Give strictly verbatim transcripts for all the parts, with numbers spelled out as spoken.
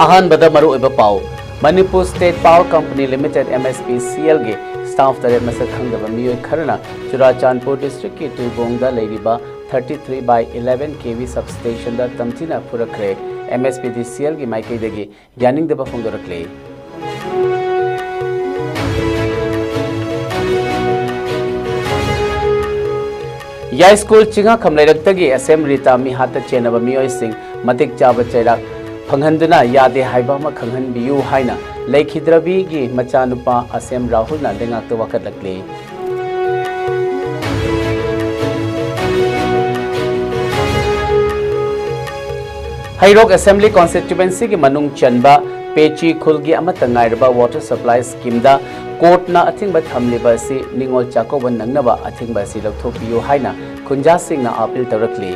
ꯑꯍꯥꯟꯕꯗ ꯃꯔꯨꯑꯣꯏꯕ ꯄꯥꯎ꯫ Manipur state power company limited, MSPCL ꯒꯤ ꯁ꯭ꯇꯥꯐ ꯇꯔꯦꯠ ꯃꯁꯛ ꯈꯪꯗꯕ ꯃꯤꯑꯣꯏ ꯈꯔꯅ ꯆꯨꯔꯥꯆꯥꯟꯄꯨꯔ ꯗꯤꯁꯇ꯭ꯔꯤꯛꯀꯤ ꯇꯨꯏꯕꯣꯡꯗ ꯂꯩꯔꯤꯕ thirty three by eleven KV sub ꯁ꯭ꯇꯦꯁꯟꯗ ꯇꯝꯊꯤꯅ ꯐꯨꯔꯛꯈ꯭ꯔꯦ꯫ MSPDCL ꯒꯤ ꯃꯥꯏꯀꯩꯗꯒꯤ ꯌꯥꯅꯤꯡꯗꯕ ꯐꯣꯡꯗꯣꯔꯛꯂꯤ꯫ ꯌꯥꯏꯁ꯭ꯀꯨꯜ ꯆꯤꯡꯉꯥꯈꯝ ꯂꯩꯔꯛꯇꯒꯤ SM ꯔꯤꯇꯥ ꯃꯤꯍꯥꯠꯇ ꯆꯦꯟꯅꯕ ꯃꯤꯑꯣꯏꯁꯤꯡ ꯃꯇꯤꯛ ꯆꯥꯕ ꯆꯩꯔꯥꯛ ꯐꯪꯍꯟꯗꯨꯅ ꯌꯥꯗꯦ ꯍꯥꯏꯕ ꯑꯃ ꯈꯪꯍꯟꯕꯤꯌꯨ ꯍꯥꯏꯅ ꯂꯩꯈꯤꯗ꯭ꯔꯕꯤꯒꯤ ꯃꯆꯥꯅꯨꯄꯥ ꯑꯁꯦꯝ ꯔꯥꯍꯨꯜꯅ ꯂꯩꯉꯥꯛꯇ ꯋꯥꯀꯠꯂꯛꯂꯤ꯫ ꯍꯩꯔꯣꯛ ꯑꯦꯁꯦꯝꯕ꯭ꯂꯤ ꯀꯣꯟꯁꯇꯤꯇ꯭ꯌꯨꯑꯦꯟꯁꯤꯒꯤ ꯃꯅꯨꯡ ꯆꯟꯕ ꯄꯦꯆꯤ ꯈꯨꯜꯒꯤ ꯑꯃꯠꯇ ꯉꯥꯏꯔꯕ ꯋꯥꯇꯔ ꯁꯄ꯭ꯂꯥꯏ ꯁ꯭ꯀꯤꯝꯗ ꯀꯣꯔꯠꯅ ꯑꯊꯤꯡꯕ ꯊꯝꯂꯤꯕ ꯑꯁꯤ ꯅꯤꯉꯣꯜ ꯆꯥꯛꯀꯧꯕ ꯅꯪꯅꯕ ꯑꯊꯤꯡꯕ ꯑꯁꯤ ꯂꯧꯊꯣꯛꯄꯤꯌꯨ ꯍꯥꯏꯅ ꯈꯨꯟꯖꯥꯁꯤꯡꯅ ꯑꯥꯄꯤꯜ ꯇꯧꯔꯛꯂꯤ꯫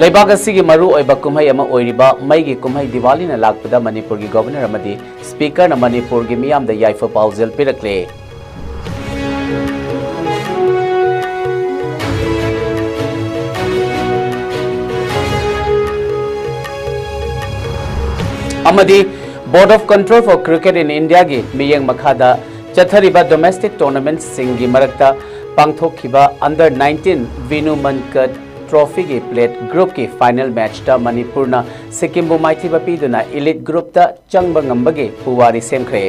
ꯂꯩꯕꯥꯛ ꯑꯁꯤꯒꯤ ꯃꯔꯨꯑꯣꯏꯕ ꯀꯨꯝꯍꯩ ꯑꯃ ꯑꯣꯏꯔꯤꯕ ꯃꯩꯒꯤ ꯀꯨꯝꯍꯩ ꯗꯤꯋꯥꯂꯤꯅ ꯂꯥꯛꯄꯗ ꯃꯅꯤꯄꯨꯔꯒꯤ ꯒꯣꯚꯔꯅꯔ ꯑꯃꯗꯤ ꯁ꯭ꯄꯤꯀꯔꯅ ꯃꯅꯤꯄꯨꯔꯒꯤ ꯃꯤꯌꯥꯝꯗ ꯌꯥꯏꯐ ꯄꯥꯎꯖꯦꯜ ꯄꯤꯔꯛꯂꯦ꯫ ꯑꯃꯗꯤ Board of Control for Cricket in Indiaꯒꯤ ꯃꯤꯠꯌꯦꯡ ꯃꯈꯥꯗ ꯆꯠꯊꯔꯤꯕ ꯗꯣꯃꯦꯁꯇꯤꯛ ꯇꯣꯔꯅꯥꯃꯦꯟꯠꯁꯤꯡꯒꯤ ꯃꯔꯛꯇ ꯄꯥꯡꯊꯣꯛꯈꯤꯕ under nineteen ꯚꯤꯅꯨ ꯃꯟꯀꯠ ꯇ꯭ꯔꯣꯐꯤꯒꯤ ꯄ꯭ꯂꯦꯠ ꯒ꯭ꯔꯨꯞꯀꯤ ꯐꯥꯏꯅꯦꯜ ꯃꯦꯆꯇ ꯃꯅꯤꯄꯨꯔꯅ ꯁꯤꯛꯀꯤꯝꯕꯨ ꯃꯥꯏꯊꯤꯕ ꯄꯤꯗꯨꯅ ꯏꯂꯤꯠ ꯒ꯭ꯔꯨꯞꯇ ꯆꯪꯕ ꯉꯝꯕꯒꯤ ꯄꯨꯋꯥꯔꯤ ꯁꯦꯝꯈ꯭ꯔꯦ꯫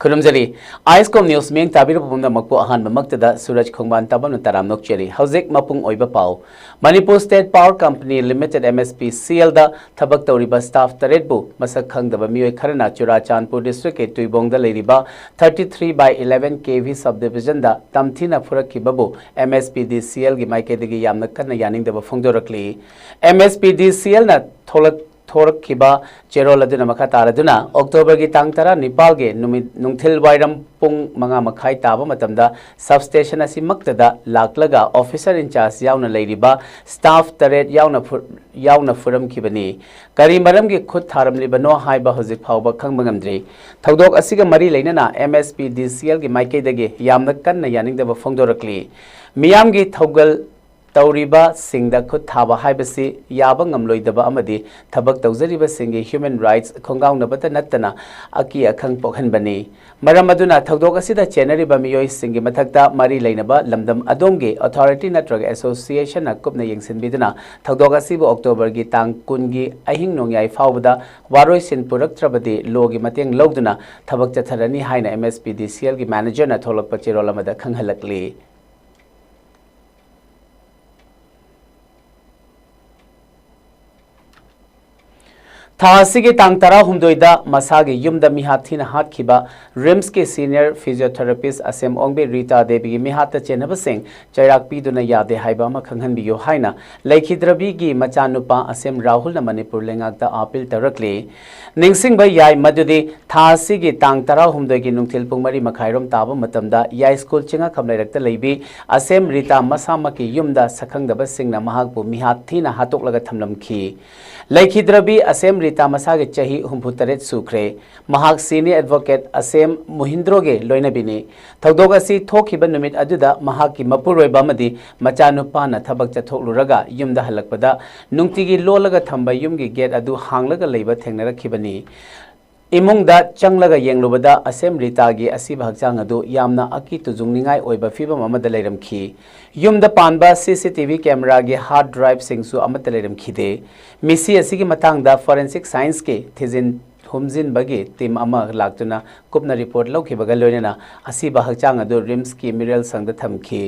ꯈꯨꯔꯨꯝꯖꯔꯤ꯫ ꯑꯥꯏꯁꯀꯣꯝ ꯅ꯭ꯌꯨꯁ ꯃꯤꯠꯌꯦꯡ ꯇꯥꯕꯤꯔꯕ ꯄꯨꯝꯅꯃꯛꯄꯨ ꯑꯍꯥꯟꯕꯃꯛꯇꯗ ꯁꯨꯔꯖ ꯈꯣꯡꯕꯥꯟ ꯇꯥꯕꯝꯅ ꯇꯔꯥꯝꯅ ꯑꯣꯛꯆꯔꯤ꯫ ꯍꯧꯖꯤꯛ ꯃꯄꯨꯡ ꯑꯣꯏꯕ ꯄꯥꯎ꯫ Manipur state power company limited, MSPCLꯗ ꯊꯕꯛ ꯇꯧꯔꯤꯕ ꯁ꯭ꯇꯥꯐ ꯇꯔꯦꯠꯄꯨ ꯃꯁꯛ ꯈꯪꯗꯕ ꯃꯤꯑꯣꯏ ꯈꯔꯅ ꯆꯨꯔꯥꯆꯥꯟꯄꯨꯔ ꯗꯤꯁꯇ꯭ꯔꯤꯛꯀꯤ ꯇꯨꯏꯕꯣꯡꯗ ꯂꯩꯔꯤꯕ thirty three by eleven KV sub ꯗꯤꯚꯤꯖꯟꯗ ꯇꯝꯊꯤꯅ ꯐꯨꯔꯛꯈꯤꯕꯕꯨ MSPDCLꯒꯤ ꯃꯥꯏꯀꯩꯗꯒꯤ ꯌꯥꯝꯅ ꯀꯟꯅ ꯌꯥꯅꯤꯡꯗꯕ ꯐꯣꯡꯗꯣꯔꯛꯂꯤ꯫ MSPDCLꯅ ꯊꯣꯛꯂꯛ ꯊꯣꯔꯛꯈꯤꯕ ꯆꯦꯔꯣꯜ ꯑꯗꯨꯅ ꯃꯈꯥ ꯇꯥꯔꯗꯨꯅ, ꯑꯣꯛꯇꯣꯕꯔꯒꯤ ꯇꯥꯡ ꯇꯔꯥꯅꯤꯄꯥꯜꯒꯤ ꯅꯨꯃꯤꯠ ꯅꯨꯡꯊꯤꯜ ꯋꯥꯏꯔꯝ ꯄꯨꯡ ꯃꯉꯥ ꯃꯈꯥꯏ ꯇꯥꯕ ꯃꯇꯝꯗ substation ꯑꯁꯤꯃꯛꯇꯗ ꯂꯥꯛꯂꯒ officer in charge ꯌꯥꯎꯅ ꯂꯩꯔꯤꯕ staff ꯇꯔꯦꯠ ꯌꯥꯎꯅ ꯐꯨ-, ꯌꯥꯎꯅ ꯐꯨꯔꯝꯈꯤꯕꯅꯤ꯫ ꯀꯔꯤ ꯃꯔꯝꯒꯤ ꯈꯨꯠ ꯊꯥꯔꯝꯂꯤꯕꯅꯣ ꯍꯥꯏꯕ ꯍꯧꯖꯤꯛ ꯐꯥꯎꯕ ꯈꯪꯕ ꯉꯝꯗ꯭ꯔꯤ꯫ ꯊꯧꯗꯣꯛ ꯑꯁꯤꯒ ꯃꯔꯤ ꯂꯩꯅꯅ MSPDCLꯒꯤ ꯃꯥꯏꯀꯩꯗꯒꯤ ꯌꯥꯝꯅ ꯀꯟꯅ ꯌꯥꯅꯤꯡꯗꯕ ꯐꯣꯡꯗꯣꯔꯛꯂꯤ꯫ ꯃꯤꯌꯥꯝꯒꯤ ꯊꯧꯒꯜ ꯇꯧꯔꯤꯕꯁꯤꯡꯗ ꯈꯨꯠ ꯊꯥꯕ ꯍꯥꯏꯕꯁꯤ ꯌꯥꯕ ꯉꯝꯂꯣꯏꯗꯕ ꯑꯃꯗꯤ ꯊꯕꯛ ꯇꯧꯖꯔꯤꯕꯁꯤꯡꯒꯤ human rights ꯈꯣꯡꯒꯥꯎꯅꯕꯇ ꯅꯠꯇꯅ ꯑꯀꯤ ꯑꯈꯪ ꯄꯣꯛꯍꯟꯕꯅꯤ꯫ ꯃꯔꯝ ꯑꯗꯨꯅ ꯊꯧꯗꯣꯛ ꯑꯁꯤꯗ ꯆꯦꯟꯅꯔꯤꯕ ꯃꯤꯑꯣꯏꯁꯤꯡꯒꯤ ꯃꯊꯛꯇ ꯃꯔꯤ ꯂꯩꯅꯕ ꯂꯝꯗꯝ ꯑꯗꯣꯝꯒꯤ authority ꯅꯠꯇ꯭ꯔꯒ associationꯅ ꯀꯨꯞꯅ ꯌꯦꯡꯁꯤꯟꯕꯤꯗꯨꯅ ꯊꯧꯗꯣꯛ ꯑꯁꯤꯕꯨ ꯑꯣꯛꯇꯣꯕꯔꯒꯤ ꯇꯥꯡ ꯀꯨꯟꯒꯤ ꯑꯍꯤꯡ ꯅꯣꯡꯌꯥꯏ ꯐꯥꯎꯕꯗ ꯋꯥꯔꯣꯏꯁꯤꯟ ꯄꯨꯔꯛꯇ꯭ꯔꯕꯗꯤ lawꯒꯤ ꯃꯇꯦꯡ ꯂꯧꯗꯨꯅ ꯊꯕꯛ ꯆꯠꯊꯔꯅꯤ ꯍꯥꯏꯅ MSPDCLꯒꯤ managerꯅ ꯊꯣꯛꯂꯛꯄ ꯆꯦꯔꯣꯜ ꯑꯃꯗ ꯈꯪꯍꯜꯂꯛꯂꯤ꯫ ꯊꯥ ꯑꯁꯤꯒꯤ ꯇꯥꯡ ꯇꯔꯥꯍꯨꯝꯗꯣꯏꯗ ꯃꯁꯥꯒꯤ ꯌꯨꯝꯗ ꯃꯤꯍꯥꯠ ꯊꯤꯅ ꯍꯥꯠꯈꯤꯕ RIMSꯀꯤ senior physiotherapist ꯑꯁꯦꯝ ꯑꯣꯡꯕꯤ ꯔꯤꯇꯥ ꯗꯦꯕꯤꯒꯤ ꯃꯤꯍꯥꯠꯇ ꯆꯦꯟꯅꯕꯁꯤꯡ ꯆꯩꯔꯥꯛ ꯄꯤꯗꯨꯅ ꯌꯥꯗꯦ ꯍꯥꯏꯕ ꯑꯃ ꯈꯪꯍꯟꯕꯤꯌꯨ ꯍꯥꯏꯅ ꯂꯩꯈꯤꯗ꯭ꯔꯕꯤꯒꯤ ꯃꯆꯥꯅꯨꯄꯥ ꯑꯁꯦꯝ ꯔꯥꯍꯨꯜꯅ ꯃꯅꯤꯄꯨꯔ ꯂꯩꯉꯥꯛꯇ appeal ꯇꯧꯔꯛꯂꯤ꯫ ꯅꯤꯡꯁꯤꯡꯕ ꯌꯥꯏ ꯃꯗꯨꯗꯤ ꯊꯥ ꯑꯁꯤꯒꯤ ꯇꯥꯡ ꯇꯔꯥꯍꯨꯝꯗꯣꯏꯒꯤ ꯅꯨꯡꯊꯤꯜ ꯄꯨꯡ ꯃꯔꯤ ꯃꯈꯥꯏꯔꯣꯝ ꯇꯥꯕ ꯃꯇꯝꯗ ꯌꯥꯏꯁ꯭ꯀꯨꯜ ꯆꯤꯡꯉꯥꯈꯝ ꯂꯩꯔꯛꯇ ꯂꯩꯕꯤ ꯑꯁꯦꯝ ꯔꯤꯇꯥ ꯃꯁꯥꯃꯛꯀꯤ ꯌꯨꯝꯗ ꯁꯛꯈꯪꯗꯕꯁꯤꯡꯅ ꯃꯍꯥꯛꯄꯨ ꯃꯤꯍꯥꯠ ꯊꯤꯅ ꯍꯥꯠꯇꯣꯛꯂꯒ ꯊꯝꯂꯝꯈꯤ꯫ ꯂꯩꯈꯤꯗ꯭ꯔꯕꯤ ꯑꯁꯦꯝ ꯔꯤꯇꯥ ꯃꯁꯥꯒꯤ ꯆꯍꯤ ꯍꯨꯝꯐꯨ ꯇꯔꯦꯠ ꯁꯨꯈ꯭ꯔꯦ꯫ ꯃꯍꯥꯛ senior advocate ꯑꯁꯦꯝ ꯃꯨꯍꯤꯟꯗ꯭ꯔꯣꯒꯤ ꯂꯣꯏꯅꯕꯤꯅꯤ꯫ ꯊꯧꯗꯣꯛ ꯑꯁꯤ ꯊꯣꯛꯈꯤꯕ ꯅꯨꯃꯤꯠ ꯑꯗꯨꯗ ꯃꯍꯥꯛꯀꯤ ꯃꯄꯨꯔꯣꯏꯕ ꯑꯃꯗꯤ ꯃꯆꯥꯅꯨꯄꯥꯅ ꯊꯕꯛ ꯆꯠꯊꯣꯛꯂꯨꯔꯒ ꯌꯨꯝꯗ ꯍꯜꯂꯛꯄꯗ ꯅꯨꯡꯇꯤꯒꯤ ꯂꯣꯜꯂꯒ ꯊꯝꯕ ꯌꯨꯝꯒꯤ gate ꯑꯗꯨ ꯍꯥꯡꯂꯒ ꯂꯩꯕ ꯊꯦꯡꯅꯔꯛꯈꯤꯕꯅꯤ꯫ ꯏꯃꯨꯡꯗ ꯆꯪꯂꯒ ꯌꯦꯡꯂꯨꯕꯗ ꯑꯁꯦꯝ ꯔꯤꯇꯥꯒꯤ ꯑꯁꯤꯕ ꯍꯛꯆꯥꯡ ꯑꯗꯨ ꯌꯥꯝꯅ ꯑꯀꯤ ꯇꯨꯖꯨꯡꯅꯤꯡꯉꯥꯏ ꯑꯣꯏꯕ ꯐꯤꯕꯝ ꯑꯃꯗ ꯂꯩꯔꯝꯈꯤ꯫ ꯌꯨꯝꯗ ꯄꯥꯟꯕ CCTV cameraꯒꯤ hard driveꯁꯤꯡꯁꯨ ꯑꯃꯠꯇ ꯂꯩꯔꯝꯈꯤꯗꯦ꯫ ꯃꯤꯁꯤ ꯑꯁꯤꯒꯤ ꯃꯇꯥꯡꯗ forensic scienceꯀꯤ ꯊꯤꯖꯤꯟ ꯍꯨꯝꯖꯤꯟꯕꯒꯤ team ꯑꯃ ꯂꯥꯛꯇꯨꯅ ꯀꯨꯞꯅ report ꯂꯧꯈꯤꯕꯒ ꯂꯣꯏꯅꯅ ꯑꯁꯤꯕ ꯍꯛꯆꯥꯡ ꯑꯗꯨ RIMSꯀꯤ ꯃꯤꯔꯦꯜ ꯁꯪꯗ ꯊꯝꯈꯤ꯫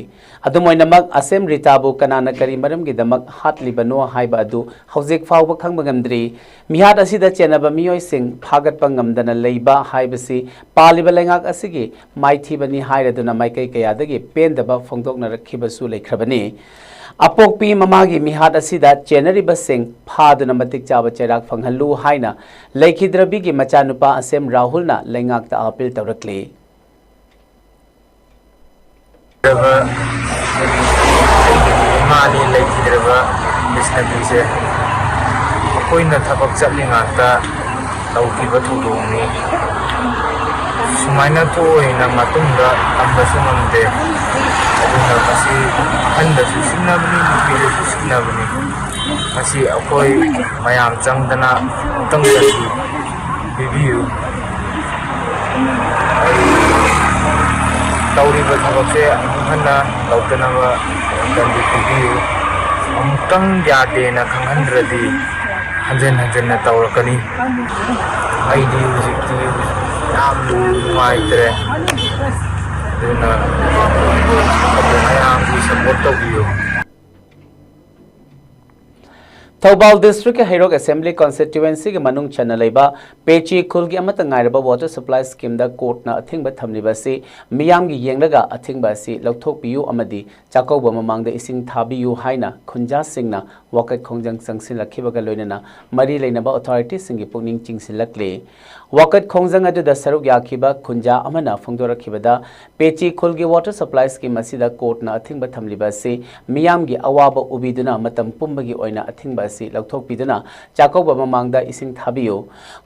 ꯑꯗꯨꯝ ꯑꯣꯏꯅꯃꯛ, ꯑꯁꯦꯝ ꯔꯤꯇꯥꯕꯨ ꯀꯅꯥꯅ ꯀꯔꯤ ꯃꯔꯝꯒꯤꯗꯃꯛ ꯍꯥꯠꯂꯤꯕꯅꯣ ꯍꯥꯏꯕ ꯑꯗꯨ ꯍꯧꯖꯤꯛ ꯐꯥꯎꯕ ꯈꯪꯕ ꯉꯝꯗ꯭ꯔꯤ꯫ ꯃꯤꯍꯥꯠ ꯑꯁꯤꯗ ꯆꯦꯟꯅꯕ ꯃꯤꯑꯣꯏꯁꯤꯡ ꯐꯥꯒꯠꯄ ꯉꯝꯗꯅ ꯂꯩꯕ ꯍꯥꯏꯕꯁꯤ ꯄꯥꯜꯂꯤꯕ ꯂꯩꯉꯥꯛ ꯑꯁꯤꯒꯤ ꯃꯥꯏꯊꯤꯕꯅꯤ ꯍꯥꯏꯔꯗꯨꯅ ꯃꯥꯏꯀꯩ ꯀꯌꯥꯗꯒꯤ ꯄꯦꯟꯗꯕ ꯐꯣꯡꯗꯣꯛꯅꯔꯛꯈꯤꯕꯁꯨ ꯂꯩꯈ꯭ꯔꯕꯅꯤ꯫ ꯑꯄꯣꯛꯄꯤ ꯃꯃꯥꯒꯤ ꯃꯤꯍꯥꯠ ꯑꯁꯤꯗ ꯆꯦꯟꯅꯔꯤꯕꯁꯤꯡ ꯐꯥꯗꯨꯅ ꯃꯇꯤꯛ ꯆꯥꯕ ꯆꯩꯔꯥꯛ ꯐꯪꯍꯜꯂꯨ ꯍꯥꯏꯅ ꯂꯩꯈꯤꯗ꯭ꯔꯕꯤꯒꯤ ꯃꯆꯥꯅꯨꯄꯥ ꯑꯁꯦꯝ ꯔꯥꯍꯨꯜꯅ ꯂꯩꯉꯥꯛꯇ ꯑꯥꯄꯤꯜ ꯇꯧꯔꯛꯂꯤ꯫ ꯏꯃꯥꯅꯤ ꯂꯩꯈꯤꯗ꯭ꯔꯕ ꯕꯤꯁꯅꯕꯤꯁꯦ ꯑꯩꯈꯣꯏꯅ ꯊꯕꯛ ꯆꯠꯂꯤꯉꯥꯛꯇ ꯇꯧꯈꯤꯕ ꯊꯧꯗꯣꯛꯅꯤ꯫ ꯁꯨꯃꯥꯏꯅ ꯊꯣꯛꯑꯣꯏꯅ ꯃꯇꯨꯡꯗ ꯇꯝꯕꯁꯨ ꯉꯝꯗꯦ꯫ ꯑꯗꯨꯅ ꯃꯁꯤ ꯑꯍꯟꯗꯁꯨ ꯁꯤꯡꯅꯕꯅꯤ, ꯅꯨꯄꯤꯗꯁꯨ ꯁꯤꯡꯅꯕꯅꯤ꯫ ꯃꯁꯤ ꯑꯩꯈꯣꯏ ꯃꯌꯥꯝ ꯆꯪꯗꯅ ꯑꯃꯨꯛꯇꯪ ꯆꯠꯄꯤ ꯄꯤꯕꯤꯌꯨ꯫ ꯑꯩ ꯇꯧꯔꯤꯕ ꯊꯕꯛꯁꯦ ꯑꯃꯨꯛ ꯍꯟꯅ ꯇꯧꯗꯅꯕ ꯄꯥꯡꯒꯜꯗꯤ ꯄꯤꯕꯤꯌꯨ꯫ ꯑꯃꯨꯛꯇꯪ ꯌꯥꯗꯦꯅ ꯈꯪꯍꯟꯗ꯭ꯔꯗꯤ ꯍꯟꯖꯟ ꯍꯟꯖꯟꯅ ꯇꯧꯔꯛꯀꯅꯤ꯫ ꯑꯩꯗꯤ ꯍꯧꯖꯤꯛꯇꯤ ꯌꯥꯝ ꯅꯨꯡꯉꯥꯏꯇ꯭ꯔꯦ꯫ ꯑꯗꯨꯅ ꯃꯌꯥꯝꯒꯤ ꯁꯄꯣꯔꯠ ꯇꯧꯕꯤꯌꯨ꯫ ꯊꯧꯕꯥꯜ ꯗꯤꯁꯇ꯭ꯔꯤꯛꯀꯤ ꯍꯩꯔꯣꯛ ꯑꯦꯁꯦꯝꯕ꯭ꯂꯤ ꯀꯟꯁꯇꯤꯇ꯭ꯌꯨꯑꯦꯟꯁꯤꯒꯤ ꯃꯅꯨꯡ ꯆꯟꯅ ꯂꯩꯕ ꯄꯦꯆꯤ ꯈꯨꯜꯒꯤ ꯑꯃꯠꯇ ꯉꯥꯏꯔꯕ ꯋꯥꯇꯔ ꯁꯄ꯭ꯂꯥꯏ ꯁ꯭ꯀꯤꯝꯗ ꯀꯣꯔꯠꯅ ꯑꯊꯤꯡꯕ ꯊꯝꯂꯤꯕ ꯑꯁꯤ ꯃꯤꯌꯥꯝꯒꯤ ꯌꯦꯡꯂꯒ ꯑꯊꯤꯡꯕ ꯑꯁꯤ ꯂꯧꯊꯣꯛꯄꯤꯌꯨ ꯑꯃꯗꯤ ꯆꯥꯛꯀꯧꯕ ꯃꯃꯥꯡꯗ ꯏꯁꯤꯡ ꯊꯥꯕꯤꯌꯨ ꯍꯥꯏꯅ ꯈꯨꯟꯖꯥꯁꯤꯡꯅ ꯋꯥꯀꯠ ꯈꯣꯡꯖꯪ ꯆꯪꯁꯤꯜꯂꯛꯈꯤꯕꯒ ꯂꯣꯏꯅꯅ ꯃꯔꯤ ꯂꯩꯅꯕ ꯑꯣꯊꯣꯔꯤꯇꯤꯁꯤꯡꯒꯤ ꯄꯨꯛꯅꯤꯡ ꯆꯤꯡꯁꯤꯜꯂꯛꯂꯤ꯫ ꯋꯥꯀꯠ ꯈꯣꯡꯖꯪ ꯑꯗꯨꯗ ꯁꯔꯨꯛ ꯌꯥꯈꯤꯕ ꯈꯨꯟꯖꯥ ꯑꯃꯅ ꯐꯣꯡꯗꯣꯔꯛꯈꯤꯕꯗ, ꯄꯦꯆꯤ ꯈꯨꯜꯒꯤ ꯋꯥꯇꯔ ꯁꯄ꯭ꯂꯥꯏ ꯁ꯭ꯀꯤꯝ ꯑꯁꯤꯗ ꯀꯣꯔꯠꯅ ꯑꯊꯤꯡꯕ ꯊꯝꯂꯤꯕ ꯑꯁꯤ ꯃꯤꯌꯥꯝꯒꯤ ꯑꯋꯥꯕ ꯎꯕꯤꯗꯨꯅ ꯃꯇꯝ ꯄꯨꯝꯕꯒꯤ ꯑꯣꯏꯅ ꯑꯊꯤꯡꯕ ꯑꯁꯤ ꯂꯧꯊꯣꯛꯄꯤꯗꯨꯅ ꯆꯥꯛꯀꯧꯕ ꯃꯃꯥꯡꯗ ꯏꯁꯤꯡ ꯊꯥꯕꯤꯌꯨ꯫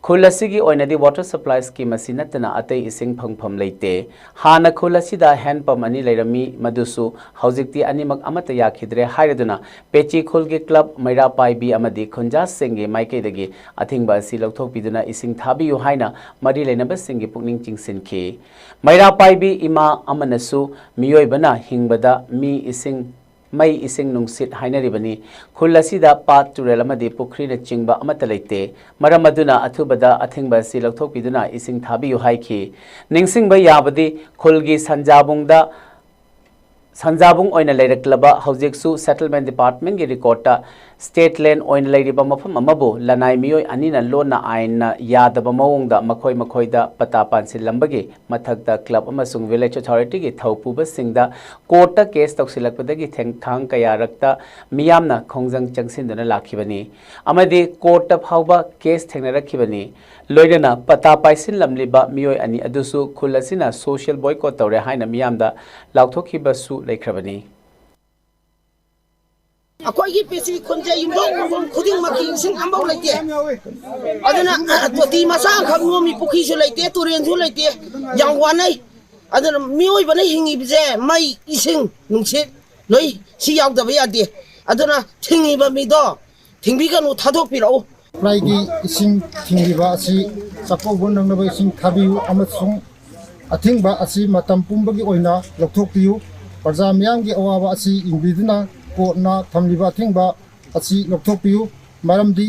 ꯈꯨꯜ ꯑꯁꯤꯒꯤ ꯑꯣꯏꯅꯗꯤ ꯋꯥꯇꯔ ꯁꯄ꯭ꯂꯥꯏ ꯁ꯭ꯀꯤꯝ ꯑꯁꯤ ꯅꯠꯇꯅ ꯑꯇꯩ ꯏꯁꯤꯡ ꯐꯪꯐꯝ ꯂꯩꯇꯦ꯫ ꯍꯥꯟꯅ ꯈꯨꯜ ꯑꯁꯤꯗ ꯍꯦꯟ ꯄꯝ ꯑꯅꯤ ꯂꯩꯔꯝꯃꯤ, ꯃꯗꯨꯁꯨ ꯍꯧꯖꯤꯛꯇꯤ ꯑꯅꯤꯃꯛ ꯑꯃꯠꯇ ꯌꯥꯈꯤꯗ꯭ꯔꯦ ꯍꯥꯏꯔꯗꯨꯅ ꯄꯦꯆꯤ ꯈꯨꯜꯒꯤ ꯀ꯭ꯂꯕ, ꯃꯩꯔꯥ ꯄꯥꯏꯕꯤ ꯑꯃꯗꯤ ꯈꯨꯟꯖꯥꯁꯤꯡꯒꯤ ꯃꯥꯏꯀꯩꯗꯒꯤ ꯑꯊꯤꯡꯕ ꯑꯁꯤ ꯂꯧꯊꯣꯛꯄꯤꯗꯨꯅ ꯏꯁꯤꯡ ꯊꯥꯕꯤꯌꯨ ꯍꯥꯏꯅ ꯃꯔꯤ ꯂꯩꯅꯕꯁꯤꯡꯒꯤ ꯄꯨꯛꯅꯤꯡ ꯆꯤꯡꯁꯤꯟꯈꯤ꯫ ꯃꯩꯔꯥ ꯄꯥꯏꯕꯤ ꯏꯃꯥ ꯑꯃꯅꯁꯨ ꯃꯤꯑꯣꯏꯕꯅ ꯍꯤꯡꯕꯗ ꯃꯤ ꯏꯁꯤꯡ, ꯃꯩ, ꯏꯁꯤꯡ, ꯅꯨꯡꯁꯤꯠ ꯍꯥꯏꯅꯔꯤꯕꯅꯤ꯫ ꯈꯨꯜ ꯑꯁꯤꯗ ꯄꯥꯠ, ꯇꯨꯔꯦꯜ ꯑꯃꯗꯤ ꯄꯨꯈ꯭ꯔꯤꯅꯆꯤꯡꯕ ꯑꯃꯠꯇ ꯂꯩꯇꯦ꯫ ꯃꯔꯝ ꯑꯗꯨꯅ ꯑꯊꯨꯕꯗ ꯑꯊꯤꯡꯕ ꯑꯁꯤ ꯂꯧꯊꯣꯛꯄꯤꯗꯨꯅ ꯏꯁꯤꯡ ꯊꯥꯕꯤꯌꯨ ꯍꯥꯏꯈꯤ꯫ ꯅꯤꯡꯁꯤꯡꯕ ꯌꯥꯕꯗꯤ, ꯈꯨꯜꯒꯤ ꯁꯟꯖꯥꯕꯨꯡꯗ ꯁꯟꯖꯥꯕꯨꯡ ꯑꯣꯏꯅ ꯂꯩꯔꯛꯂꯕ ꯍꯧꯖꯤꯛꯁꯨ Settlement Department ꯀꯤ record ꯇ state land ꯑꯣꯏꯅ ꯂꯩꯔꯤꯕ ꯃꯐꯝ ꯑꯃꯕꯨ ꯂꯅꯥꯏ ꯃꯤꯑꯣꯏ ꯑꯅꯤꯅ ꯂꯣꯟꯅ ꯑꯥꯏꯟꯅ ꯌꯥꯗꯕ ꯃꯑꯣꯡꯗ ꯃꯈꯣꯏ ꯃꯈꯣꯏꯗ ꯄꯇꯥ ꯄꯥꯟꯁꯤꯜꯂꯝꯕꯒꯤ ꯃꯊꯛꯇ club ꯑꯃꯁꯨꯡ village authority ꯒꯤ ꯊꯧꯄꯨꯕꯁꯤꯡꯗ court ꯇ case ꯇꯧꯁꯤꯜꯂꯛꯄꯗꯒꯤ ꯊꯦꯡꯊꯥꯡ ꯀꯌꯥꯔꯛꯇ ꯃꯤꯌꯥꯝꯅ ꯈꯣꯡꯖꯪ ꯆꯪꯁꯤꯟꯗꯨꯅ ꯂꯥꯛꯈꯤꯕꯅꯤ ꯑꯃꯗꯤ court ꯇ ꯐꯥꯎꯕ case ꯊꯦꯡꯅꯔꯛꯈꯤꯕꯅꯤ꯫ ꯂꯣꯏꯅꯅ ꯄꯇꯥ ꯄꯥꯏꯁꯤꯜꯂꯝꯂꯤꯕ ꯃꯤꯑꯣꯏ ꯑꯅꯤ ꯑꯗꯨꯁꯨ ꯈꯨꯜ ꯑꯁꯤꯅ social boycott ꯇꯧꯔꯦ ꯍꯥꯏꯅ ꯃꯤꯌꯥꯝꯗ ꯂꯥꯎꯊꯣꯛꯈꯤꯕꯁꯨ ꯂꯩꯈ꯭ꯔꯕꯅꯤ꯫ ꯑꯩꯈꯣꯏꯒꯤ ꯄꯤꯆꯤ ꯈꯨꯟꯁꯦ ꯌꯨꯝꯊꯣꯡ ꯈꯨꯗꯤꯡꯃꯛꯀꯤ ꯏꯁꯤꯡ ꯑꯃꯐꯥꯎ ꯂꯩꯇꯦ꯫ ꯑꯗꯨꯅ ꯇꯣꯇꯤ ꯃꯆꯥ ꯑꯃꯈꯛ ꯅꯣꯝꯃꯤ, ꯄꯨꯈ꯭ꯔꯤꯁꯨ ꯂꯩꯇꯦ, ꯇꯨꯔꯦꯟꯁꯨ ꯂꯩꯇꯦ꯫ ꯌꯥꯝ ꯋꯥꯅꯩ꯫ ꯑꯗꯨꯅ ꯃꯤꯑꯣꯏꯕꯅ ꯍꯤꯡꯉꯤꯕꯁꯦ ꯃꯩ, ꯏꯁꯤꯡ, ꯅꯨꯡꯁꯤꯠ ꯂꯣꯏ ꯁꯤ ꯌꯥꯎꯗꯕ ꯌꯥꯗꯦ꯫ ꯑꯗꯨꯅ ꯊꯤꯡꯉꯤꯕ ꯃꯤꯗꯣ ꯊꯤꯡꯕꯤꯒꯅꯨ, ꯊꯥꯗꯣꯛꯄꯤꯔꯛꯎ꯫ ꯁꯄ꯭ꯂꯥꯏꯒꯤ ꯏꯁꯤꯡ ꯊꯤꯡꯂꯤꯕ ꯑꯁꯤ ꯆꯥꯛꯀꯧꯕ ꯅꯪꯅꯕ ꯏꯁꯤꯡ ꯊꯥꯕꯤꯌꯨ ꯑꯃꯁꯨꯡ ꯑꯊꯤꯡꯕ ꯑꯁꯤ ꯃꯇꯝ ꯄꯨꯝꯕꯒꯤ ꯑꯣꯏꯅ ꯂꯧꯊꯣꯛꯄꯤꯌꯨ꯫ ꯄ꯭ꯔꯖꯥ ꯃꯤꯌꯥꯝꯒꯤ ꯑꯋꯥꯕ ꯑꯁꯤ ꯌꯦꯡꯕꯤꯗꯨꯅ ꯀꯣꯔꯠꯅ ꯊꯝꯂꯤꯕ ꯑꯊꯤꯡꯕ ꯑꯁꯤ ꯂꯧꯊꯣꯛꯄꯤꯌꯨ꯫ ꯃꯔꯝꯗꯤ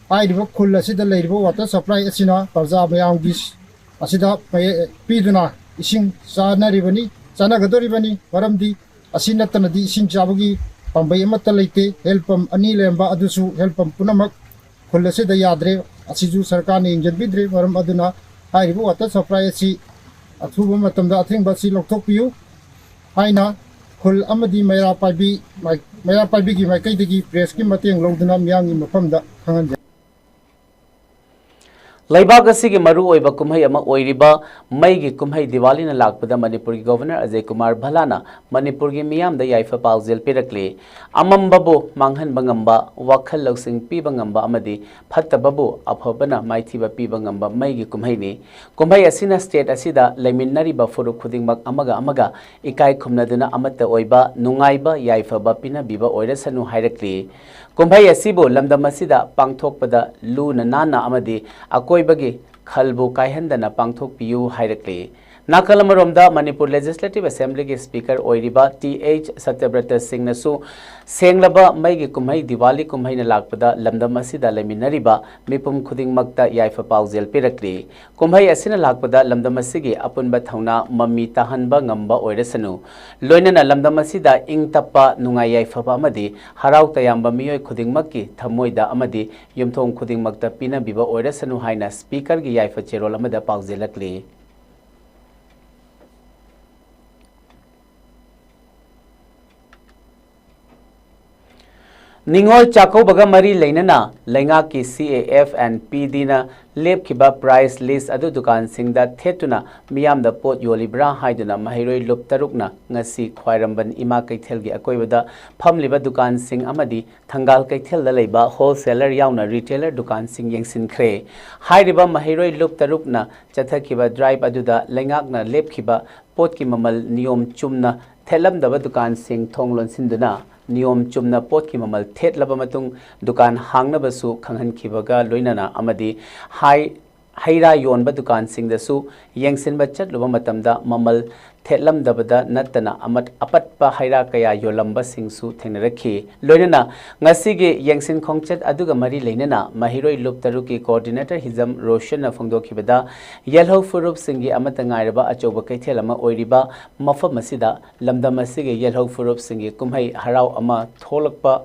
ꯍꯥꯏꯔꯤꯕ ꯈꯨꯜ ꯑꯁꯤꯗ ꯂꯩꯔꯤꯕ ꯋꯥꯇꯔ ꯁꯄ꯭ꯂꯥꯏ ꯑꯁꯤꯅ ꯄ꯭ꯔꯖꯥ ꯃꯌꯥꯝꯒꯤ ꯑꯁꯤꯗ ꯄꯤꯗꯨꯅ ꯏꯁꯤꯡ ꯆꯥꯅꯔꯤꯕꯅꯤ, ꯆꯥꯅꯒꯗꯧꯔꯤꯕꯅꯤ꯫ ꯃꯔꯝꯗꯤ ꯑꯁꯤ ꯅꯠꯇꯅꯗꯤ ꯏꯁꯤꯡ ꯆꯥꯕꯒꯤ ꯄꯥꯝꯕꯩ ꯑꯃꯠꯇ ꯂꯩꯇꯦ꯫ ꯍꯦꯜ ꯄꯝ ꯑꯅꯤ ꯂꯩꯔꯝꯕ ꯑꯗꯨꯁꯨ ꯍꯦꯜ ꯄꯝ ꯄꯨꯝꯅꯃꯛ ꯈꯨꯜ ꯑꯁꯤꯗ ꯌꯥꯗ꯭ꯔꯦ꯫ ꯑꯁꯤꯁꯨ ꯁꯔꯀꯥꯔꯅ ꯌꯦꯡꯁꯤꯟꯕꯤꯗ꯭ꯔꯦ꯫ ꯃꯔꯝ ꯑꯗꯨꯅ ꯍꯥꯏꯔꯤꯕ ꯋꯥꯇꯔ ꯁꯄ꯭ꯂꯥꯏ ꯑꯁꯤ ꯑꯊꯨꯕ ꯃꯇꯝꯗ ꯑꯊꯤꯡꯕ ꯑꯁꯤ ꯂꯧꯊꯣꯛꯄꯤꯌꯨ ꯍꯥꯏꯅ ꯈꯨꯜ ꯑꯃꯗꯤ ꯃꯩꯔꯥ ꯄꯥꯏꯕꯤ ꯃꯩꯔꯥ ꯄꯥꯏꯕꯤꯒꯤ ꯃꯥꯏꯀꯩꯗꯒꯤ ꯄ꯭ꯔꯦꯁꯀꯤ ꯃꯇꯦꯡ ꯂꯧꯗꯨꯅ ꯃꯤꯌꯥꯝꯒꯤ ꯃꯐꯝꯗ ꯈꯪꯍꯟꯖꯔꯤ꯫ ꯂꯩꯕꯥꯛ ꯑꯁꯤꯒꯤ ꯃꯔꯨꯑꯣꯏꯕ ꯀꯨꯝꯍꯩ ꯑꯃ ꯑꯣꯏꯔꯤꯕ ꯃꯩꯒꯤ ꯀꯨꯝꯍꯩ ꯗꯤꯋꯥꯂꯤꯅ ꯂꯥꯛꯄꯗ ꯃꯅꯤꯄꯨꯔꯒꯤ ꯒꯣꯚꯔꯅꯔ ꯑꯖꯌ ꯀꯨꯃꯥꯔ ꯚꯜꯂꯥꯅ ꯃꯅꯤꯄꯨꯔꯒꯤ ꯃꯤꯌꯥꯝꯗ ꯌꯥꯏꯐ ꯄꯥꯎꯖꯦꯜ ꯄꯤꯔꯛꯂꯤ꯫ ꯑꯃꯝꯕꯕꯨ ꯃꯥꯡꯍꯟꯕ ꯉꯝꯕ, ꯋꯥꯈꯜ ꯂꯧꯁꯤꯡ ꯄꯤꯕ ꯉꯝꯕ ꯑꯃꯗꯤ ꯐꯠꯇꯕꯕꯨ ꯑꯐꯕꯅ ꯃꯥꯏꯊꯤꯕ ꯄꯤꯕ ꯉꯝꯕ ꯃꯩꯒꯤ ꯀꯨꯝꯍꯩꯅꯤ꯫ ꯀꯨꯝꯍꯩ ꯑꯁꯤꯅ state ꯑꯁꯤꯗ ꯂꯩꯃꯤꯟꯅꯔꯤꯕ ꯐꯨꯔꯨꯞ ꯈꯨꯗꯤꯡꯃꯛ ꯑꯃꯒ ꯑꯃꯒ ꯏꯀꯥꯏ ꯈꯨꯝꯅꯗꯨꯅ ꯑꯃꯠꯇ ꯑꯣꯏꯕ, ꯅꯨꯡꯉꯥꯏꯕ, ꯌꯥꯏꯐꯕ ꯄꯤꯅꯕꯤꯕ ꯑꯣꯏꯔꯁꯅꯨ ꯍꯥꯏꯔꯛꯂꯤ꯫ ꯀꯨꯝꯍꯩ ꯑꯁꯤꯕꯨ ꯂꯝꯗꯝ ꯑꯁꯤꯗ ꯄꯥꯡꯊꯣꯛꯄꯗ ꯂꯨꯅ ꯅꯥꯟꯅ ꯑꯃꯗꯤ ꯑꯀꯣꯏꯕꯒꯤ ꯈꯜꯕꯨ ꯀꯥꯏꯍꯟꯗꯅ ꯄꯥꯡꯊꯣꯛꯄꯤꯌꯨ ꯍꯥꯏꯔꯛꯂꯤ꯫ ꯅꯥꯀꯜ ꯑꯃꯔꯣꯝꯗ, ꯃꯅꯤꯄꯨꯔ ꯂꯦꯖꯤꯁꯂꯦꯇꯤꯚ ꯑꯦꯁꯦꯝꯕ꯭ꯂꯤꯒꯤ ꯁ꯭ꯄꯤꯀꯔ ꯑꯣꯏꯔꯤꯕ ꯇꯤ ꯑꯩꯆ ꯁꯇ꯭ꯌꯕ꯭ꯔꯇ ꯁꯤꯡꯅꯁꯨ ꯁꯦꯡꯂꯕ ꯃꯩꯒꯤ ꯀꯨꯝꯍꯩ ꯗꯤꯋꯥꯂꯤ ꯀꯨꯝꯍꯩꯅ ꯂꯥꯛꯄꯗ ꯂꯝꯗꯝ ꯑꯁꯤꯗ ꯂꯩꯃꯤꯟꯅꯔꯤꯕ ꯃꯤꯄꯨꯝ ꯈꯨꯗꯤꯡꯃꯛꯇ ꯌꯥꯏꯐ ꯄꯥꯎꯖꯦꯜ ꯄꯤꯔꯛꯂꯤ꯫ ꯀꯨꯝꯍꯩ ꯑꯁꯤꯅ ꯂꯥꯛꯄꯗ ꯂꯝꯗꯝ ꯑꯁꯤꯒꯤ ꯑꯄꯨꯟꯕ ꯊꯧꯅꯥ ꯃꯃꯤ ꯇꯥꯍꯟꯕ ꯉꯝꯕ ꯑꯣꯏꯔꯁꯅꯨ, ꯂꯣꯏꯅꯅ ꯂꯝꯗꯝ ꯑꯁꯤꯗ ꯏꯪ ꯇꯞꯄ, ꯅꯨꯡꯉꯥꯏ ꯌꯥꯏꯐꯕ ꯑꯃꯗꯤ ꯍꯔꯥꯎ ꯇꯌꯥꯝꯕ ꯃꯤꯑꯣꯏ ꯈꯨꯗꯤꯡꯃꯛꯀꯤ ꯊꯃꯣꯏꯗ ꯑꯃꯗꯤ ꯌꯨꯝꯊꯣꯡ ꯈꯨꯗꯤꯡꯃꯛꯇ ꯄꯤꯅꯕꯤꯕ ꯑꯣꯏꯔꯁꯅꯨ ꯍꯥꯏꯅ ꯁ꯭ꯄꯤꯀꯔꯒꯤ ꯌꯥꯏꯐ ꯆꯦꯔꯣꯜ ꯑꯃꯗ ꯄꯥꯎꯖꯦꯜꯂꯛꯂꯤ꯫ ꯅꯤꯉꯣꯜ ꯆꯥꯛꯀꯧꯕꯒ ꯃꯔꯤ ꯂꯩꯅꯅ ꯂꯩꯉꯥꯛꯀꯤ C A F and P D ꯅ ꯂꯦꯞꯈꯤꯕ price list ꯑꯗꯨ ꯗꯨꯀꯥꯟꯁꯤꯡꯗ ꯊꯦꯠꯇꯨꯅ ꯃꯤꯌꯥꯝꯗ ꯄꯣꯠ ꯌꯣꯜꯂꯤꯕ꯭ꯔꯥ ꯍꯥꯏꯗꯨꯅ ꯃꯍꯩꯔꯣꯏ ꯂꯨꯞ ꯇꯔꯨꯛꯅ ꯉꯁꯤ ꯈ꯭ꯋꯥꯏꯔꯝꯕꯟ ꯏꯃꯥ ꯀꯩꯊꯦꯜꯒꯤ ꯑꯀꯣꯏꯕꯗ ꯐꯝꯂꯤꯕ ꯗꯨꯀꯥꯟꯁꯤꯡ ꯑꯃꯗꯤ ꯊꯪꯒꯥꯜ ꯀꯩꯊꯦꯜꯗ ꯂꯩꯕ wholesaler ꯌꯥꯎꯅ retailer ꯗꯨꯀꯥꯟꯁꯤꯡ ꯌꯦꯡꯁꯤꯟꯈ꯭ꯔꯦ꯫ ꯍꯥꯏꯔꯤꯕ ꯃꯍꯩꯔꯣꯏ ꯂꯨꯞ ꯇꯔꯨꯛꯅ ꯆꯠꯊꯈꯤꯕ drive ꯑꯗꯨꯗ ꯂꯩꯉꯥꯛꯅ ꯂꯦꯞꯈꯤꯕ ꯄꯣꯠꯀꯤ ꯃꯃꯜ ꯅꯤꯌꯣꯝ ꯆꯨꯝꯅ ꯊꯦꯠꯂꯝꯗꯕ ꯗꯨꯀꯥꯟꯁꯤꯡ ꯊꯣꯡ ꯂꯣꯟꯁꯤꯟꯗꯨꯅ ꯅꯤꯌꯣꯝ ꯆꯨꯝꯅ ꯄꯣꯠꯀꯤ ꯃꯃꯜ ꯊꯦꯠꯂꯕ ꯃꯇꯨꯡ ꯗꯨꯀꯥꯟ ꯍꯥꯡꯅꯕꯁꯨ ꯈꯪꯍꯟꯈꯤꯕꯒ ꯂꯣꯏꯅꯅ ꯑꯃꯗꯤ ꯍꯥꯏ-, ꯍꯩ ꯔꯥ ꯌꯣꯟꯕ ꯗꯨꯀꯥꯟꯁꯤꯡꯗꯁꯨ ꯌꯦꯡꯁꯤꯟꯕ ꯆꯠꯂꯨꯕ ꯃꯇꯝꯗ ꯃꯃꯜ ꯊꯦꯠꯂꯝꯗꯕꯗ ꯅꯠꯇꯅ ꯑꯃꯠ-, ꯑꯄꯠꯄ ꯍꯩ ꯔꯥ ꯀꯌꯥ ꯌꯣꯜꯂꯝꯕꯁꯤꯡꯁꯨ ꯊꯦꯡꯅꯔꯛꯈꯤ꯫ ꯂꯣꯏꯅꯅ ꯉꯁꯤꯒꯤ ꯌꯦꯡꯁꯤꯟ ꯈꯣꯡꯆꯠ ꯑꯗꯨꯒ ꯃꯔꯤ ꯂꯩꯅꯅ ꯃꯍꯩꯔꯣꯏ ꯂꯨꯞ ꯇꯔꯨꯛꯀꯤ coordinator ꯍꯤꯖꯝ ꯔꯣꯁꯟꯅ ꯐꯣꯡꯗꯣꯛꯈꯤꯕꯗ, ꯌꯦꯜꯍꯧ ꯐꯨꯔꯨꯞꯁꯤꯡꯒꯤ ꯑꯃꯠꯇ ꯉꯥꯏꯔꯕ ꯑꯆꯧꯕ ꯀꯩꯊꯦꯜ ꯑꯃ ꯑꯣꯏꯔꯤꯕ ꯃꯐꯝ ꯑꯁꯤꯗ ꯂꯝꯗꯝ ꯑꯁꯤꯒꯤ ꯌꯦꯜꯍꯧ ꯐꯨꯔꯨꯞꯁꯤꯡꯒꯤ ꯀꯨꯝꯍꯩ ꯍꯔꯥꯎ ꯑꯃ ꯊꯣꯛꯂꯛꯄ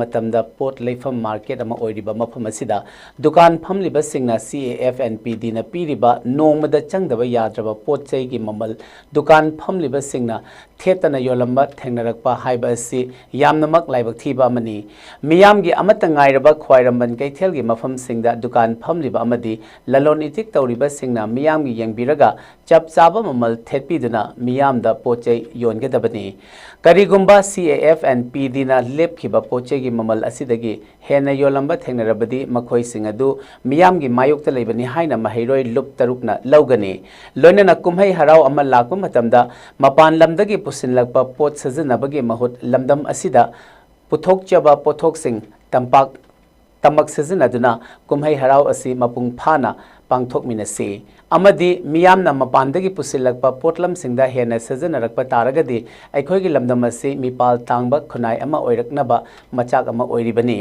ꯃꯇꯝꯗ ꯄꯣꯠ ꯂꯩꯐꯝ market ꯑꯃ ꯑꯣꯏꯔꯤꯕ ꯃꯐꯝ ꯑꯁꯤꯗ ꯗꯨꯀꯥꯟ ꯐꯝꯂꯤꯕꯁꯤꯡꯅ C A F and P D ꯅ ꯄꯤꯔꯤꯕ ꯅꯣꯡꯃꯗ ꯆꯪꯗꯕ ꯌꯥꯗ꯭ꯔꯕ ꯄꯣꯠ ꯆꯩꯒꯤ ꯃꯃꯜ ꯗꯨꯀꯥꯟ ꯐꯝꯂꯤꯕꯁꯤꯡꯅ ꯊꯦꯠꯇꯅ ꯌꯣꯜꯂꯝꯕ ꯊꯦꯡꯅꯔꯛꯄ ꯍꯥꯏꯕ ꯑꯁꯤ ꯌꯥꯝꯅꯃꯛ ꯂꯥꯏꯕꯛ ꯊꯤꯕ ꯑꯃꯅꯤ꯫ ꯃꯤꯌꯥꯝꯒꯤ ꯑꯃꯠꯇ ꯉꯥꯏꯔꯕ ꯈ꯭ꯋꯥꯏꯔꯝꯕꯟ ꯀꯩꯊꯦꯜꯒꯤ ꯃꯐꯝꯁꯤꯡꯗ ꯗꯨꯀꯥꯟ ꯐꯝꯂꯤꯕ ꯑꯃꯗꯤ ꯂꯂꯣꯟ ꯏꯇꯤꯛ ꯇꯧꯔꯤꯕꯁꯤꯡꯅ ꯃꯤꯌꯥꯝꯒꯤ ꯌꯦꯡꯕꯤꯔꯒ ꯆꯞ ꯆꯥꯕ ꯃꯃꯜ ꯊꯦꯠꯄꯤꯗꯨꯅ ꯃꯤꯌꯥꯝꯗ ꯄꯣꯠ ꯆꯩ ꯌꯣꯟꯒꯗꯕꯅꯤ꯫ ꯀꯔꯤꯒꯨꯝꯕ C A F and P D ꯅ ꯂꯦꯞꯈꯤꯕ ꯄꯣꯠ ꯆꯩꯒꯤ ꯃꯃꯜ ꯑꯁꯤꯗꯒꯤ ꯍꯦꯟꯅ ꯌꯣꯜꯂꯝꯕ ꯊꯦꯡꯅꯔꯕꯗꯤ ꯃꯈꯣꯏꯁꯤꯡ ꯑꯗꯨ ꯃꯤꯌꯥꯝꯒꯤ ꯃꯥꯌꯣꯛꯇ ꯂꯩꯕꯅꯤ ꯍꯥꯏꯅ ꯃꯍꯩꯔꯣꯏ ꯂꯨꯞ ꯇꯔꯨꯛꯅ ꯂꯧꯒꯅꯤ꯫ ꯂꯣꯏꯅꯅ ꯀꯨꯝꯍꯩ ꯍꯔꯥꯎ ꯑꯃ ꯂꯥꯛꯄ ꯃꯇꯝꯗ ꯃꯄꯥꯟ ꯂꯝꯗꯒꯤ ꯄꯨꯁꯤꯜꯂꯛꯄ ꯄꯣꯠ ꯁꯤꯖꯤꯟꯅꯕꯒꯤ ꯃꯍꯨꯠ ꯂꯝꯗꯝ ꯑꯁꯤꯗ ꯄꯨꯊꯣꯛꯆꯕ ꯄꯣꯠꯊꯣꯛꯁꯤꯡ ꯇꯝꯄꯥꯛ ꯇꯃꯛ ꯁꯤꯖꯤꯟꯅꯗꯨꯅ ꯀꯨꯝꯍꯩ ꯍꯔꯥꯎ ꯑꯁꯤ ꯃꯄꯨꯡ ꯐꯥꯅ ꯄꯥꯡꯊꯣꯛꯃꯤꯟꯅꯁꯤ ꯑꯃꯗꯤ ꯃꯤꯌꯥꯝꯅ ꯃꯄꯥꯟꯗꯒꯤ ꯄꯨꯁꯤꯜꯂꯛꯄ ꯄꯣꯠꯂꯝꯁꯤꯡꯗ ꯍꯦꯟꯅ ꯁꯤꯖꯤꯟꯅꯔꯛꯄ ꯇꯥꯔꯒꯗꯤ ꯑꯩꯈꯣꯏꯒꯤ ꯂꯝꯗꯝ ꯑꯁꯤ ꯃꯤꯄꯥꯜ ꯇꯥꯡꯕ ꯈꯨꯟꯅꯥꯏ ꯑꯃ ꯑꯣꯏꯔꯛꯅꯕ ꯃꯆꯥꯛ ꯑꯃ ꯑꯣꯏꯔꯤꯕꯅꯤ꯫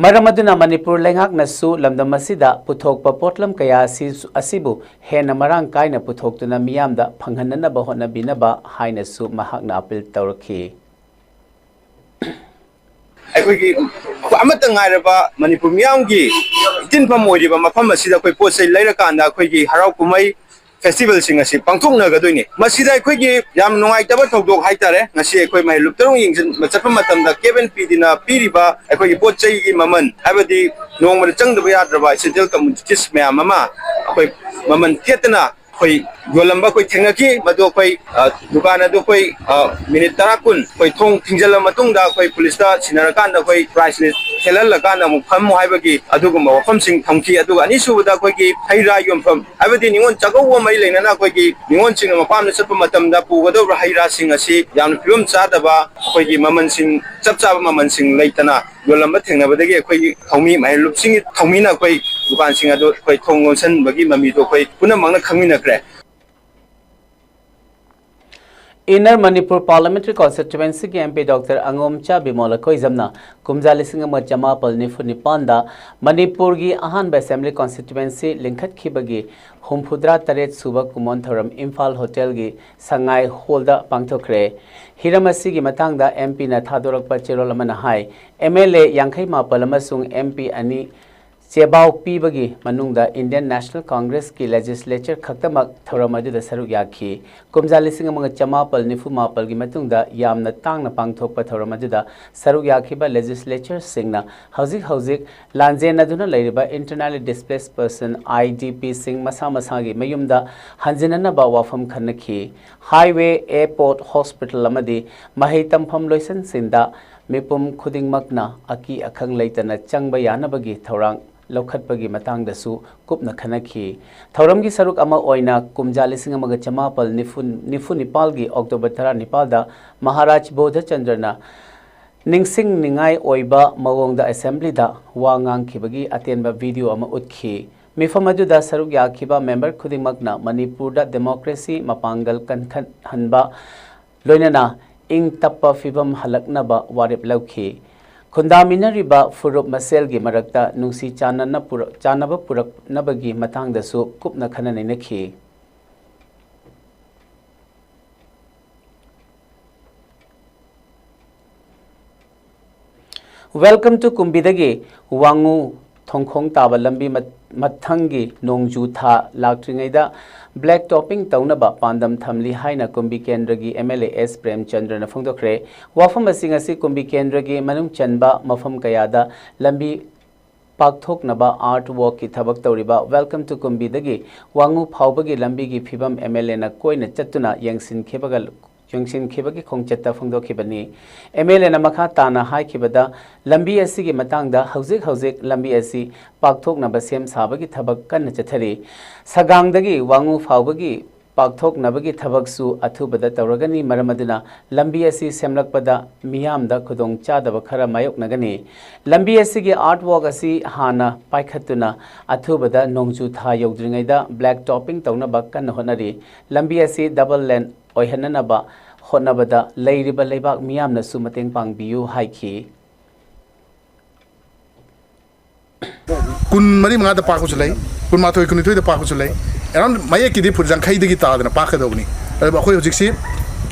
ꯃꯔꯝ ꯑꯗꯨꯅ ꯃꯅꯤꯄꯨꯔ ꯂꯩꯉꯥꯛꯅꯁꯨ ꯂꯝꯗꯝ ꯑꯁꯤꯗ ꯄꯨꯊꯣꯛꯄ ꯄꯣꯠꯂꯝ ꯀꯌꯥ ꯑꯁꯤ, ꯑꯁꯤꯕꯨ ꯍꯦꯟꯅ ꯃꯔꯥꯡ ꯀꯥꯏꯅ ꯄꯨꯊꯣꯛꯇꯨꯅ ꯃꯤꯌꯥꯝꯗ ꯐꯪꯍꯟꯅꯅꯕ ꯍꯣꯠꯅꯕꯤꯅꯕ ꯍꯥꯏꯅꯁꯨ ꯃꯍꯥꯛꯅ ꯑꯄꯤꯜ ꯇꯧꯔꯛꯈꯤ꯫ ꯑꯩꯈꯣꯏꯒꯤ ꯑꯃꯠꯇ ꯉꯥꯏꯔꯕ ꯃꯅꯤꯄꯨꯔ ꯃꯤꯌꯥꯝꯒꯤ ꯏꯇꯤꯟꯐꯝ ꯑꯣꯏꯔꯤꯕ ꯃꯐꯝ ꯑꯁꯤꯗ ꯑꯩꯈꯣꯏ ꯄꯣꯠ ꯆꯩ ꯂꯩꯔꯀꯥꯟꯗ ꯑꯩꯈꯣꯏꯒꯤ ꯍꯔꯥꯎ ꯀꯨꯝꯍꯩ ꯐꯦꯁꯇꯤꯚꯦꯜꯁꯤꯡ ꯑꯁꯤ ꯄꯥꯡꯊꯣꯛꯅꯒꯗꯣꯏꯅꯤ꯫ ꯃꯁꯤꯗ ꯑꯩꯈꯣꯏꯒꯤ ꯌꯥꯝ ꯅꯨꯡꯉꯥꯏꯇꯕ ꯊꯧꯗꯣꯛ ꯍꯥꯏꯇꯥꯔꯦ, ꯉꯁꯤ ꯑꯩꯈꯣꯏ ꯃꯍꯩ ꯂꯨꯞꯇꯔꯨꯡ ꯌꯦꯡꯁꯤꯟꯕ ꯆꯠꯄ ꯃꯇꯝꯗ ꯀꯦꯞ ꯑꯦꯟ ꯄꯤꯗꯤꯅ ꯄꯤꯔꯤꯕ ꯑꯩꯈꯣꯏꯒꯤ ꯄꯣꯠ ꯆꯩꯒꯤ ꯃꯃꯜ, ꯍꯥꯏꯕꯗꯤ ꯅꯣꯡꯃꯗ ꯆꯪꯗꯕ ꯌꯥꯗ꯭ꯔꯕ essential commodities ꯃꯌꯥꯝ ꯑꯃ ꯑꯩꯈꯣꯏ ꯃꯃꯜ ꯊꯦꯠꯇꯅ ꯑꯩꯈꯣꯏ ꯌꯣꯜꯂꯝꯕ ꯑꯩꯈꯣꯏ ꯊꯦꯡꯅꯈꯤ꯫ ꯃꯗꯨ ꯑꯩꯈꯣꯏ, ꯑ, ꯗꯨꯀꯥꯟ ꯑꯗꯨ ꯑꯩꯈꯣꯏ, ꯑ, ꯃꯤꯅꯤꯠ ꯇꯔꯥ ꯀꯨꯟ ꯑꯩꯈꯣꯏ ꯊꯣꯡ ꯊꯤꯡꯖꯤꯜꯂ ꯃꯇꯨꯡꯗ ꯑꯩꯈꯣꯏ ꯄꯨꯂꯤꯁꯇ ꯁꯤꯟꯅꯔꯀꯥꯟꯗ ꯑꯩꯈꯣꯏ price list ꯊꯦꯜꯍꯜꯂꯀꯥꯟꯗ ꯑꯃꯨꯛ ꯐꯝꯃꯨ ꯍꯥꯏꯕꯒꯤ ꯑꯗꯨꯒꯨꯝꯕ ꯋꯥꯐꯝꯁꯤꯡ ꯊꯝꯈꯤ꯫ ꯑꯗꯨꯒ ꯑꯅꯤꯁꯨꯕꯗ ꯑꯩꯈꯣꯏꯒꯤ ꯍꯩ ꯔꯥ ꯌꯣꯟꯐꯝ, ꯍꯥꯏꯕꯗꯤ ꯅꯤꯉꯣꯜ ꯆꯥꯛꯀꯧꯕ ꯃꯔꯤ ꯂꯩꯅꯅ ꯑꯩꯈꯣꯏꯒꯤ ꯅꯤꯉꯣꯜꯁꯤꯡꯅ ꯃꯄꯥꯝꯗ ꯆꯠꯄ ꯃꯇꯝꯗ ꯄꯨꯒꯗꯧꯔꯤꯕ ꯍꯩ ꯔꯥꯁꯤꯡ ꯑꯁꯤ ꯌꯥꯝꯅ ꯐꯤꯕꯝ ꯆꯥꯗꯕ, ꯑꯩꯈꯣꯏꯒꯤ ꯃꯃꯜꯁꯤꯡ, ꯆꯞ ꯆꯥꯕ ꯃꯃꯜꯁꯤꯡ ꯂꯩꯇꯅ ꯌꯣꯜꯂꯝꯕ ꯊꯦꯡꯅꯕꯗꯒꯤ ꯑꯩꯈꯣꯏꯒꯤ ꯊꯧꯃꯤ, ꯃꯍꯩꯔꯣꯏꯁꯤꯡꯒꯤ ꯊꯧꯃꯤꯅ ꯑꯩꯈꯣꯏ ꯗꯨꯀꯥꯟꯁꯤꯡ ꯑꯗꯨ ꯑꯩꯈꯣꯏ ꯊꯣꯡ ꯂꯣꯟꯁꯤꯟꯕꯒꯤ ꯃꯃꯤꯗꯣ ꯑꯩꯈꯣꯏ ꯄꯨꯝꯅꯃꯛꯅ ꯈꯪꯃꯤꯟꯅꯈ꯭ꯔꯦ꯫ Inner Manipur Parliamentary Constituencyꯒꯤ MP Doctor ꯑꯉꯣꯝꯆꯥ Bimol ꯑꯀꯣꯏꯖꯝꯅ ꯀꯨꯝꯖꯥ ꯂꯤꯁꯤꯡ ꯑꯃ ꯆꯃꯥꯄꯜ ꯅꯤꯐꯨ ꯅꯤꯄꯥꯟꯗ ꯃꯅꯤꯄꯨꯔꯒꯤ ꯑꯍꯥꯟꯕ Assembly Constituency ꯂꯤꯡꯈꯠꯈꯤꯕꯒꯤ ꯍꯨꯝꯐꯨꯇꯔꯥ ꯇꯔꯦꯠ ꯁꯨꯕ ꯀꯨꯃꯣꯟ ꯊꯧꯔꯝ ꯏꯝꯐꯥꯜ ꯍꯣꯇꯦꯜꯒꯤ ꯁꯉꯥꯏ ꯍꯣꯜꯗ ꯄꯥꯡꯊꯣꯛꯈ꯭ꯔꯦ꯫ ꯍꯤꯔꯝ ꯑꯁꯤꯒꯤ ꯃꯇꯥꯡꯗ MPꯅ ꯊꯥꯗꯣꯔꯛꯄ ꯆꯦꯔꯣꯜ ꯑꯃꯅ ꯍꯥꯏ, MLA ꯌꯥꯡꯈꯩ ꯃꯥꯄꯜ ꯑꯃꯁꯨꯡ MP ꯑꯅꯤ ꯆꯦꯕꯥꯎ ꯄꯤꯕꯒꯤ ꯃꯅꯨꯡꯗ Indian National Congressꯀꯤ legislature ꯈꯛꯇꯃꯛ ꯊꯧꯔꯝ ꯑꯗꯨꯗ ꯁꯔꯨꯛ ꯌꯥꯈꯤ꯫ ꯀꯨꯝꯖꯥ ꯂꯤꯁꯤꯡ ꯑꯃꯒ ꯆꯃꯥꯄꯜ ꯅꯤꯐꯨ ꯃꯥꯄꯜꯒꯤ ꯃꯇꯨꯡꯗ ꯌꯥꯝꯅ ꯇꯥꯡꯅ ꯄꯥꯡꯊꯣꯛꯄ ꯊꯧꯔꯝ ꯑꯗꯨꯗ ꯁꯔꯨꯛ ꯌꯥꯈꯤꯕ legislatureꯁꯤꯡꯅ ꯍꯧꯖꯤꯛ ꯍꯧꯖꯤꯛ ꯂꯥꯟꯖꯦꯟꯅꯗꯨꯅ ꯂꯩꯔꯤꯕ Internally Displaced Person, IDPꯁꯤꯡ ꯃꯁꯥ ꯃꯁꯥꯒꯤ ꯃꯌꯨꯝꯗ ꯍꯟꯖꯤꯟꯅꯅꯕ ꯋꯥꯐꯝ ꯈꯟꯅꯈꯤ꯫ Highway, airport, hospital ꯑꯃꯗꯤ ꯃꯍꯩ ꯇꯝꯐꯝ ꯂꯣꯏꯁꯪꯁꯤꯡꯗ ꯃꯤꯄꯨꯝ ꯈꯨꯗꯤꯡꯃꯛꯅ ꯑꯀꯤ ꯑꯈꯪ ꯂꯩꯇꯅ ꯆꯪꯕ ꯌꯥꯅꯕꯒꯤ ꯊꯧꯔꯥꯡ ꯂꯧꯈꯠꯄꯒꯤ ꯃꯇꯥꯡꯗꯁꯨ ꯀꯨꯞꯅ ꯈꯟꯅꯈꯤ꯫ ꯊꯧꯔꯝꯒꯤ ꯁꯔꯨꯛ ꯑꯃ ꯑꯣꯏꯅ ꯀꯨꯝꯖꯥ ꯂꯤꯁꯤꯡ ꯑꯃꯒ ꯆꯃꯥꯄꯜ ꯅꯤꯐꯨ, ꯅꯤꯐꯨ ꯅꯤꯄꯥꯜꯒꯤ October ꯇꯔꯥꯅꯤꯄꯥꯜꯗ ꯃꯍꯥꯔꯥꯖ ꯕꯣꯙꯆꯟꯗ꯭ꯔꯅ ꯅꯤꯡꯁꯤꯡꯅꯤꯡꯉꯥꯏ ꯑꯣꯏꯕ ꯃꯑꯣꯡꯗ Assemblyꯗ ꯋꯥ ꯉꯥꯡꯈꯤꯕꯒꯤ ꯑꯇꯦꯟꯕ video ꯑꯃ ꯎꯠꯈꯤ꯫ ꯃꯤꯐꯝ ꯑꯗꯨꯗ ꯁꯔꯨꯛ ꯌꯥꯈꯤꯕ ꯃꯦꯝꯕꯔ ꯈꯨꯗꯤꯡꯃꯛꯅ ꯃꯅꯤꯄꯨꯔꯗ ꯗꯦꯃꯣꯀ꯭ꯔꯦꯁꯤ ꯃꯄꯥꯡꯒꯜ ꯀꯟꯈꯠꯍꯟꯕ, ꯂꯣꯏꯅꯅ ꯏꯪ ꯇꯞꯄ ꯐꯤꯕꯝ ꯍꯜꯂꯛꯅꯕ ꯋꯥꯔꯦꯞ ꯂꯧꯈꯤ꯫ ꯈꯨꯟꯗꯥꯃꯤꯟꯅꯔꯤꯕ ꯐꯨꯔꯨꯞ ꯃꯁꯦꯜꯒꯤ ꯃꯔꯛꯇ ꯅꯨꯡꯁꯤ ꯆꯥꯟꯅꯅ ꯄꯨꯔꯛ-, ꯆꯥꯟꯅꯕ ꯄꯨꯔꯛꯅꯕꯒꯤ ꯃꯇꯥꯡꯗꯁꯨ ꯀꯨꯞꯅ ꯈꯟꯅ ꯅꯩꯅꯈꯤ꯫ Welcome to ꯀꯨꯝꯕꯤꯗꯒꯤ ꯋꯥꯉꯨ ꯊꯣꯡꯈꯣꯡ ꯇꯥꯕ ꯂꯝꯕꯤ ꯃꯠ-, ꯃꯊꯪꯒꯤ ꯅꯣꯡꯖꯨ ꯊꯥ ꯂꯥꯛꯇ꯭ꯔꯤꯉꯩꯗ black topping ꯇꯧꯅꯕ ꯄꯥꯟꯗꯝ ꯊꯝꯂꯤ ꯍꯥꯏꯅ ꯀꯨꯝꯕꯤ ꯀꯦꯟꯗ꯭ꯔꯒꯤ M L A S ꯄ꯭ꯔꯦꯝꯆꯟꯗ꯭ꯔꯅ ꯐꯣꯡꯗꯣꯛꯈ꯭ꯔꯦ꯫ ꯋꯥꯐꯝ ꯑꯁꯤ ꯉꯁꯤ ꯀꯨꯝꯕꯤ ꯀꯦꯟꯗ꯭ꯔꯒꯤ ꯃꯅꯨꯡ ꯆꯟꯕ ꯃꯐꯝ ꯀꯌꯥꯗ ꯂꯝꯕꯤ ꯄꯥꯛꯊꯣꯛꯅꯕ art walkꯀꯤ ꯊꯕꯛ ꯇꯧꯔꯤꯕ Welcome to ꯀꯨꯝꯕꯤꯗꯒꯤ ꯋꯥꯉꯨ ꯐꯥꯎꯕꯒꯤ ꯂꯝꯕꯤꯒꯤ ꯐꯤꯕꯝ M L Aꯅ ꯀꯣꯏꯅ ꯆꯠꯇꯨꯅ ꯌꯦꯡꯁꯤꯟꯈꯤꯕꯒ, ꯌꯦꯡꯁꯤꯟꯈꯤꯕꯒꯤ ꯈꯣꯡꯆꯠꯇ ꯐꯣꯡꯗꯣꯛꯈꯤꯕꯅꯤ꯫ M L Aꯅ ꯃꯈꯥ ꯇꯥꯅ ꯍꯥꯏꯈꯤꯕꯗ, ꯂꯝꯕꯤ ꯑꯁꯤꯒꯤ ꯃꯇꯥꯡꯗ ꯍꯧꯖꯤꯛ ꯍꯧꯖꯤꯛ ꯂꯝꯕꯤ ꯑꯁꯤ ꯄꯥꯛꯊꯣꯛꯅꯕ ꯁꯦꯝ ꯁꯥꯕꯒꯤ ꯊꯕꯛ ꯀꯟꯅ ꯆꯠꯊꯔꯤ꯫ ꯁꯒꯥꯡꯗꯒꯤ ꯋꯥꯉꯨ ꯐꯥꯎꯕꯒꯤ ꯄꯥꯛꯊꯣꯛꯅꯕꯒꯤ ꯊꯕꯛꯁꯨ ꯑꯊꯨꯕꯗ ꯇꯧꯔꯒꯅꯤ꯫ ꯃꯔꯝ ꯑꯗꯨꯅ ꯂꯝꯕꯤ ꯑꯁꯤ ꯁꯦꯝꯂꯛꯄꯗ ꯃꯤꯌꯥꯝꯗ ꯈꯨꯗꯣꯡ ꯆꯥꯗꯕ ꯈꯔ ꯃꯥꯌꯣꯛꯅꯒꯅꯤ꯫ ꯂꯝꯕꯤ ꯑꯁꯤꯒꯤ art walk ꯑꯁꯤ ꯍꯥꯟꯅ ꯄꯥꯏꯈꯠꯇꯨꯅ ꯑꯊꯨꯕꯗ ꯅꯣꯡꯖꯨ ꯊꯥ ꯌꯧꯗ꯭ꯔꯤꯉꯩꯗ black topping ꯇꯧꯅꯕ ꯀꯟꯅ ꯍꯣꯠꯅꯔꯤ꯫ ꯂꯝꯕꯤ ꯑꯁꯤ double lane ꯑꯣꯏꯍꯟꯅꯅꯕ ꯍꯣꯠꯅꯕꯗ ꯂꯩꯔꯤꯕ ꯂꯩꯕꯥꯛ ꯃꯤꯌꯥꯝꯅꯁꯨ ꯃꯇꯦꯡ ꯄꯥꯡꯕꯤꯌꯨ ꯍꯥꯏꯈꯤ꯫ ꯀꯨꯟ ꯃꯔꯤ ꯃꯉꯥꯗ ꯄꯥꯛꯄꯁꯨ ꯂꯩ, ꯀꯨꯟꯃꯥꯊꯣꯏ, ꯀꯨꯟꯅꯤꯊꯣꯏꯗ ꯄꯥꯛꯄꯁꯨ ꯂꯩ꯫ Around ꯃꯌꯦꯛꯀꯤꯗꯤ ꯐꯨꯠ ꯌꯥꯡꯈꯩꯗꯒꯤ ꯇꯥꯗꯅ ꯄꯥꯛꯀꯗꯧꯕꯅꯤ꯫ ꯑꯗꯨꯕꯨ ꯑꯩꯈꯣꯏ ꯍꯧꯖꯤꯛꯁꯤ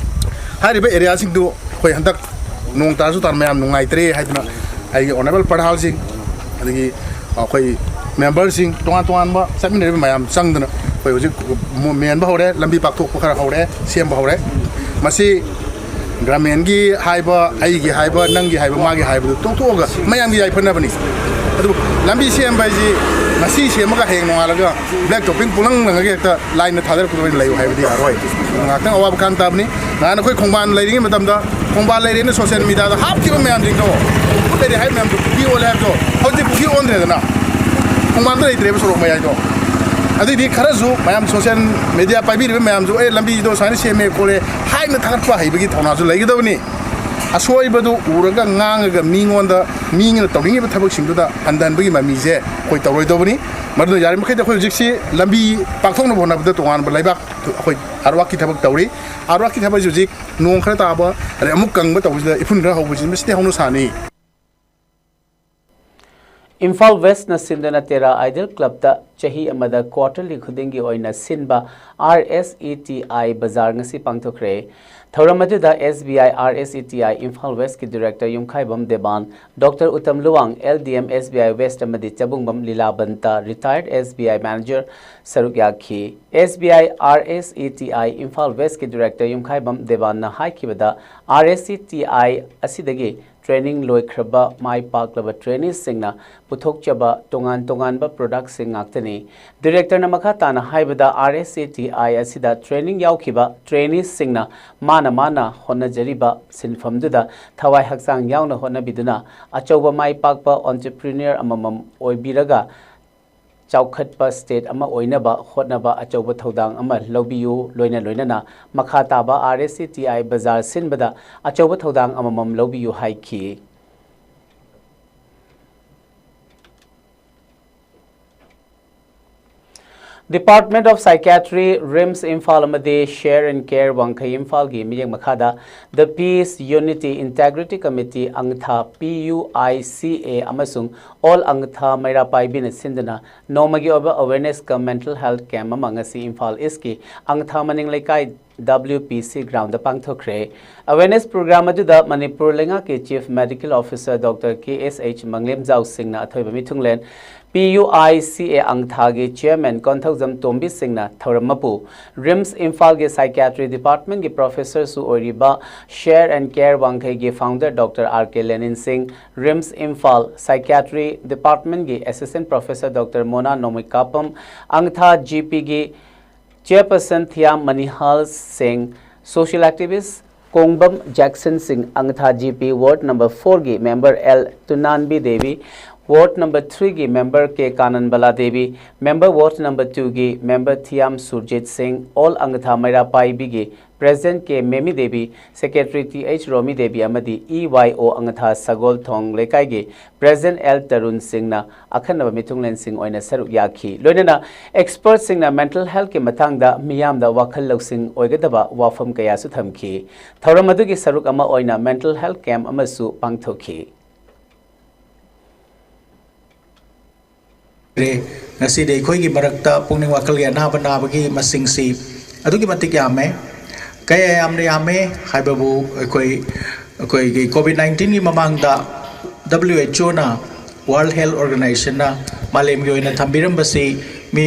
ꯍꯥꯏꯔꯤꯕ areaꯁꯤꯡꯗꯨ ꯑꯩꯈꯣꯏ ꯍꯟꯗꯛ ꯅꯣꯡ ꯇꯥꯔꯁꯨ ꯇꯥꯔ ꯃꯌꯥꯝ ꯅꯨꯡꯉꯥꯏꯇ꯭ꯔꯦ ꯍꯥꯏꯗꯅ ꯑꯩꯒꯤ honourable ꯄ꯭ꯔꯙꯥꯟꯁꯤꯡ, ꯑꯗꯒꯤ ꯑꯩꯈꯣꯏ memberꯁꯤꯡ, ꯇꯣꯉꯥꯟ ꯇꯣꯉꯥꯟꯕ ꯆꯠꯃꯤꯟꯅꯔꯤꯕ ꯃꯌꯥꯝ ꯆꯪꯗꯅ ꯑꯩꯈꯣꯏ ꯍꯧꯖꯤꯛ ꯃꯦꯟꯕ ꯍꯧꯔꯦ, ꯂꯝꯕꯤ ꯄꯥꯛꯊꯣꯛꯄ ꯈꯔ ꯍꯧꯔꯦ, ꯁꯦꯝꯕ ꯍꯧꯔꯦ꯫ ꯃꯁꯤ ꯒ꯭ꯔꯥꯃꯦꯟꯒꯤ ꯍꯥꯏꯕ, ꯑꯩꯒꯤ ꯍꯥꯏꯕ, ꯅꯪꯒꯤ ꯍꯥꯏꯕ, ꯃꯥꯒꯤ ꯍꯥꯏꯕꯗꯨ ꯇꯣꯛꯊꯣꯛꯑꯒ ꯃꯌꯥꯝꯒꯤ ꯌꯥꯏꯐꯅꯕꯅꯤ꯫ ꯑꯗꯨꯕꯨ ꯂꯝꯕꯤ ꯁꯦꯝꯕ ꯍꯥꯏꯁꯤ ꯉꯁꯤ ꯁꯦꯝꯃꯒ ꯍꯌꯦꯡ ꯅꯣꯡꯉꯥꯜꯂꯒ black topping ꯄꯨꯡꯂꯪ ꯂꯪꯉꯒ ꯍꯦꯛꯇ ꯂꯥꯏꯟꯗ ꯊꯥꯗꯔꯛꯄꯗ ꯑꯣꯏꯅ ꯂꯩꯌꯨ ꯍꯥꯏꯕꯗꯤ ꯌꯥꯔꯣꯏ꯫ ꯉꯥꯏꯍꯥꯛꯇꯪ ꯑꯋꯥꯕ ꯈꯥꯡ ꯇꯥꯕꯅꯤ꯫ ꯅꯍꯥꯟ ꯑꯩꯈꯣꯏ ꯈꯣꯡꯕꯥꯟ ꯂꯩꯔꯤꯉꯩ ꯃꯇꯝꯗ, ꯈꯣꯡꯕꯥꯟ ꯂꯩꯔꯦꯅ social mediaꯗ ꯍꯥꯞꯈꯤꯕ ꯃꯌꯥꯝꯁꯤꯡꯗꯣ, ꯄꯨꯈ꯭ꯔꯤ ꯂꯩꯔꯦ ꯍꯥꯏꯕ ꯃꯌꯥꯝꯗꯣ ꯄꯨꯈ꯭ꯔꯤ ꯑꯣꯜꯂꯦ ꯍꯥꯏꯕꯗꯣ, ꯍꯧꯖꯤꯛ ꯄꯨꯈ꯭ꯔꯤ ꯑꯣꯟꯗ꯭ꯔꯦꯗꯅ, ꯈꯣꯡꯕꯥꯟꯗ ꯂꯩꯇ꯭ꯔꯦꯕ ꯁꯣꯔꯣꯛ ꯃꯌꯥꯏꯗꯣ꯫ ꯑꯗꯨꯏꯗꯤ ꯈꯔꯁꯨ ꯃꯌꯥꯝ social media ꯄꯥꯏꯕꯤꯔꯤꯕ ꯃꯌꯥꯝꯁꯨ, "ꯑꯦ, ꯂꯝꯕꯤꯗꯣ ꯁꯨꯃꯥꯏꯅ ꯁꯦꯝꯃꯦ ꯈꯣꯠꯂꯦ" ꯍꯥꯏꯅ ꯊꯥꯒꯠꯄ ꯍꯩꯕꯒꯤ ꯊꯧꯅꯥꯁꯨ ꯂꯩꯒꯗꯕꯅꯤ꯫ ꯑꯁꯣꯏꯕꯗꯨ ꯎꯔꯒ ꯉꯥꯡꯉꯒ ꯃꯤꯉꯣꯟꯗ, ꯃꯤꯅ ꯇꯧꯅꯤꯡꯉꯤꯕ ꯊꯕꯛꯁꯤꯡꯗꯨꯗ ꯍꯟꯊꯍꯟꯕꯒꯤ ꯃꯃꯤꯁꯦ ꯑꯩꯈꯣꯏ ꯇꯧꯔꯣꯏꯗꯧꯕꯅꯤ꯫ ꯃꯗꯨꯅ ꯌꯥꯔꯤꯃꯈꯩꯗꯤ ꯑꯩꯈꯣꯏ ꯍꯧꯖꯤꯛꯁꯤ ꯂꯝꯕꯤ ꯄꯥꯛꯊꯣꯛꯅꯕ ꯍꯣꯠꯅꯕꯗ ꯇꯣꯉꯥꯟꯕ ꯂꯩꯕꯥꯛ ꯑꯩꯈꯣꯏ ꯑꯥꯔꯋꯥꯛꯀꯤ ꯊꯕꯛ ꯇꯧꯔꯤ꯫ ꯑꯥꯔꯋꯥꯛꯀꯤ ꯊꯕꯛꯁꯤ ꯍꯧꯖꯤꯛ ꯅꯣꯡ ꯈꯔ ꯇꯥꯕ, ꯑꯗꯩ ꯑꯃꯨꯛ ꯀꯪꯕ ꯇꯧꯕꯁꯤꯗ ꯏꯐꯨꯟ ꯈꯔ ꯍꯧꯕꯁꯤ, ꯃꯁꯤꯗꯤ ꯍꯧꯅ ꯁꯥꯅꯤ꯫ ꯏꯝꯐꯥꯜ ꯋꯦꯁꯅ ꯁꯤꯟꯗꯨꯅ ꯇꯦꯔꯥ ꯑꯥꯏꯗꯜ ꯀ꯭ꯂꯕꯇ ꯆꯍꯤ ꯑꯃꯗ ꯀ꯭ꯋꯥꯔꯇꯔꯂꯤ ꯈꯨꯗꯤꯡꯒꯤ ꯑꯣꯏꯅ ꯁꯤꯟꯕ R S E T I ꯕꯖꯥꯔ ꯉꯁꯤ ꯄꯥꯡꯊꯣꯛꯈ꯭ꯔꯦ꯫ ꯊꯧꯔꯝ ꯑꯗꯨꯗ S B I, R S E T I Imphal ꯋꯦꯁꯀꯤ director Yumkhaibam Deban, doctor Uttam Luwang, L D M S B I west ꯑꯃꯗꯤ ꯆꯕꯨꯡꯕꯝ ꯂꯤꯂꯥꯕꯟꯇ, ꯔꯤꯇꯥꯌꯔꯗ ꯑꯦꯁ ꯕꯤ ꯑꯥꯏ ꯃꯦꯅꯦꯖꯔ, ꯁꯔꯨꯛ ꯌꯥꯈꯤ꯫ S B I, R S E T I Imphal ꯋꯦꯁꯀꯤ ꯗꯤꯔꯦꯛꯇꯔ ꯌꯨꯝꯈꯥꯏꯕꯝ ꯗꯦꯕꯥꯟꯅ ꯍꯥꯏꯈꯤꯕꯗ, R S E T I ꯑꯁꯤꯗꯒꯤ training ꯂꯣꯏꯈ꯭ꯔꯕ ꯃꯥꯏ ꯄꯥꯛꯂꯕ ꯇ꯭ꯔꯦꯅꯤꯁꯁꯤꯡꯅ ꯄꯨꯊꯣꯛꯆꯕ ꯇꯣꯉꯥꯟ ꯇꯣꯉꯥꯟꯕ ꯄ꯭ꯔꯣꯗꯛꯁꯤꯡ ꯉꯥꯛꯇꯅꯤ꯫ ꯗꯤꯔꯦꯛꯇꯔꯅ ꯃꯈꯥ ꯇꯥꯅ ꯍꯥꯏꯕꯗ, ꯑꯥꯔ ꯑꯦꯁ ꯏ ꯇꯤ ꯑꯥꯏ ꯑꯁꯤꯗ ꯇ꯭ꯔꯦꯅꯤꯡ ꯌꯥꯎꯈꯤꯕ ꯇ꯭ꯔꯦꯅꯤꯁꯁꯤꯡꯅ ꯃꯥꯅ ꯃꯥꯅ ꯍꯣꯠꯅꯖꯔꯤꯕ ꯁꯤꯟꯐꯝꯗꯨꯗ ꯊꯋꯥꯏ ꯍꯛꯆꯥꯡ ꯌꯥꯎꯅ ꯍꯣꯠꯅꯕꯤꯗꯨꯅ ꯑꯆꯧꯕ ꯃꯥꯏ ꯄꯥꯛꯄ ꯑꯣꯟꯇꯔꯄ꯭ꯔꯤꯅꯔ ꯑꯃꯃꯝ ꯑꯣꯏꯕꯤꯔꯒ ꯆꯥꯎꯈꯠꯄ ꯁ꯭ꯇꯦꯠ ꯑꯃ ꯑꯣꯏꯅꯕ ꯍꯣꯠꯅꯕ ꯑꯆꯧꯕ ꯊꯧꯗꯥꯡ ꯑꯃ ꯂꯧꯕꯤꯌꯨ꯫ ꯂꯣꯏꯅ ꯂꯣꯏꯅꯅ ꯃꯈꯥ ꯇꯥꯕ R S E T I ꯕꯖꯥꯔ ꯁꯤꯟꯕꯗ ꯑꯆꯧꯕ ꯊꯧꯗꯥꯡ ꯑꯃꯃꯝ ꯂꯧꯕꯤꯌꯨ ꯍꯥꯏꯈꯤ꯫ Department of Psychiatry, RIMS Imphal ꯑꯃꯗꯤ Share and Care ꯋꯥꯡꯈꯩ ꯏꯝꯐꯥꯜꯒꯤ ꯃꯤꯠꯌꯦꯡ ꯃꯈꯥꯗ The Peace Unity Integrity Committee, ꯑꯪꯊꯥ, P U I C A, ꯑꯃꯁꯨꯡ All ꯑꯪꯊꯥ ꯃꯩꯔꯥ ꯄꯥꯏꯕꯤꯅ ꯁꯤꯟꯗꯨꯅ ꯅꯣꯡꯃꯒꯤ ꯑꯣꯏꯕ ꯑꯋꯦꯔꯅꯦꯁ ꯀꯝ ꯃꯦꯟꯇꯦꯜ ꯍꯦꯜꯊ ꯀꯦꯝꯞ ꯑꯃ ꯉꯁꯤ ꯏꯝꯐꯥꯜ ꯏꯁꯀꯤ ꯑꯪꯊꯥ ꯃꯅꯤꯡ ꯂꯩꯀꯥꯏ ꯗꯕ꯭ꯂꯤꯎ ꯄꯤ ꯁꯤ ꯒ꯭ꯔꯥꯎꯟꯗ ꯄꯥꯡꯊꯣꯛꯈ꯭ꯔꯦ꯫ ꯑꯋꯦꯔꯅꯦꯁ ꯄ꯭ꯔꯣꯒ꯭ꯔꯥꯝ ꯑꯗꯨꯗ ꯃꯅꯤꯄꯨꯔ ꯂꯩꯉꯥꯛꯀꯤ ꯆꯤꯐ ꯃꯦꯗꯤꯀꯦꯜ ꯑꯣꯐꯤꯁꯔ ꯗꯣꯛꯇꯔ ꯀꯦ ꯑꯦꯁ ꯑꯩꯆ ꯃꯪꯂꯦꯝꯖꯥꯎ ꯁꯤꯡꯅ ꯑꯊꯣꯏꯕ ꯃꯤꯊꯨꯡꯂꯦꯟ, ꯄꯤ U I C A ꯑꯪꯊꯥꯒꯤ chairman Konthoujam ꯇꯣꯝꯕꯤ ꯁꯤꯡꯅ ꯊꯧꯔꯝ ꯃꯄꯨ, ꯔꯤꯝꯁ ꯏꯝꯐꯥꯜꯒꯤ ꯁꯥꯏꯀꯤꯌꯥꯇ꯭ꯔꯤ ꯗꯤꯄꯥꯔꯠꯃꯦꯟꯒꯤ ꯄ꯭ꯔꯣꯐꯦꯁꯔꯁꯨ ꯑꯣꯏꯔꯤꯕ Share and Care ꯋꯥꯡꯈꯩꯒꯤ founder doctor R K Lenin Singh, RIMS Imphal psychiatry ꯗꯤꯄꯥꯔꯠꯃꯦꯟꯒꯤ assistant professor doctor Mona Nongmeikapam, ꯑꯪꯊꯥ ꯖꯤ ꯄꯤꯒꯤ ꯆꯤꯌꯔꯄꯔꯁꯟ ꯊꯤꯌꯥꯝ ꯃꯅꯤꯍꯥꯜ ꯁꯤꯡ, ꯁꯣꯁꯤꯌꯦꯜ ꯑꯦꯛꯇꯤꯚꯤꯁ ꯀꯣꯡꯕꯝ ꯖꯦꯛꯁꯟ ꯁꯤꯡ, ꯑꯪꯊꯥ ꯖꯤ ꯄꯤ ꯋꯥꯔꯗ ꯅꯝꯕꯔ ꯐꯣꯔꯒꯤ member L Tunanbi Devi, ward number ꯊ꯭ꯔꯤꯒꯤ member K Kananbala Devi, member ward number ꯇꯨꯒꯤ ꯃꯦꯝꯕꯔ ꯊꯤꯌꯥꯝ ꯁꯨꯔꯖꯤꯠ ꯁꯤꯡ, ꯑꯣꯜ ꯑꯪꯊꯥ ꯃꯩꯔꯥ ꯄꯥꯏꯕꯤꯒꯤ President K Memi Devi, Secretary Th Romi Devi ꯑꯃꯗꯤ E Y O ꯑꯉꯊꯥ ꯁꯒꯣꯜꯊꯣꯡ ꯂꯩꯀꯥꯏꯒꯤ President L Tarun ꯁꯤꯡꯅ ꯑꯈꯟꯅꯕ ꯃꯤꯊꯨꯡꯂꯦꯟꯁꯤꯡ ꯑꯣꯏꯅ ꯁꯔꯨꯛ ꯌꯥꯈꯤ꯫ ꯂꯣꯏꯅꯅ expertꯁꯤꯡꯅ mental healthꯀꯤ ꯃꯇꯥꯡꯗ ꯃꯤꯌꯥꯝꯗ ꯋꯥꯈꯜ ꯂꯧꯁꯤꯡ ꯑꯣꯏꯒꯗꯕ ꯋꯥꯐꯝ ꯀꯌꯥꯁꯨ ꯊꯝꯈꯤ꯫ ꯊꯧꯔꯝ ꯑꯗꯨꯒꯤ ꯁꯔꯨꯛ ꯑꯃ ꯑꯣꯏꯅ mental health camp ꯑꯃꯁꯨ ꯄꯥꯡꯊꯣꯛꯈꯤ꯫ ꯔꯦ꯫ ꯉꯁꯤꯗꯤ ꯑꯩꯈꯣꯏꯒꯤ ꯃꯔꯛꯇ ꯄꯨꯛꯅꯤꯡ ꯋꯥꯈꯜꯒꯤ ꯑꯅꯥꯕ ꯅꯥꯕꯒꯤ ꯃꯁꯤꯡꯁꯤ ꯑꯗꯨꯛꯀꯤ ꯃꯇꯤꯛ ꯌꯥꯝꯃꯦ꯫ ꯀꯌꯥ ꯌꯥꯝꯅ ꯌꯥꯝꯃꯦ ꯍꯥꯏꯕꯕꯨ ꯑꯩꯈꯣꯏ, ꯑꯩꯈꯣꯏꯒꯤ COVID nineteenꯒꯤ ꯃꯃꯥꯡꯗ WHOꯅ, World Health Organizationꯅ ꯃꯥꯂꯦꯝꯒꯤ ꯑꯣꯏꯅ ꯊꯝꯕꯤꯔꯝꯕꯁꯤ ꯃꯤ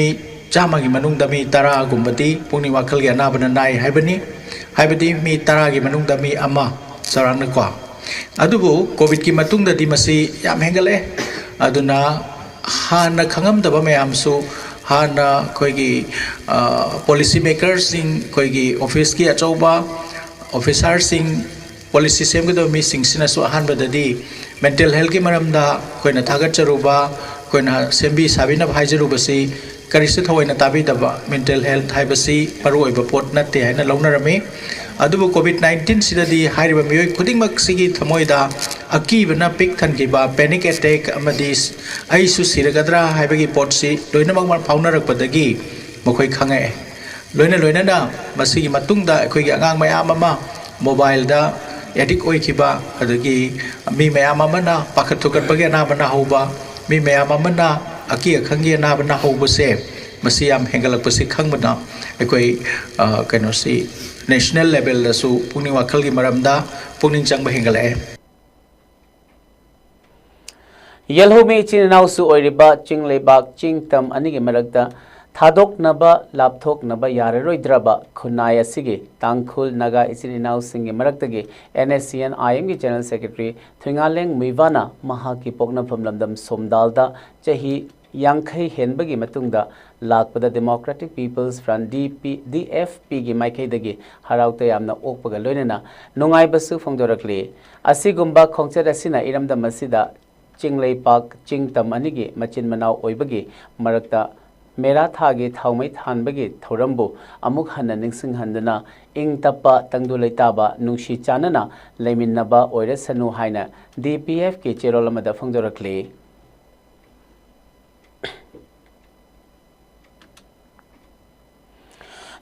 ꯆꯥꯝꯃꯒꯤ ꯃꯅꯨꯡꯗ ꯃꯤ ꯇꯔꯥꯒꯨꯝꯕꯗꯤ ꯄꯨꯛꯅꯤꯡ ꯋꯥꯈꯜꯒꯤ ꯑꯅꯥꯕꯅ ꯅꯥꯏ ꯍꯥꯏꯕꯅꯤ꯫ ꯍꯥꯏꯕꯗꯤ ꯃꯤ ꯇꯔꯥꯒꯤ ꯃꯅꯨꯡꯗ ꯃꯤ ꯑꯃ ꯆꯥꯎꯔꯥꯛꯅꯀꯣ꯫ ꯑꯗꯨꯕꯨ COVIDꯀꯤ ꯃꯇꯨꯡꯗꯗꯤ ꯃꯁꯤ ꯌꯥꯝ ꯍꯦꯟꯒꯠꯂꯛꯑꯦ꯫ ꯑꯗꯨꯅ ꯍꯥꯟꯅ ꯈꯪꯉꯝꯗꯕ ꯃꯌꯥꯝꯁꯨ, ꯍꯥꯟꯅ ꯑꯩꯈꯣꯏꯒꯤ, ꯑ, policy makerꯁꯤꯡ, ꯑꯩꯈꯣꯏꯒꯤ officeꯀꯤ ꯑꯆꯧꯕ officerꯁꯤꯡ, policy ꯁꯦꯝꯒꯗꯕ ꯃꯤꯁꯤꯡꯁꯤꯅꯁꯨ ꯑꯍꯥꯟꯕꯗꯗꯤ mental healthꯀꯤ ꯃꯔꯝꯗ ꯑꯩꯈꯣꯏꯅ ꯊꯥꯒꯠꯆꯔꯨꯕ, ꯑꯩꯈꯣꯏꯅ ꯁꯦꯝꯕꯤ ꯁꯥꯕꯤꯅꯕ ꯍꯥꯏꯖꯔꯨꯕꯁꯤ ꯀꯔꯤꯁꯨ ꯊꯑꯣꯏꯅ ꯇꯥꯕꯤꯗꯕ, mental health ꯍꯥꯏꯕꯁꯤ ꯃꯔꯨꯑꯣꯏꯕ ꯄꯣꯠ ꯅꯠꯇꯦ ꯍꯥꯏꯅ ꯂꯧꯅꯔꯝꯃꯤ꯫ ꯑꯗꯨꯕꯨ COVID nineteenꯁꯤꯗꯗꯤ ꯍꯥꯏꯔꯤꯕ ꯃꯤꯑꯣꯏ ꯈꯨꯗꯤꯡꯃꯛꯁꯤꯒꯤ ꯊꯃꯣꯏꯗ ꯑꯀꯤꯕꯅ ꯄꯤꯛ ꯊꯟꯈꯤꯕ, panic attack ꯑꯃꯗꯤ "ꯑꯩꯁꯨ ꯁꯤꯔꯒꯗ꯭ꯔꯥ" ꯍꯥꯏꯕꯒꯤ ꯄꯣꯠꯁꯤ ꯂꯣꯏꯅꯃꯛ ꯐꯥꯎꯅꯔꯛꯄꯗꯒꯤ ꯃꯈꯣꯏ ꯈꯪꯉꯛꯑꯦ꯫ ꯂꯣꯏꯅ ꯂꯣꯏꯅꯅ ꯃꯁꯤꯒꯤ ꯃꯇꯨꯡꯗ ꯑꯩꯈꯣꯏꯒꯤ ꯑꯉꯥꯡ ꯃꯌꯥꯝ ꯑꯃ mobileꯗ addict ꯑꯣꯏꯈꯤꯕ, ꯑꯗꯒꯤ ꯃꯤ ꯃꯌꯥꯝ ꯑꯃꯅ ꯄꯥꯈꯠ ꯊꯨꯀꯠꯄꯒꯤ ꯑꯅꯥꯕ ꯅꯥꯍꯧꯕ, ꯃꯤ ꯃꯌꯥꯝ ꯑꯃꯅ ꯑꯀꯤ ꯑꯈꯪꯒꯤ ꯑꯅꯥꯕ ꯅꯥꯍꯧꯕꯁꯦ, ꯃꯁꯤ ꯌꯥꯝ ꯍꯦꯟꯒꯠꯂꯛꯄꯁꯤ ꯈꯪꯕꯅ ꯑꯩꯈꯣꯏ, ꯑ, ꯀꯩꯅꯣꯁꯤ, national levelꯗꯁꯨ ꯄꯨꯛꯅꯤꯡ ꯋꯥꯈꯜꯒꯤ ꯃꯔꯝꯗ ꯄꯨꯛꯅꯤꯡ ꯆꯪꯕ ꯍꯦꯟꯒꯠꯂꯛꯑꯦ꯫ ꯌꯦꯜꯍꯧꯃꯤ ꯏꯆꯤꯟ ꯏꯅꯥꯎꯁꯨ ꯑꯣꯏꯔꯤꯕ ꯆꯤꯡ ꯂꯩꯕꯥꯛ ꯆꯤꯡ ꯇꯝ ꯑꯅꯤꯒꯤ ꯃꯔꯛꯇ ꯊꯥꯗꯣꯛꯅꯕ ꯂꯥꯞꯊꯣꯛꯅꯕ ꯌꯥꯔꯔꯣꯏꯗ꯭ꯔꯕ ꯈꯨꯟꯅꯥꯏ ꯑꯁꯤꯒꯤ ꯇꯥꯡꯈꯨꯜ ꯅꯥꯒꯥ ꯏꯆꯤꯟ ꯏꯅꯥꯎꯁꯤꯡꯒꯤ ꯃꯔꯛꯇꯒꯤ NSCN IMꯒꯤ General Secretary ꯊꯣꯏꯉꯥꯂꯦꯡ ꯃꯨꯏꯕꯥꯅ ꯃꯍꯥꯛꯀꯤ ꯄꯣꯛꯅꯐꯝ ꯂꯝꯗꯝ ꯁꯣꯝꯗꯥꯜꯗ ꯆꯍꯤ ꯌꯥꯡꯈꯩ ꯍꯦꯟꯕꯒꯤ ꯃꯇꯨꯡꯗ ꯂꯥꯛꯄꯗ Democratic People's Front, DP, DFPꯒꯤ ꯃꯥꯏꯀꯩꯗꯒꯤ ꯍꯔꯥꯎ ꯇꯌꯥꯝꯅ ꯑꯣꯛꯄꯒ ꯂꯣꯏꯅꯅ ꯅꯨꯡꯉꯥꯏꯕꯁꯨ ꯐꯣꯡꯗꯣꯔꯛꯂꯤ꯫ ꯑꯁꯤꯒꯨꯝꯕ ꯈꯣꯡꯆꯠ ꯑꯁꯤꯅ ꯏꯔꯝꯗꯝ ꯑꯁꯤꯗ ꯆꯤꯡ ꯂꯩꯄꯥꯛ ꯆꯤꯡ ꯇꯝ ꯑꯅꯤꯒꯤ ꯃꯆꯤꯟ ꯃꯅꯥꯎ ꯑꯣꯏꯕꯒꯤ ꯃꯔꯛꯇ ꯃꯦꯔꯥ ꯊꯥꯒꯤ ꯊꯥꯎꯃꯩ ꯊꯥꯟꯕꯒꯤ ꯊꯧꯔꯝꯕꯨ ꯑꯃꯨꯛ ꯍꯟꯅ ꯅꯤꯡꯁꯤꯡꯍꯟꯗꯨꯅ ꯏꯪ ꯇꯞꯄ, ꯇꯪꯗꯨ ꯂꯩꯇꯥꯕ, ꯅꯨꯡꯁꯤ ꯆꯥꯟꯅꯅ ꯂꯩꯃꯤꯟꯅꯕ ꯑꯣꯏꯔꯁꯅꯨ ꯍꯥꯏꯅ ꯗꯤ ꯄꯤ ꯑꯦꯐꯀꯤ ꯆꯦꯔꯣꯜ ꯑꯃꯗ ꯐꯣꯡꯗꯣꯔꯛꯂꯤ꯫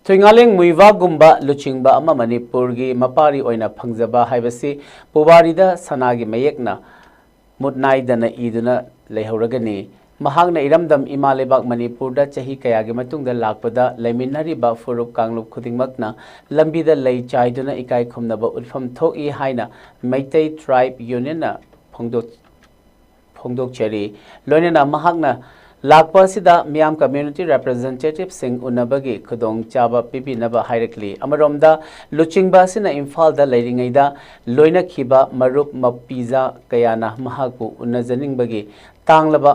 ꯊꯣꯏꯉꯥꯂꯦꯡ ꯃꯨꯏꯕꯥꯒꯨꯝꯕ ꯂꯨꯆꯤꯡꯕ ꯑꯃ ꯃꯅꯤꯄꯨꯔꯒꯤ ꯃꯄꯥꯔꯤ ꯑꯣꯏꯅ ꯐꯪꯖꯕ ꯍꯥꯏꯕꯁꯤ ꯄꯨꯋꯥꯔꯤꯗ ꯁꯅꯥꯒꯤ ꯃꯌꯦꯛꯅ ꯃꯨꯠ ꯅꯥꯏꯗꯅ ꯏꯗꯨꯅ ꯂꯩꯍꯧꯔꯒꯅꯤ꯫ ꯃꯍꯥꯛꯅ ꯏꯔꯝꯗꯝ ꯏꯃꯥ ꯂꯩꯕꯥꯛ ꯃꯅꯤꯄꯨꯔꯗ ꯆꯍꯤ ꯀꯌꯥꯒꯤ ꯃꯇꯨꯡꯗ ꯂꯥꯛꯄꯗ ꯂꯩꯃꯤꯟꯅꯔꯤꯕ ꯐꯨꯔꯨꯞ ꯀꯥꯡꯂꯨꯞ ꯈꯨꯗꯤꯡꯃꯛꯅ ꯂꯝꯕꯤꯗ ꯂꯩ ꯆꯥꯏꯗꯨꯅ ꯏꯀꯥꯏ ꯈꯨꯝꯅꯕ ꯎꯠꯐꯝ ꯊꯣꯛꯏ ꯍꯥꯏꯅ ꯃꯩꯇꯩ ꯇ꯭ꯔꯥꯏꯕ ꯌꯨꯅꯤꯌꯟꯅ ꯐꯣꯡꯗꯣꯛ-, ꯐꯣꯡꯗꯣꯛꯆꯔꯤ꯫ ꯂꯣꯏꯅꯅ ꯃꯍꯥꯛꯅ ꯂꯥꯛꯄ ꯑꯁꯤꯗ ꯃꯤꯌꯥꯝ ꯀꯝꯃ꯭ꯌꯨꯅꯤꯇꯤ ꯔꯦꯄ꯭ꯔꯖꯦꯟꯇꯦꯇꯤꯚꯁꯤꯡ ꯎꯅꯕꯒꯤ ꯈꯨꯗꯣꯡꯆꯥꯕ ꯄꯤꯕꯤꯅꯕ ꯍꯥꯏꯔꯛꯂꯤ꯫ ꯑꯃꯔꯣꯝꯗ ꯂꯨꯆꯤꯡꯕ ꯑꯁꯤꯅ ꯏꯝꯐꯥꯜꯗ ꯂꯩꯔꯤꯉꯩꯗ ꯂꯣꯏꯅꯈꯤꯕ ꯃꯔꯨꯞ ꯃꯄꯤꯖꯥ ꯀꯌꯥꯅ ꯃꯍꯥꯛꯄꯨ ꯎꯅꯖꯅꯤꯡꯕꯒꯤ ꯇꯥꯡꯂꯕ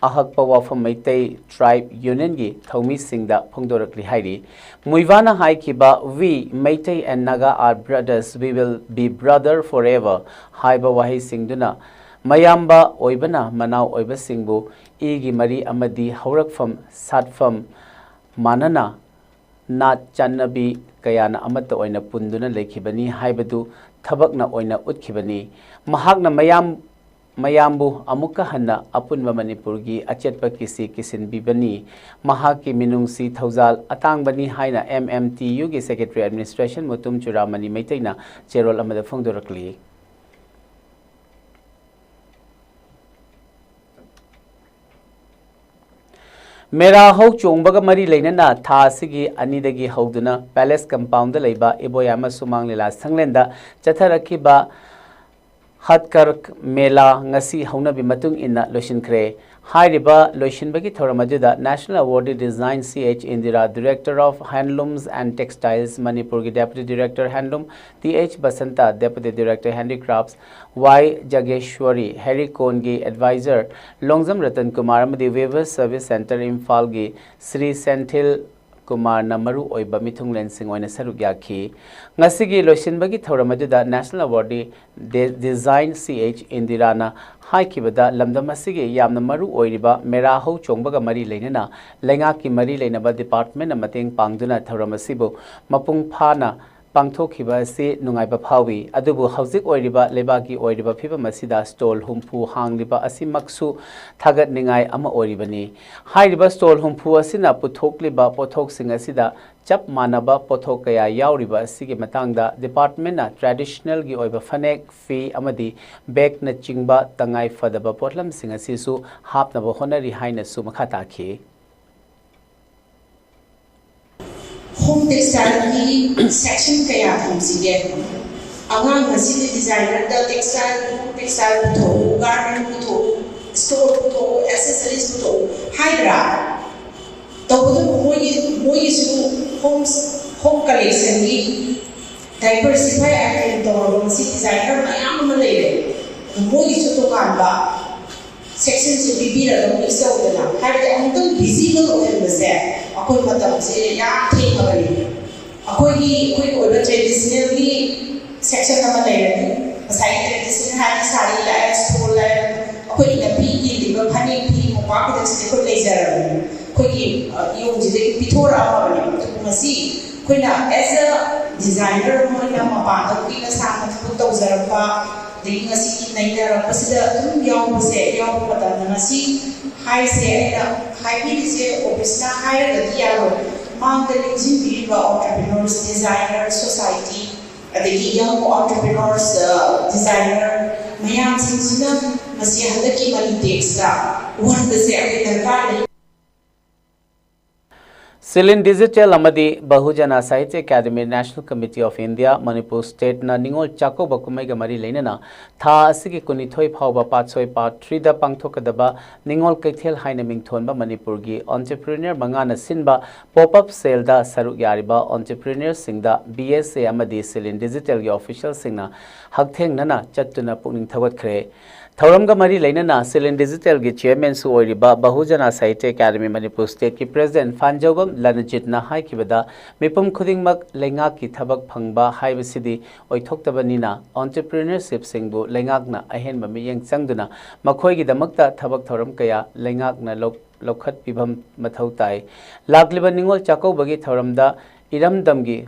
ꯑꯍꯛꯄ ꯋꯥꯐꯝ ꯃꯩꯇꯩ ꯇ꯭ꯔꯥꯏꯕ ꯌꯨꯅꯤꯌꯟꯒꯤ ꯊꯧꯃꯤꯁꯤꯡꯗ ꯐꯣꯡꯗꯣꯔꯛꯂꯤ ꯍꯥꯏꯔꯤ꯫ ꯃꯨꯏꯕꯥꯅ ꯍꯥꯏꯈꯤꯕ "We Meitei and Naga are brothers, we will be brother forever" ꯍꯥꯏꯕ ꯋꯥꯍꯩꯁꯤꯡꯗꯨꯅ ꯃꯌꯥꯝꯕ ꯑꯣꯏꯕꯅ ꯃꯅꯥꯎ ꯑꯣꯏꯕꯁꯤꯡꯕꯨ ꯏꯒꯤ ꯃꯔꯤ ꯑꯃꯗꯤ ꯍꯧꯔꯛꯐꯝ, ꯁꯥꯠꯐꯝ ꯃꯥꯟꯅꯅ ꯅꯥꯠ ꯆꯠꯅꯕꯤ ꯀꯌꯥꯅ ꯑꯃꯠꯇ ꯑꯣꯏꯅ ꯄꯨꯟꯗꯨꯅ ꯂꯩꯈꯤꯕꯅꯤ ꯍꯥꯏꯕꯗꯨ ꯊꯕꯛꯅ ꯑꯣꯏꯅ ꯎꯠꯈꯤꯕꯅꯤ꯫ ꯃꯍꯥꯛꯅ ꯃꯌꯥꯝ, ꯃꯌꯥꯝꯕꯨ ꯑꯃꯨꯛꯀ ꯍꯟꯅ ꯑꯄꯨꯟꯕ ꯃꯅꯤꯄꯨꯔꯒꯤ ꯑꯆꯦꯠꯄ ꯀꯤꯁꯤ ꯀꯤꯁꯤꯟꯕꯤꯕꯅꯤ꯫ ꯃꯍꯥꯛꯀꯤ ꯃꯤꯅꯨꯡꯁꯤ ꯊꯧꯖꯥꯜ ꯑꯇꯥꯡꯕꯅꯤ ꯍꯥꯏꯅ ꯑꯦꯝ ꯑꯦꯝ ꯇꯤ ꯌꯨꯒꯤ ꯁꯦꯀ꯭ꯔꯦꯇꯔꯤ ꯑꯦꯗꯃꯤꯅꯤꯁꯇ꯭ꯔꯦꯁꯟ ꯃꯨꯇꯨꯝ ꯆꯨꯔꯥꯃꯅꯤ ꯃꯩꯇꯩꯅ ꯆꯦꯔꯣꯜ ꯑꯃꯗ ꯐꯣꯡꯗꯣꯔꯛꯂꯤ꯫ ꯃꯦꯔꯥ ꯍꯧ ꯆꯣꯡꯕꯒ ꯃꯔꯤ ꯂꯩꯅꯅ ꯊꯥ ꯑꯁꯤꯒꯤ ꯑꯅꯤꯗꯒꯤ ꯍꯧꯗꯨꯅ ꯄꯦꯂꯦꯁ ꯀꯝꯄꯥꯎꯟꯗ ꯂꯩꯕ ꯏꯕꯣꯌꯥꯏꯃ ꯁꯨꯃꯥꯡ ꯂꯤꯂꯥ ꯁꯪꯂꯦꯟꯗ ꯆꯠꯊꯔꯛꯈꯤꯕ ꯍꯠꯀꯔ ꯃꯦꯂꯥ ꯉꯁꯤ ꯍꯧꯅꯕꯤ ꯃꯇꯨꯡ ꯏꯟꯅ ꯂꯣꯏꯁꯤꯟꯈ꯭ꯔꯦ꯫ ꯍꯥꯏꯔꯤꯕ ꯂꯣꯏꯁꯤꯟꯕꯒꯤ ꯊꯧꯔꯝ ꯑꯗꯨꯗ National Awardee Design ꯁꯤ H Indira, Director of Handlooms and Textiles ꯃꯅꯤꯄꯨꯔꯒꯤ Deputy Director Handloom T H Basanta, Deputy Director Handicrafts ꯋꯥꯏ ꯖꯒꯦꯁ꯭ꯋꯔꯤ, ꯍꯦꯔꯤꯀꯣꯟꯒꯤ Advisor ꯂꯣꯡꯖꯝ ꯔꯇꯟ ꯀꯨꯃꯥꯔ ꯑꯃꯗꯤ Weavers Service Centre ꯏꯝꯐꯥꯜꯒꯤ ꯁ꯭ꯔꯤ ꯁꯦꯟꯊꯤꯜ ꯀꯨꯃꯥꯔꯅ ꯃꯔꯨ ꯑꯣꯏꯕ ꯃꯤꯊꯨꯡꯂꯦꯟꯁꯤꯡ ꯑꯣꯏꯅ ꯁꯔꯨꯛ ꯌꯥꯈꯤ꯫ ꯉꯁꯤꯒꯤ ꯂꯣꯏꯁꯤꯟꯕꯒꯤ ꯊꯧꯔꯝ ꯑꯗꯨꯗ National Awardee ꯗꯦ-, Design ꯁꯤ ꯑꯩꯆ ꯏꯟꯗꯤꯔꯥꯅ ꯍꯥꯏꯈꯤꯕꯗ, ꯂꯝꯗꯝ ꯑꯁꯤꯒꯤ ꯌꯥꯝꯅ ꯃꯔꯨ ꯑꯣꯏꯔꯤꯕ ꯃꯦꯔꯥ ꯍꯧ ꯆꯣꯡꯕꯒ ꯃꯔꯤ ꯂꯩꯅꯅ ꯂꯩꯉꯥꯛꯀꯤ ꯃꯔꯤ ꯂꯩꯅꯕ departmentꯅ ꯃꯇꯦꯡ ꯄꯥꯡꯗꯨꯅ ꯊꯧꯔꯝ ꯑꯁꯤꯕꯨ ꯃꯄꯨꯡ ꯐꯥꯅ ꯄꯥꯡꯊꯣꯛꯈꯤꯕ ꯑꯁꯤ ꯅꯨꯡꯉꯥꯏꯕ ꯐꯥꯎꯏ꯫ ꯑꯗꯨꯕꯨ ꯍꯧꯖꯤꯛ ꯑꯣꯏꯔꯤꯕ ꯂꯩꯕꯥꯛꯀꯤ ꯑꯣꯏꯔꯤꯕ ꯐꯤꯕꯝ ꯑꯁꯤꯗ stall ꯍꯨꯝꯐꯨ ꯍꯥꯡꯂꯤꯕ ꯑꯁꯤꯃꯛꯁꯨ ꯊꯥꯒꯠꯅꯤꯡꯉꯥꯏ ꯑꯃ ꯑꯣꯏꯔꯤꯕꯅꯤ꯫ ꯍꯥꯏꯔꯤꯕ stall ꯍꯨꯝꯐꯨ ꯑꯁꯤꯅ ꯄꯨꯊꯣꯛꯂꯤꯕ ꯄꯣꯠꯊꯣꯛꯁꯤꯡ ꯑꯁꯤꯗ ꯆꯞ ꯃꯥꯟꯅꯕ ꯄꯣꯠꯊꯣꯛ ꯀꯌꯥ ꯌꯥꯎꯔꯤꯕ ꯑꯁꯤꯒꯤ ꯃꯇꯥꯡꯗ departmentꯅ traditionalꯒꯤ ꯑꯣꯏꯕ ꯐꯅꯦꯛ, ꯐꯤ ꯑꯃꯗꯤ bagꯅꯆꯤꯡꯕ ꯇꯉꯥꯏ ꯐꯗꯕ ꯄꯣꯠꯂꯝꯁꯤꯡ ꯑꯁꯤꯁꯨ ꯍꯥꯞꯅꯕ ꯍꯣꯠꯅꯔꯤ ꯍꯥꯏꯅꯁꯨ ꯃꯈꯥ ꯇꯥꯈꯤ꯫ Home textileꯒꯤ section ꯀꯌꯥ ꯊꯝꯁꯤꯒꯦ? ꯑꯉꯥꯡ ꯉꯁꯤꯗꯤ designerꯗ textile, home textile ꯄꯨꯊꯣꯛꯎ, garment ꯄꯨꯊꯣꯛꯎ, store ꯄꯨꯊꯣꯛꯎ, accessories ꯄꯨꯊꯣꯛꯎ ꯍꯥꯏꯗ꯭ꯔꯥ? ꯇꯧꯕꯇꯕꯨ ꯃꯣꯏꯒꯤ, ꯃꯣꯏꯒꯤꯁꯨ home, home collectionꯒꯤ diaper ꯁꯤꯐꯥꯏ item ꯇꯧꯔꯕ ꯃꯁꯤ designer ꯃꯌꯥꯝ ꯑꯃ ꯂꯩꯔꯦ꯫ ꯑꯗꯨ ꯃꯣꯏꯒꯤꯁꯨ ꯇꯣꯉꯥꯟꯕ sectionꯁꯦ ꯄꯤꯕꯤꯔꯒ mix ꯇꯧꯗꯅ, ꯍꯥꯏꯕꯗꯤ ꯑꯃꯨꯛꯇꯪ visible ꯑꯣꯏꯍꯟꯕꯁꯦ ꯑꯩꯈꯣꯏ ꯃꯇꯝꯁꯦ ꯌꯥꯝ ꯊꯦꯡꯉꯕꯅꯤ꯫ ꯑꯩꯈꯣꯏꯒꯤ, ꯑꯩꯈꯣꯏꯒꯤ ꯑꯣꯏꯕ traditionalꯒꯤ section ꯑꯃ ꯂꯩꯔꯅꯤ꯫ ꯉꯁꯥꯏꯒꯤ traditional ꯍꯥꯏꯔꯗꯤ ꯁꯥꯔꯤ ꯂꯥꯛꯑꯦ, stole ꯂꯥꯛꯑꯦ, ꯑꯩꯈꯣꯏ ꯏꯅꯐꯤ ꯏꯜꯂꯤꯕ ꯐꯅꯦꯛ ꯐꯤ ꯃꯣꯝꯄꯥꯛ ꯈꯨꯗꯛꯁꯤꯗꯤ ꯑꯩꯈꯣꯏ ꯂꯩꯖꯔꯕꯅꯤ꯫ ꯑꯩꯈꯣꯏꯒꯤ, ꯑ, ꯏꯌꯣꯡꯁꯤꯗꯒꯤ ꯄꯤꯊꯣꯔꯛꯑꯝꯃꯕꯅꯦꯕ꯫ ꯑꯗꯨꯕꯨ ꯉꯁꯤ ꯑꯩꯈꯣꯏꯅ as a designer ꯑꯃ ꯑꯣꯏꯅ ꯃꯄꯥꯟꯗ ꯀꯨꯏꯅ ꯁꯥꯡꯅ ꯊꯕꯛ ꯇꯧꯖꯔꯛꯄ, ꯑꯗꯒꯤ ꯉꯁꯤꯒꯤ ꯅꯩꯅꯔꯛꯄꯁꯤꯗ ꯑꯗꯨꯝ ꯌꯥꯎꯕꯁꯦ, ꯌꯥꯎꯕ ꯃꯇꯝꯗ ꯉꯁꯤ ꯍꯥꯏꯁꯦ, ꯑꯩꯅ ꯍꯥꯏꯕꯤꯔꯤꯁꯦ officeꯅ ꯍꯥꯏꯔꯒꯗꯤ ꯌꯥꯔꯣꯏ꯫ ꯃꯥꯡꯗ ꯂꯦꯡꯁꯤꯟꯕꯤꯔꯤꯕ entrepreneurs, designer society, ꯑꯗꯒꯤ young entrepreneurs, ꯑ, designer ꯃꯌꯥꯝꯁꯤꯡꯁꯤꯅ ꯃꯁꯤ ꯍꯟꯗꯛꯀꯤ Manitexꯇ ꯎꯍꯟꯕꯁꯦ ꯑꯩꯈꯣꯏ ꯗꯔꯀꯥꯔ ꯂꯩ꯫ Silin Digital ꯑꯃꯗꯤ Bahujana Sahitya Academy, National Committee of India, Manipur Stateꯅ Ningol Chakkouba ꯀꯨꯝꯍꯩꯒ ꯃꯔꯤ ꯂꯩꯅꯅ ꯊꯥ ꯑꯁꯤꯒꯤ ꯀꯨꯟꯅꯤꯊꯣꯏ ꯐꯥꯎꯕ ꯄꯥꯠꯁꯣꯏ part threeꯗ ꯄꯥꯡꯊꯣꯛꯀꯗꯕ ꯅꯤꯉꯣꯜ ꯀꯩꯊꯦꯜ ꯍꯥꯏꯅ ꯃꯤꯡꯊꯣꯟꯕ ꯃꯅꯤꯄꯨꯔꯒꯤ entrepreneur ꯃꯉꯥꯅ ꯁꯤꯟꯕ pop-up saleꯗ ꯁꯔꯨꯛ ꯌꯥꯔꯤꯕ entrepreneurꯁꯤꯡꯗ BSA ꯑꯃꯗꯤ Silin Digitalꯒꯤ officialꯁꯤꯡꯅ ꯍꯛꯊꯦꯡꯅꯅ ꯆꯠꯇꯨꯅ ꯄꯨꯛꯅꯤꯡ ꯊꯧꯒꯠꯈ꯭ꯔꯦ꯫ ꯊꯧꯔꯝꯒ ꯃꯔꯤ ꯂꯩꯅꯅ Silin Digitalꯒꯤ chairmanꯁꯨ ꯑꯣꯏꯔꯤꯕ Bahujana Sahitya Academy Manipur Stateꯀꯤ president ꯐꯥꯟꯖꯧꯕꯝ ꯂꯅꯖꯤꯠꯅ ꯍꯥꯏꯈꯤꯕꯗ, ꯃꯤꯄꯨꯝ ꯈꯨꯗꯤꯡꯃꯛ ꯂꯩꯉꯥꯛꯀꯤ ꯊꯕꯛ ꯐꯪꯕ ꯍꯥꯏꯕꯁꯤꯗꯤ ꯑꯣꯏꯊꯣꯛꯇꯕꯅꯤꯅ, entrepreneurshipꯁꯤꯡꯕꯨ ꯂꯩꯉꯥꯛꯅ ꯑꯍꯦꯟꯕ ꯃꯤꯠꯌꯦꯡ ꯆꯪꯗꯨꯅ ꯃꯈꯣꯏꯒꯤꯗꯃꯛꯇ ꯊꯕꯛ ꯊꯧꯔꯝ ꯀꯌꯥ ꯂꯩꯉꯥꯛꯅ ꯂꯧ-, ꯂꯧꯈꯠꯄꯤꯕ ꯃꯊꯧ ꯇꯥꯏ꯫ ꯂꯥꯛꯂꯤꯕ ꯅꯤꯉꯣꯜ ꯆꯥꯛꯀꯧꯕꯒꯤ ꯊꯧꯔꯝꯗ ꯏꯔꯝꯗꯝꯒꯤ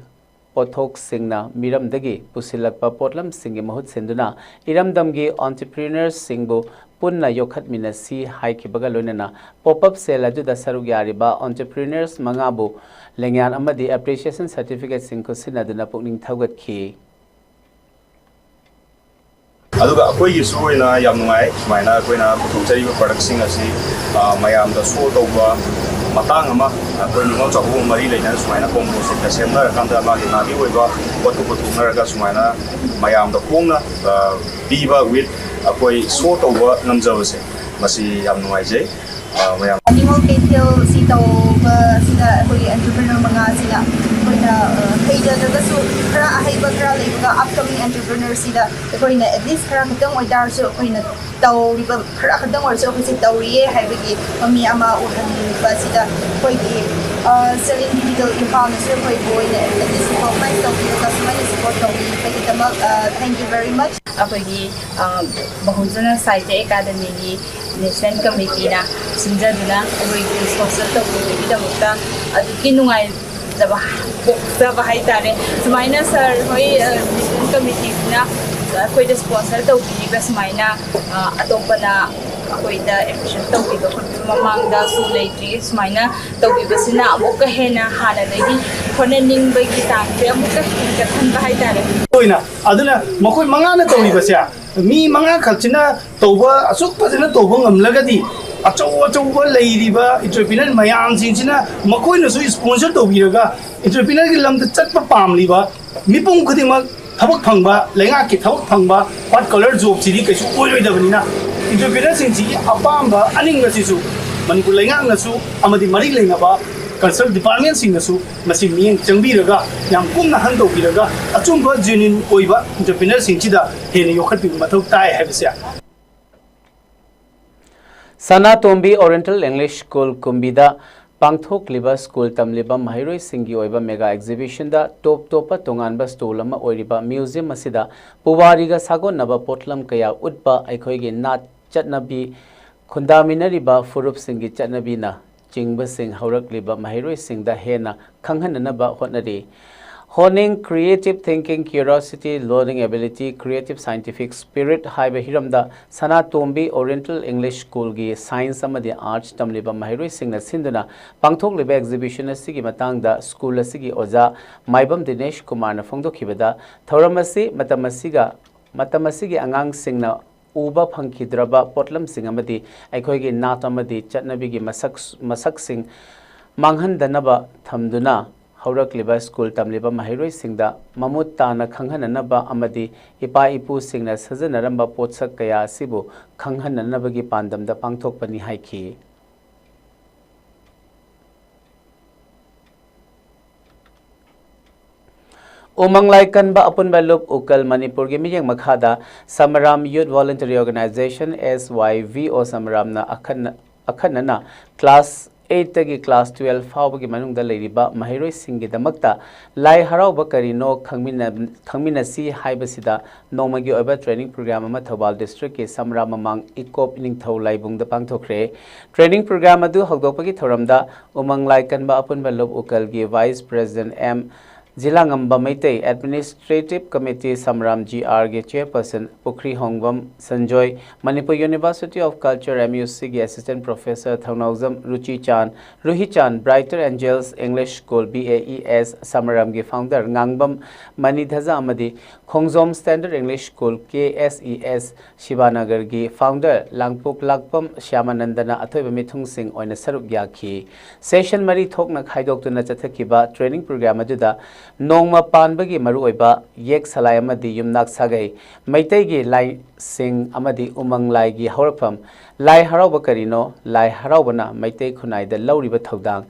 ꯄꯣꯠꯊꯣꯛꯁꯤꯡꯅ ꯃꯤꯔꯝꯗꯒꯤ ꯄꯨꯁꯤꯜꯂꯛꯄ ꯄꯣꯠꯂꯝꯁꯤꯡꯒꯤ ꯃꯍꯨꯠ ꯁꯤꯟꯗꯨꯅ ꯏꯔꯝꯗꯝꯒꯤ entrepreneurꯁꯤꯡꯕꯨ ꯄꯨꯟꯅ ꯌꯣꯛꯈꯠꯃꯤꯟꯅꯁꯤ ꯍꯥꯏꯈꯤꯕꯒ ꯂꯣꯏꯅꯅ, pop-up sale ꯑꯗꯨꯗ ꯁꯔꯨꯛ ꯌꯥꯔꯤꯕ entrepreneurs ꯃꯉꯥꯕꯨ ꯂꯦꯡꯌꯥꯟ ꯑꯃꯗꯤ appreciation certificateꯁꯤꯡ ꯈꯨꯠꯁꯤꯟꯅꯗꯨꯅ ꯄꯨꯛꯅꯤꯡ ꯊꯧꯒꯠꯈꯤ꯫ ꯑꯗꯨꯒ ꯑꯩꯈꯣꯏꯒꯤꯁꯨ ꯑꯣꯏꯅ ꯌꯥꯝ ꯅꯨꯡꯉꯥꯏ, ꯁꯨꯃꯥꯏꯅ ꯑꯩꯈꯣꯏꯅ ꯄꯨꯊꯣꯛꯆꯔꯤꯕ productꯁꯤꯡ ꯑꯁꯤ, ꯑ, ꯃꯌꯥꯝꯗ show ꯇꯧꯕ ꯃꯇꯥꯡ ꯑꯃ, ꯑꯩꯈꯣꯏ ꯅꯤꯉꯣꯜ ꯆꯥꯛꯀꯧꯕ ꯃꯔꯤ ꯂꯩꯅꯅ ꯁꯨꯃꯥꯏꯅ combo setꯀ ꯁꯦꯝꯅꯔꯀꯥꯟꯗ ꯃꯥꯒꯤ ꯃꯥꯒꯤ ꯑꯣꯏꯕ ꯄꯣꯠꯇꯨ ꯄꯨꯊꯣꯛꯅꯔꯒ ꯁꯨꯃꯥꯏꯅ ꯃꯌꯥꯝꯗ ꯍꯣꯡꯅ, ꯑ, ꯄꯤꯕ with ꯑꯩꯈꯣꯏ show ꯇꯧꯕ ꯉꯝꯖꯕꯁꯦ, ꯃꯁꯤ ꯌꯥꯝ ꯅꯨꯡꯉꯥꯏꯖꯩ꯫ ꯑ, ꯃꯌꯥꯝ꯫ ꯑꯅꯤꯃꯛ ꯀꯩꯊꯦꯜ ꯁꯤ ꯇꯧꯕꯁꯤꯗ ꯑꯩꯈꯣꯏꯒꯤ entrepreneur ꯃꯉꯥꯁꯤꯅ ꯑꯩꯈꯣꯏꯅ, ꯑ, ꯍꯩꯖꯗ꯭ꯔꯒꯁꯨ ꯈꯔ ꯑꯍꯩꯕ ꯈꯔ ꯂꯩꯕ upcoming entrepreneur ꯁꯤꯗ ꯑꯩꯈꯣꯏꯅ at least ꯈꯔ ꯈꯤꯇꯪ ꯑꯣꯏꯇꯥꯔꯁꯨ ꯑꯩꯈꯣꯏꯅ ꯇꯧꯔꯤꯕ ꯈꯔ ꯈꯤꯇꯪ ꯑꯣꯏꯔꯁꯨ ꯑꯩꯈꯣꯏꯁꯦ ꯇꯧꯔꯤꯌꯦ ꯍꯥꯏꯕꯒꯤ ꯃꯃꯤ ꯑꯃ ꯎꯍꯟꯕ ꯑꯁꯤꯗ ꯑꯩꯈꯣꯏꯒꯤ, ꯑ, Selling Digital ꯏꯝꯐꯥꯜꯅꯁꯨ ꯑꯩꯈꯣꯏꯕꯨ ꯑꯣꯏꯅ at least recognize ꯇꯧꯕꯤꯔꯒ ꯁꯨꯃꯥꯏꯅ support ꯇꯧꯕꯤꯕꯒꯤꯗꯃꯛ, ꯑ, thank you very much꯫ ꯑꯩꯈꯣꯏꯒꯤ, ꯑ, ꯕꯍꯨꯖꯅ ꯁꯥꯍꯤꯇ꯭ꯌ ꯑꯦꯀꯥꯗꯃꯤꯒꯤ national committeeꯅ ꯁꯤꯟꯖꯗꯨꯅ ꯑꯩꯈꯣꯏꯒꯤ sponsor ꯇꯧꯕꯤꯕꯒꯤꯗꯃꯛꯇ ꯑꯗꯨꯛꯀꯤ ꯅꯨꯡꯉꯥꯏꯖꯕ ꯄꯣꯛꯆꯕ ꯍꯥꯏꯇꯥꯔꯦ꯫ ꯁꯨꯃꯥꯏꯅ sir ꯍꯣꯏ, ꯑ, national committeeꯁꯤꯅ ꯑꯩꯈꯣꯏꯗ sponsor ꯇꯧꯕꯤꯔꯤꯕ ꯁꯨꯃꯥꯏꯅ, ꯑ, ꯑꯇꯣꯞꯄꯅ ꯑꯩꯈꯣꯏꯗ appreciate ꯇꯧꯕꯤꯕ ꯈꯣꯠꯄꯤꯕ ꯃꯃꯥꯡꯗꯁꯨ ꯂꯩꯇ꯭ꯔꯤ꯫ ꯁꯨꯃꯥꯏꯅ ꯇꯧꯕꯤꯕꯁꯤꯅ ꯑꯃꯨꯛꯀ ꯍꯦꯟꯅ ꯍꯥꯟꯅꯗꯒꯤ ꯍꯣꯠꯅꯅꯤꯡꯕꯒꯤ ꯆꯥꯡꯁꯦ ꯑꯃꯨꯛꯀ ꯍꯦꯟꯒꯠꯍꯟꯕ ꯍꯥꯏꯇꯥꯔꯦ꯫ ꯑꯣꯏꯅ ꯑꯗꯨꯅ ꯃꯈꯣꯏ ꯃꯉꯥꯅ ꯇꯧꯔꯤꯕꯁꯦ, ꯃꯤ ꯃꯉꯥ ꯈꯛꯁꯤꯅ ꯇꯧꯕ ꯑꯁꯨꯛ ꯐꯖꯅ ꯇꯧꯕ ꯉꯝꯂꯒꯗꯤ, ꯑꯆꯧ ꯑꯆꯧꯕ ꯂꯩꯔꯤꯕ entrepreneur ꯃꯌꯥꯝꯁꯤꯡꯁꯤꯅ ꯃꯈꯣꯏꯅꯁꯨ sponsor ꯇꯧꯕꯤꯔꯒ entrepreneurꯒꯤ ꯂꯝꯗ ꯆꯠꯄ ꯄꯥꯝꯂꯤꯕ ꯃꯤꯄꯨꯝ ꯈꯨꯗꯤꯡꯃꯛ ꯊꯕꯛ ꯐꯪꯕ, ꯂꯩꯉꯥꯛꯀꯤ ꯊꯕꯛ ꯐꯪꯕ, white collar jobꯁꯤꯗꯤ ꯀꯩꯁꯨ ꯑꯣꯏꯔꯣꯏꯗꯕꯅꯤꯅ, entrepreneurꯁꯤꯡꯁꯤꯒꯤ ꯑꯄꯥꯝꯕ ꯑꯅꯤꯡꯕꯁꯤꯁꯨ ꯃꯅꯤꯄꯨꯔ ꯂꯩꯉꯥꯛꯅꯁꯨ ꯑꯃꯗꯤ ꯃꯔꯤ ꯂꯩꯅꯕ concerned departmentꯁꯤꯡꯅꯁꯨ ꯃꯁꯤ ꯃꯤꯠꯌꯦꯡ ꯆꯪꯕꯤꯔꯒ, ꯌꯥꯝ ꯀꯨꯞꯅ ꯍꯟꯗꯣꯛꯄꯤꯔꯒ, ꯑꯆꯨꯝꯕ genuine ꯑꯣꯏꯕ entrepreneurꯁꯤꯡꯁꯤꯗ ꯍꯦꯟꯅ ꯌꯣꯛꯈꯠꯄꯤꯕ ꯃꯊꯧ ꯇꯥꯏ ꯍꯥꯏꯕꯁꯦ꯫ ꯁꯅꯥꯇꯣꯝꯕꯤ Oriental English School ꯀꯨꯝꯕꯤꯗ ꯄꯥꯡꯊꯣꯛꯂꯤꯕ ꯁ꯭ꯀꯨꯜ ꯇꯝꯂꯤꯕ ꯃꯍꯩꯔꯣꯏꯁꯤꯡꯒꯤ ꯑꯣꯏꯕ ꯃꯦꯒꯥ ꯑꯦꯛꯖꯤꯕꯤꯁꯟꯗ ꯇꯣꯞ ꯇꯣꯞꯄ ꯇꯣꯉꯥꯟꯕ ꯁ꯭ꯇꯣꯜ ꯑꯃ ꯑꯣꯏꯔꯤꯕ ꯃ꯭ꯌꯨꯖꯤꯌꯝ ꯑꯁꯤꯗ ꯄꯨꯋꯥꯔꯤꯒ ꯁꯥꯒꯣꯟꯅꯕ ꯄꯣꯠꯂꯝ ꯀꯌꯥ ꯎꯠꯄ ꯑꯩꯈꯣꯏꯒꯤ ꯅꯥꯠ ꯆꯠꯅꯕꯤ, ꯈꯨꯟꯗꯥꯃꯤꯟꯅꯔꯤꯕ ꯐꯨꯔꯨꯞꯁꯤꯡꯒꯤ ꯆꯠꯅꯕꯤꯅ ꯆꯤꯡꯕꯁꯤꯡ ꯍꯧꯔꯛꯂꯤꯕ ꯃꯍꯩꯔꯣꯏꯁꯤꯡꯗ ꯍꯦꯟꯅ ꯈꯪꯍꯟꯅꯅꯕ ꯍꯣꯠꯅꯔꯤ꯫ Honing Creative Thinking, Curiosity, Learning Ability, Creative Scientific Spirit ꯍꯥꯏꯕ ꯍꯤꯔꯝꯗ ꯁꯅꯥꯇꯣꯝꯕꯤ Oriental English Schoolꯒꯤ Science ꯑꯃꯗꯤ Arts ꯇꯝꯂꯤꯕ ꯃꯍꯩꯔꯣꯏꯁꯤꯡꯅ ꯁꯤꯟꯗꯨꯅ ꯄꯥꯡꯊꯣꯛꯂꯤꯕ ꯑꯦꯛꯖꯤꯕꯤꯁꯟ ꯑꯁꯤꯒꯤ ꯃꯇꯥꯡꯗ ꯁ꯭ꯀꯨꯜ ꯑꯁꯤꯒꯤ ꯑꯣꯖꯥ ꯃꯥꯏꯕꯝ ꯗꯤꯅꯦꯁ ꯀꯨꯃꯥꯔꯅ ꯐꯣꯡꯗꯣꯛꯈꯤꯕꯗ, ꯊꯧꯔꯝ ꯑꯁꯤ ꯃꯇꯝ ꯑꯁꯤꯒ, ꯃꯇꯝ ꯑꯁꯤꯒꯤ ꯑꯉꯥꯡꯁꯤꯡꯅ ꯎꯕ ꯐꯪꯈꯤꯗ꯭ꯔꯕ ꯄꯣꯠꯂꯝꯁꯤꯡ ꯑꯃꯗꯤ ꯑꯩꯈꯣꯏꯒꯤ ꯅꯥꯠ ꯑꯃꯗꯤ ꯆꯠꯅꯕꯤꯒꯤ ꯃꯁꯛ, ꯃꯁꯛꯁꯤꯡ ꯃꯥꯡꯍꯟꯗꯅꯕ ꯊꯝꯗꯨꯅ ꯍꯧꯔꯛꯂꯤꯕ ꯁ꯭ꯀꯨꯜ ꯇꯝꯂꯤꯕ ꯃꯍꯩꯔꯣꯏꯁꯤꯡꯗ ꯃꯃꯨꯠ ꯇꯥꯅ ꯈꯪꯍꯟꯅꯅꯕ ꯑꯃꯗꯤ ꯏꯄꯥ ꯏꯄꯨꯁꯤꯡꯅ ꯁꯤꯖꯤꯟꯅꯔꯝꯕ ꯄꯣꯠꯁꯛ ꯀꯌꯥ ꯑꯁꯤꯕꯨ ꯈꯪꯍꯟꯅꯅꯕꯒꯤ ꯄꯥꯟꯗꯝꯗ ꯄꯥꯡꯊꯣꯛꯄꯅꯤ ꯍꯥꯏꯈꯤ꯫ ꯎꯃꯪ ꯂꯥꯏ ꯀꯟꯕ ꯑꯄꯨꯟꯕ ꯂꯨꯞ ꯎꯀꯜ ꯃꯅꯤꯄꯨꯔꯒꯤ ꯃꯤꯠꯌꯦꯡ ꯃꯈꯥꯗ ꯁꯃꯔꯥꯝ Youth Voluntary Organization, S Y V O ꯁꯃꯔꯥꯝꯅ ꯑꯈꯟꯅ-, ꯑꯈꯟꯅꯅ class eight ꯇꯒꯤ class twelve ꯐꯥꯎꯕꯒꯤ ꯃꯅꯨꯡꯗ ꯂꯩꯔꯤꯕ ꯃꯍꯩꯔꯣꯏꯁꯤꯡꯒꯤꯗꯃꯛꯇ ꯂꯥꯏ ꯍꯔꯥꯎꯕ ꯀꯔꯤꯅꯣ ꯈꯪꯃꯤꯟꯅ-, ꯈꯪꯃꯤꯟꯅꯁꯤ ꯍꯥꯏꯕꯁꯤꯗ ꯅꯣꯡꯃꯒꯤ ꯑꯣꯏꯕ training program ꯑꯃ ꯊꯧꯕꯥꯜ districtꯀꯤ ꯁꯃꯔꯥꯝ ꯃꯃꯥꯡ ꯏꯀꯣꯞ ꯏꯅꯤꯡꯊꯧ ꯂꯥꯏꯕꯨꯡꯗ ꯄꯥꯡꯊꯣꯛꯈ꯭ꯔꯦ꯫ Training program ꯑꯗꯨ ꯍꯧꯗꯣꯛꯄꯒꯤ ꯊꯧꯔꯝꯗ ꯎꯃꯪ ꯂꯥꯏ ꯀꯟꯕ ꯑꯄꯨꯟꯕ ꯂꯨꯞ ꯎꯀꯜꯒꯤ Vice President M ꯖꯤꯂꯥꯉꯝꯕ Meitei, Administrative Committee ꯁꯃꯔꯥꯝ G R ꯒꯤ Chairperson ꯄꯨꯈ꯭ꯔꯤꯍꯣꯡꯕꯝ Sanjoy, Manipur University of Culture, M U C ꯒꯤ Assistant Professor Thounaojam ꯔꯨꯆꯤꯆꯥꯟ, ꯔꯨꯍꯤꯆꯥꯟ, Brighter Angels English School, B A E S ꯁꯃꯔꯥꯝꯒꯤ founder ꯉꯥꯡꯕꯝ ꯃꯅꯤꯙꯖ ꯑꯃꯗꯤ ꯈꯣꯡꯖꯣꯝ Standard English School, K S E S, ꯁꯤꯕꯥꯅꯒꯔꯒꯤ founder ꯂꯥꯡꯄꯣꯛ ꯂꯥꯛꯄꯝ ꯁ꯭ꯌꯥꯃꯥꯅꯟꯗꯅ ꯑꯊꯣꯏꯕ ꯃꯤꯊꯨꯡꯁꯤꯡ ꯑꯣꯏꯅ ꯁꯔꯨꯛ ꯌꯥꯈꯤ꯫ Session ꯃꯔꯤ ꯊꯣꯛꯅ ꯈꯥꯏꯗꯣꯛꯇꯨꯅ ꯆꯠꯊꯈꯤꯕ training program ꯑꯗꯨꯗ ꯅꯣꯡꯃ ꯄꯥꯟꯕꯒꯤ ꯃꯔꯨꯑꯣꯏꯕ, ꯌꯦꯛ ꯁꯂꯥꯏ ꯑꯃꯗꯤ ꯌꯨꯝꯅꯥꯛ ꯁꯥꯒꯩ, ꯃꯩꯇꯩꯒꯤ ꯂꯥꯏꯁꯤꯡ ꯑꯃꯗꯤ ꯎꯃꯪ ꯂꯥꯏꯒꯤ ꯍꯧꯔꯛꯐꯝ, ꯂꯥꯏ ꯍꯔꯥꯎꯕ ꯀꯔꯤꯅꯣ, ꯂꯥꯏ ꯍꯔꯥꯎꯕꯅ ꯃꯩꯇꯩ ꯈꯨꯟꯅꯥꯏꯗ ꯂꯧꯔꯤꯕ ꯊꯧꯗꯥꯡ,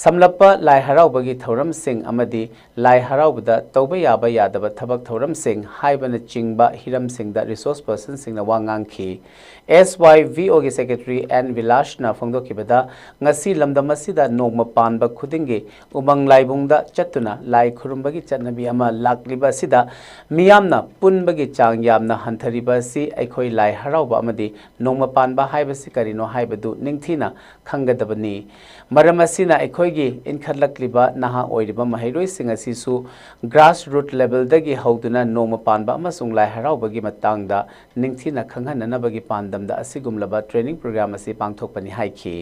ꯁꯝꯂꯞꯄ ꯂꯥꯏ ꯍꯔꯥꯎꯕꯒꯤ ꯊꯧꯔꯝꯁꯤꯡ ꯑꯃꯗꯤ ꯂꯥꯏ ꯍꯔꯥꯎꯕꯗ ꯇꯧꯕ ꯌꯥꯕ ꯌꯥꯗꯕ ꯊꯕꯛ ꯊꯧꯔꯝꯁꯤꯡ ꯍꯥꯏꯕꯅꯆꯤꯡꯕ ꯍꯤꯔꯝꯁꯤꯡꯗ resource personꯁꯤꯡꯅ ꯋꯥ ꯉꯥꯡꯈꯤ꯫ SYVOꯒꯤ secretary N ꯕꯤꯂꯥꯁꯅ ꯐꯣꯡꯗꯣꯛꯈꯤꯕꯗ, ꯉꯁꯤ ꯂꯝꯗꯝ ꯑꯁꯤꯗ ꯅꯣꯡꯃ ꯄꯥꯟꯕ ꯈꯨꯗꯤꯡꯒꯤ ꯎꯃꯪ ꯂꯥꯏꯕꯨꯡꯗ ꯆꯠꯇꯨꯅ ꯂꯥꯏ ꯈꯨꯔꯨꯝꯕꯒꯤ ꯆꯠꯅꯕꯤ ꯑꯃ ꯂꯥꯛꯂꯤꯕ ꯑꯁꯤꯗ ꯃꯤꯌꯥꯝꯅ ꯄꯨꯟꯕꯒꯤ ꯆꯥꯡ ꯌꯥꯝꯅ ꯍꯟꯊꯔꯤꯕ ꯑꯁꯤ ꯑꯩꯈꯣꯏ ꯂꯥꯏ ꯍꯔꯥꯎꯕ ꯑꯃꯗꯤ ꯅꯣꯡꯃ ꯄꯥꯟꯕ ꯍꯥꯏꯕꯁꯤ ꯀꯔꯤꯅꯣ ꯍꯥꯏꯕꯗꯨ ꯅꯤꯡꯊꯤꯅ ꯈꯪꯒꯗꯕꯅꯤ꯫ ꯃꯔꯝ ꯑꯁꯤꯅ ꯑꯩꯈꯣꯏꯒꯤ ꯏꯟꯈꯠꯂꯛꯂꯤꯕ ꯅꯍꯥ ꯑꯣꯏꯔꯤꯕ ꯃꯍꯩꯔꯣꯏꯁꯤꯡ ꯑꯁꯤꯁꯨ grassroot levelꯗꯒꯤ ꯍꯧꯗꯨꯅ ꯅꯣꯡꯃ ꯄꯥꯟꯕ ꯑꯃꯁꯨꯡ ꯂꯥꯏ ꯍꯔꯥꯎꯕꯒꯤ ꯃꯇꯥꯡꯗ ꯅꯤꯡꯊꯤꯅ ꯈꯪꯍꯟꯅꯅꯕꯒꯤ ꯄꯥꯟꯗꯝꯗ ꯑꯁꯤꯒꯨꯝꯂꯕ training program ꯑꯁꯤ ꯄꯥꯡꯊꯣꯛꯄꯅꯤ ꯍꯥꯏꯈꯤ꯫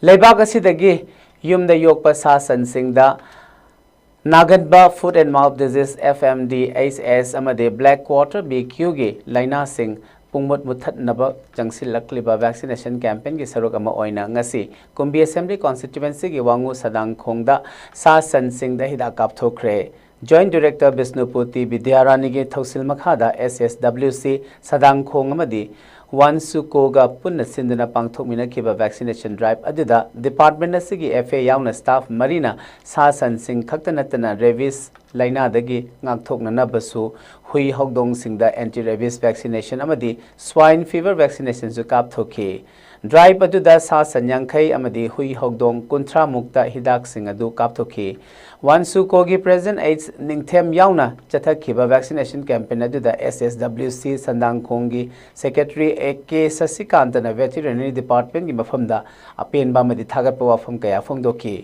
ꯂꯩꯕꯥꯛ ꯑꯁꯤꯗꯒꯤ ꯌꯨꯝꯗ ꯌꯣꯛꯄ ꯁꯥ ꯁꯟꯁꯤꯡꯗ ꯅꯥꯒꯟꯕ Foot and Mouth Disease, FMDHS, ꯑꯃꯗꯤ Black Quarter, BQꯒꯤ ꯂꯥꯏꯅꯥꯁꯤꯡ ꯄꯨꯡꯃꯨꯠ ꯃꯨꯠꯊꯠꯅꯕ ꯆꯪꯁꯤꯜꯂꯛꯂꯤꯕ vaccination campaignꯒꯤ ꯁꯔꯨꯛ ꯑꯃ ꯑꯣꯏꯅ ꯉꯁꯤ ꯀꯨꯝꯕꯤ Assembly Constituencyꯒꯤ ꯋꯥꯉꯨ ꯁꯗꯥꯡꯈꯣꯡꯗ ꯁꯥ ꯁꯟꯁꯤꯡꯗ ꯍꯤꯗꯥꯛ ꯀꯥꯞꯊꯣꯛꯈ꯭ꯔꯦ꯫ Joint Director ꯕꯤꯁꯅꯨꯄꯨꯇꯤ ꯕꯤꯗ꯭ꯌꯥꯔꯥꯅꯤꯒꯤ ꯊꯧꯁꯤꯜ ꯃꯈꯥꯗ SSWC ꯁꯗꯥꯡꯈꯣꯡ ꯑꯃꯗꯤ ꯋꯥꯟꯁꯨꯀꯣꯒ ꯄꯨꯟꯅ ꯁꯤꯟꯗꯨꯅ ꯄꯥꯡꯊꯣꯛꯃꯤꯟꯅꯈꯤꯕ vaccination drive ꯑꯗꯨꯗ department ꯑꯁꯤꯒꯤ FA ꯌꯥꯎꯅ staff ꯃꯔꯤꯅ ꯁꯥ ꯁꯟꯁꯤꯡ ꯈꯛꯇ ꯅꯠꯇꯅ rabies ꯂꯥꯏꯅꯥꯗꯒꯤ ꯉꯥꯛꯊꯣꯛꯅꯅꯕꯁꯨ ꯍꯨꯏ ꯍꯧꯗꯣꯡꯁꯤꯡꯗ anti rabies vaccination ꯑꯃꯗꯤ swine fever vaccinationꯁꯨ ꯀꯥꯞꯊꯣꯛꯈꯤ꯫ Drive ꯑꯗꯨꯗ ꯁꯥ ꯁꯟ ꯌꯥꯡꯈꯩ ꯑꯃꯗꯤ ꯍꯨꯏ ꯍꯧꯗꯣꯡ ꯀꯨꯟꯊ꯭ꯔꯥ ꯃꯨꯛꯇ ꯍꯤꯗꯥꯛꯁꯤꯡ ꯑꯗꯨ ꯀꯥꯞꯊꯣꯛꯈꯤ꯫ ꯋꯥꯟꯁꯨꯀꯣꯒꯤ President H ꯅꯤꯡꯊꯦꯝ ꯌꯥꯎꯅ ꯆꯠꯊꯈꯤꯕ vaccination campaign ꯑꯗꯨꯗ SSWC ꯁꯟꯗꯥꯡꯈꯣꯡꯒꯤ Secretary A K ꯁꯁꯤꯀꯥꯟꯇꯅ Veterinary Departmentꯀꯤ ꯃꯐꯝꯗ ꯑꯄꯦꯟꯕ ꯑꯃꯗꯤ ꯊꯥꯒꯠꯄ ꯋꯥꯐꯝ ꯀꯌꯥ ꯐꯣꯡꯗꯣꯛꯈꯤ꯫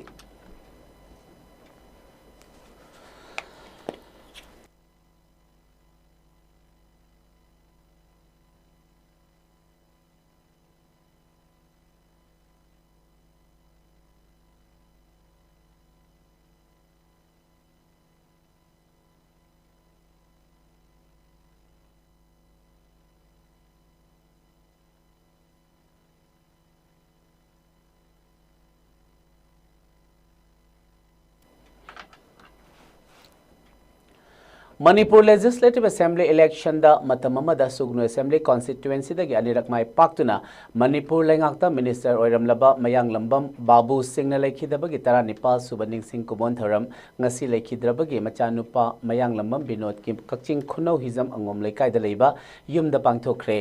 ꯃꯅꯤꯄꯨꯔ Legislative Assembly election ꯗ ꯃꯇꯝ ꯑꯃꯗ ꯁꯨꯒꯅꯨ Assembly Constituency ꯗꯒꯤ ꯑꯅꯤꯔꯛ ꯃꯥꯏ ꯄꯥꯛꯇꯨꯅ ꯃꯅꯤꯄꯨꯔ ꯂꯩꯉꯥꯛꯇ Minister ꯑꯣꯏꯔꯝꯂꯕ ꯃꯌꯥꯡꯂꯝꯕꯝ ꯕꯥꯕꯨ ꯁꯤꯡꯅ ꯂꯩꯈꯤꯗꯕꯒꯤ ꯇꯔꯥꯅꯤꯄꯥꯜ ꯁꯨꯕ ꯅꯤꯡꯁꯤꯡ ꯀꯨꯃꯣꯟ ꯊꯧꯔꯝ ꯉꯁꯤ ꯂꯩꯈꯤꯗ꯭ꯔꯕꯒꯤ ꯃꯆꯥꯅꯨꯄꯥ ꯃꯌꯥꯡꯂꯝꯕꯝ ꯕꯤꯅꯣꯗꯀꯤ ꯀꯛꯆꯤꯡ ꯈꯨꯅꯧ ꯍꯤꯖꯝ ꯑꯉꯣꯝ ꯂꯩꯀꯥꯏꯗ ꯂꯩꯕ ꯌꯨꯝꯗ ꯄꯥꯡꯊꯣꯛꯈ꯭ꯔꯦ꯫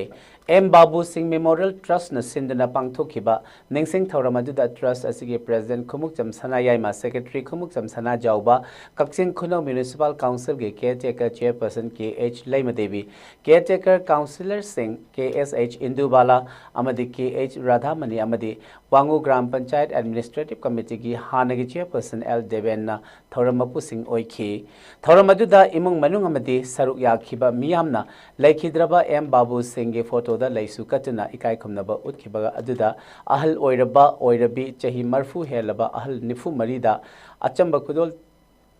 ꯑꯦꯝ ꯕꯥꯕꯨ ꯁꯤꯡ Memorial Trust ꯅ ꯁꯤꯟꯗꯨꯅ ꯄꯥꯡꯊꯣꯛꯈꯤꯕ ꯅꯤꯡꯁꯤꯡ ꯊꯧꯔꯝ ꯑꯗꯨꯗ Trust ꯑꯁꯤꯒꯤ President ꯈꯨꯃꯨꯛꯆꯝ ꯁꯅꯥꯌꯥꯏꯃ, Secretary ꯈꯨꯃꯨꯛꯆꯝ ꯁꯅꯥꯖꯥꯎꯕ, ꯀꯛꯆꯤꯡ ꯈꯨꯅꯧ Municipal Council ꯒꯤ Caretaker Chairperson ꯀꯦ ꯑꯩꯆ ꯂꯩꯃꯗꯦꯕꯤ, Caretaker Councillor ꯁꯤꯡ ꯀꯦ ꯑꯦꯁ ꯑꯩꯆ ꯏꯟꯗꯨꯕꯥꯂꯥ ꯑꯃꯗꯤ ꯀꯦ ꯑꯩꯆ ꯔꯥꯙꯥꯃꯅꯤ ꯑꯃꯗꯤ ꯋꯥꯉꯨ ꯒ꯭ꯔꯥꯝ ꯄꯟꯆꯥꯌꯠ Administrative Committee ꯒꯤ ꯍꯥꯟꯅꯒꯤ Chairperson ꯑꯦꯜ ꯗꯦꯕꯦꯟꯅ ꯊꯧꯔꯝ ꯃꯄꯨꯁꯤꯡ ꯑꯣꯏꯈꯤ꯫ ꯊꯧꯔꯝ ꯑꯗꯨꯗ ꯏꯃꯨꯡ ꯃꯅꯨꯡ ꯑꯃꯗꯤ ꯁꯔꯨꯛ ꯌꯥꯈꯤꯕ ꯃꯤꯌꯥꯝꯅ ꯂꯩꯈꯤꯗ꯭ꯔꯕ ꯑꯦꯝ ꯕꯥꯕꯨ ꯁꯤꯡꯒꯤ ꯐꯣꯇꯣꯗ ꯂꯩꯁꯨ ꯀꯠꯇꯨꯅ ꯏꯀꯥꯏ ꯈꯨꯝꯅꯕ ꯎꯠꯈꯤꯕ ꯑꯗꯨꯗ ꯑꯍꯜ ꯑꯣꯏꯔꯕ ꯑꯣꯏꯔꯕꯤ ꯆꯍꯤ ꯃꯔꯐꯨ ꯍꯦꯜꯂꯕ ꯑꯍꯜ ꯅꯤꯐꯨ ꯃꯔꯤꯗ ꯑꯆꯝꯕ ꯈꯨꯗꯣꯜ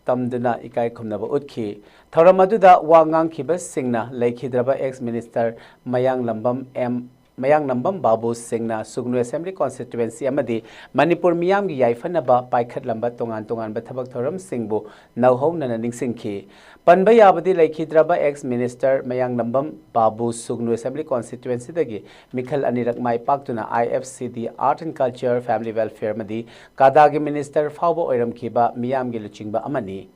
ꯇꯝꯗꯨꯅ ꯏꯀꯥꯏ ꯈꯨꯝꯅꯕ ꯎꯠꯈꯤ꯫ ꯊꯧꯔꯝ ꯑꯗꯨꯗ ꯋꯥ ꯉꯥꯡꯈꯤꯕꯁꯤꯡꯅ ꯂꯩꯈꯤꯗ꯭ꯔꯕ ex Minister ꯃꯌꯥꯡꯂꯝꯕꯝ ꯑꯦꯝ ꯃꯌꯥꯡꯂꯝꯕꯝ ꯕꯥꯕꯨ ꯁꯤꯡꯅ ꯁꯨꯒꯅꯨ Assembly Constituency ꯑꯃꯗꯤ ꯃꯅꯤꯄꯨꯔ ꯃꯤꯌꯥꯝꯒꯤ ꯌꯥꯏꯐꯅꯕ ꯄꯥꯏꯈꯠꯂꯝꯕ ꯇꯣꯉꯥꯟ ꯇꯣꯉꯥꯟꯕ ꯊꯕꯛ ꯊꯧꯔꯝꯁꯤꯡꯕꯨ ꯅꯧꯍꯧꯅꯅ ꯅꯤꯡꯁꯤꯡꯈꯤ꯫ ꯄꯟꯕ ꯌꯥꯕꯗꯤ ꯂꯩꯈꯤꯗ꯭ꯔꯕ ex Minister ꯃꯌꯥꯡꯂꯝꯕꯝ ꯕꯥꯕꯨ ꯁꯨꯒꯅꯨ Assembly Constituency ꯗꯒꯤ ꯃꯤꯈꯜ ꯑꯅꯤꯔꯛ ꯃꯥꯏ ꯄꯥꯛꯇꯨꯅ I F C D, Art and Culture, Family Welfare ꯑꯃꯗꯤ ꯀꯥꯗꯥꯒꯤ Minister ꯐꯥꯎꯕ ꯑꯣꯏꯔꯝꯈꯤꯕ ꯃꯤꯌꯥꯝꯒꯤ ꯂꯨꯆꯤꯡꯕ ꯑꯃꯅꯤ꯫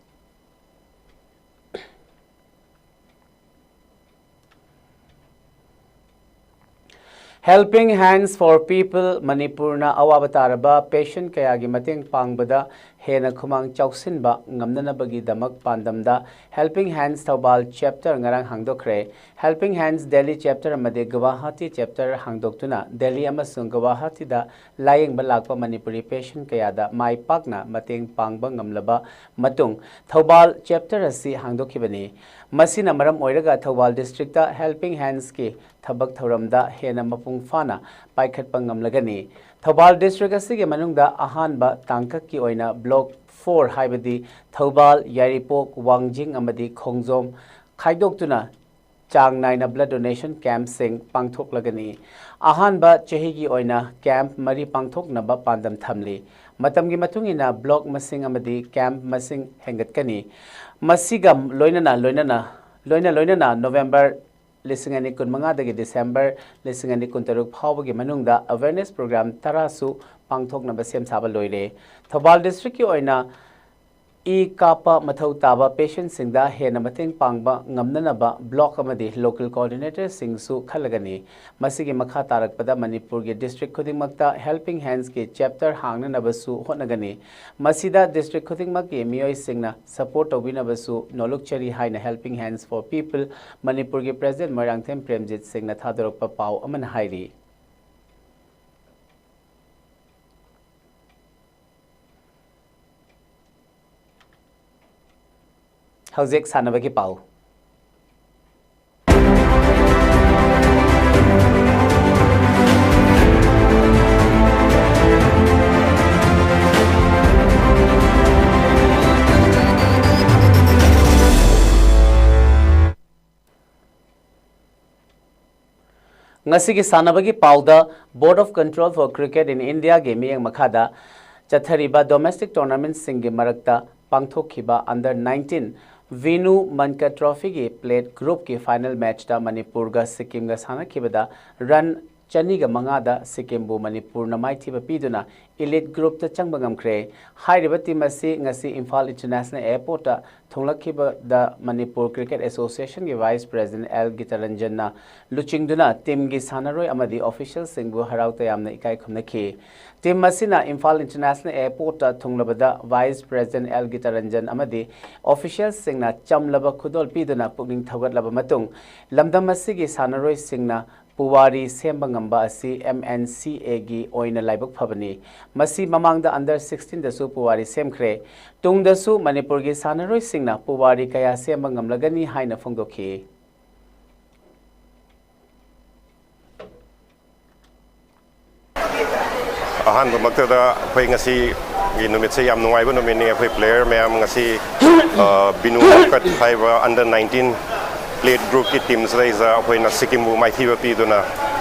Helping Hands for People ꯃꯅꯤꯄꯨꯔꯅ ꯑꯋꯥꯕ ꯇꯥꯔꯕ patient ꯀꯌꯥꯒꯤ ꯃꯇꯦꯡ ꯄꯥꯡꯕꯗ ꯍꯦꯟꯅ ꯈꯨꯃꯥꯡ ꯆꯥꯎꯁꯤꯟꯕ ꯉꯝꯅꯅꯕꯒꯤꯗꯃꯛ ꯄꯥꯟꯗꯝꯗ Helping Hands ꯊꯧꯕꯥꯜ chapter ꯉꯔꯥꯡ ꯍꯥꯡꯗꯣꯛꯈ꯭ꯔꯦ꯫ Helping Hands Delhi chapter ꯑꯃꯗꯤ ꯒꯨꯋꯥꯍꯥꯇꯤ chapter ꯍꯥꯡꯗꯣꯛꯇꯨꯅ ꯗꯦꯜꯂꯤ ꯑꯃꯁꯨꯡ ꯒꯨꯋꯥꯍꯥꯇꯤꯗ ꯂꯥꯌꯦꯡꯕ ꯂꯥꯛꯄ ꯃꯅꯤꯄꯨꯔꯤ patient ꯀꯌꯥꯗ ꯃꯥꯏ ꯄꯥꯛꯅ ꯃꯇꯦꯡ ꯄꯥꯡꯕ ꯉꯝꯂꯕ ꯃꯇꯨꯡ ꯊꯧꯕꯥꯜ chapter ꯑꯁꯤ ꯍꯥꯡꯗꯣꯛꯈꯤꯕꯅꯤ꯫ ꯃꯁꯤꯅ ꯃꯔꯝ ꯑꯣꯏꯔꯒ ꯊꯧꯕꯥꯜ district Helping Hands ꯀꯤ ꯊꯕꯛ ꯊꯧꯔꯝꯗ ꯍꯦꯟꯅ ꯃꯄꯨꯡ ꯐꯥꯅ ꯄꯥꯏꯈꯠꯄ ꯉꯝꯂꯒꯅꯤ꯫ ꯊꯧꯕꯥꯜ district ꯑꯁꯤꯒꯤ ꯃꯅꯨꯡꯗ ꯑꯍꯥꯟꯕ ꯇꯥꯡꯀꯛꯀꯤ ꯑꯣꯏꯅ block four ꯍꯥꯏꯕꯗꯤ ꯊꯧꯕꯥꯜ, ꯌꯥꯏꯔꯤꯄꯣꯛ, ꯋꯥꯡꯖꯤꯡ ꯑꯃꯗꯤ ꯈꯣꯡꯖꯣꯝ ꯈꯥꯏꯗꯣꯛꯇꯨꯅ ꯆꯥꯡ ꯅꯥꯏꯅ blood donation campꯁꯤꯡ ꯄꯥꯡꯊꯣꯛꯂꯒꯅꯤ꯫ ꯑꯍꯥꯟꯕ ꯆꯍꯤꯒꯤ ꯑꯣꯏꯅ camp ꯃꯔꯤ ꯄꯥꯡꯊꯣꯛꯅꯕ ꯄꯥꯟꯗꯝ ꯊꯝꯂꯤ꯫ ꯃꯇꯝꯒꯤ ꯃꯇꯨꯡ ꯏꯟꯅ block ꯃꯁꯤꯡ ꯑꯃꯗꯤ camp ꯃꯁꯤꯡ ꯍꯦꯟꯒꯠꯀꯅꯤ꯫ ꯃꯁꯤꯒ ꯂꯣꯏꯅꯅ ꯂꯣꯏꯅꯅ ꯂꯣꯏꯅ ꯂꯣꯏꯅꯅ November ꯂꯤꯁꯤꯡ ꯑꯅꯤ ꯀꯨꯟꯃꯉꯥꯗꯒꯤ December ꯂꯤꯁꯤꯡ ꯑꯅꯤ ꯀꯨꯟꯇꯔꯨꯛ ꯐꯥꯎꯕꯒꯤ ꯃꯅꯨꯡꯗ awareness program ꯇꯔꯥꯁꯨ ꯄꯥꯡꯊꯣꯛꯅꯕ ꯁꯦꯝ ꯁꯥꯕ ꯂꯣꯏꯔꯦ꯫ ꯊꯧꯕꯥꯜ districtꯀꯤ ꯑꯣꯏꯅ ꯏ ꯀꯥꯞꯄ ꯃꯊꯧ ꯇꯥꯕ patientꯁꯤꯡꯗ ꯍꯦꯟꯅ ꯃꯇꯦꯡ ꯄꯥꯡꯕ ꯉꯝꯅꯅꯕ block ꯑꯃꯗꯤ local coordinatorꯁꯤꯡꯁꯨ ꯈꯜꯂꯒꯅꯤ꯫ ꯃꯁꯤꯒꯤ ꯃꯈꯥ ꯇꯥꯔꯛꯄꯗ ꯃꯅꯤꯄꯨꯔꯒꯤ district ꯈꯨꯗꯤꯡꯃꯛꯇ Helping Handsꯀꯤ chapter ꯍꯥꯡꯅꯅꯕꯁꯨ ꯍꯣꯠꯅꯒꯅꯤ꯫ ꯃꯁꯤꯗ district ꯈꯨꯗꯤꯡꯃꯛꯀꯤ ꯃꯤꯑꯣꯏꯁꯤꯡꯅ support ꯇꯧꯕꯤꯅꯕꯁꯨ ꯅꯣꯂꯨꯛꯆꯔꯤ ꯍꯥꯏꯅ Helping Hands for People ꯃꯅꯤꯄꯨꯔꯒꯤ president ꯃꯣꯏꯔꯥꯡꯊꯦꯝ ꯄ꯭ꯔꯦꯝꯖꯤꯠ ꯁꯤꯡꯅ ꯊꯥꯗꯣꯔꯛꯄ ꯄꯥꯎ ꯑꯃꯅ ꯍꯥꯏꯔꯤ꯫ ꯍꯧꯖꯤꯛ ꯁꯥꯟꯅꯕꯒꯤ ꯄꯥꯎ꯫ ꯉꯁꯤꯒꯤ ꯁꯥꯟꯅꯕꯒꯤ ꯄꯥꯎꯗ, Board of Control for Cricket in Indiaꯒꯤ ꯃꯤꯠꯌꯦꯡ ꯃꯈꯥꯗ ꯆꯠꯊꯔꯤꯕ domestic tournamentꯁꯤꯡꯒꯤ ꯃꯔꯛꯇ ꯄꯥꯡꯊꯣꯛꯈꯤꯕ under nineteen Vinu Mankad Trophyꯒꯤ plate groupꯀꯤ final matchꯇ ꯃꯅꯤꯄꯨꯔꯒ ꯁꯤꯛꯀꯤꯝꯒ ꯁꯥꯟꯅꯈꯤꯕꯗ run ꯆꯅꯤꯒ ꯃꯉꯥꯗ ꯁꯤꯛꯀꯤꯝꯕꯨ ꯃꯅꯤꯄꯨꯔꯅ ꯃꯥꯏꯊꯤꯕ ꯄꯤꯗꯨꯅ elite groupꯇ ꯆꯪꯕ ꯉꯝꯈ꯭ꯔꯦ꯫ ꯍꯥꯏꯔꯤꯕ team ꯑꯁꯤ ꯉꯁꯤ ꯏꯝꯐꯥꯜ International Airportꯇ ꯊꯨꯡꯂꯛꯈꯤꯕꯗ ꯃꯅꯤꯄꯨꯔ Cricket Associationꯒꯤ Vice President ꯑꯦꯜ ꯒꯤꯇꯔꯟꯖꯟꯅ ꯂꯨꯆꯤꯡꯗꯨꯅ teamꯒꯤ ꯁꯥꯟꯅꯔꯣꯏ ꯑꯃꯗꯤ officialꯁꯤꯡꯕꯨ ꯍꯔꯥꯎ ꯇꯌꯥꯝꯅ ꯏꯀꯥꯏ ꯈꯨꯝꯅꯈꯤ꯫ Team ꯑꯁꯤꯅ ꯏꯝꯐꯥꯜ International Airportꯇ ꯊꯨꯡꯂꯕꯗ Vice President ꯑꯦꯜ ꯒꯤꯇꯔꯟꯖꯟ ꯑꯃꯗꯤ officialꯁꯤꯡꯅ ꯆꯝꯂꯕ ꯈꯨꯗꯣꯜ ꯄꯤꯗꯨꯅ ꯄꯨꯛꯅꯤꯡ ꯊꯧꯒꯠꯂꯕ ꯃꯇꯨꯡ, ꯂꯝꯗꯝ ꯑꯁꯤꯒꯤ ꯁꯥꯟꯅꯔꯣꯏꯁꯤꯡꯅ ꯄꯨꯋꯥꯔꯤ ꯁꯦꯝꯕ ꯉꯝꯕ ꯑꯁꯤ MNCAꯒꯤ ꯑꯣꯏꯅ ꯂꯥꯏꯕꯛ ꯐꯕꯅꯤ꯫ ꯃꯁꯤ ꯃꯃꯥꯡꯗ under sixteenꯗꯁꯨ ꯄꯨꯋꯥꯔꯤ ꯁꯦꯝꯈ꯭ꯔꯦ꯫ ꯇꯨꯡꯗꯁꯨ ꯃꯅꯤꯄꯨꯔꯒꯤ ꯁꯥꯟꯅꯔꯣꯏꯁꯤꯡꯅ ꯄꯨꯋꯥꯔꯤ ꯀꯌꯥ ꯁꯦꯝꯕ ꯉꯝꯂꯒꯅꯤ ꯍꯥꯏꯅ ꯐꯣꯡꯗꯣꯛꯈꯤ꯫ ꯑꯍꯥꯟꯕꯃꯛꯇꯗ ꯑꯩꯈꯣꯏ ꯉꯁꯤꯒꯤ ꯅꯨꯃꯤꯠꯁꯦ ꯌꯥꯝ ꯅꯨꯡꯉꯥꯏꯕ ꯅꯨꯃꯤꯠꯅꯤ꯫ ꯑꯩꯈꯣꯏ player ꯃꯌꯥꯝ ꯉꯁꯤ, ꯑ, ꯕꯤꯅꯨ ꯃꯣꯀꯠ ꯍꯥꯏꯕ under nineteen Elite groupꯀꯤ teamꯁꯤꯗꯩꯁꯤꯗ ꯑꯩꯈꯣꯏꯅ ꯁꯤꯛꯀꯤꯝꯕꯨ ꯃꯥꯏꯊꯤꯕ ꯄꯤꯗꯨꯅ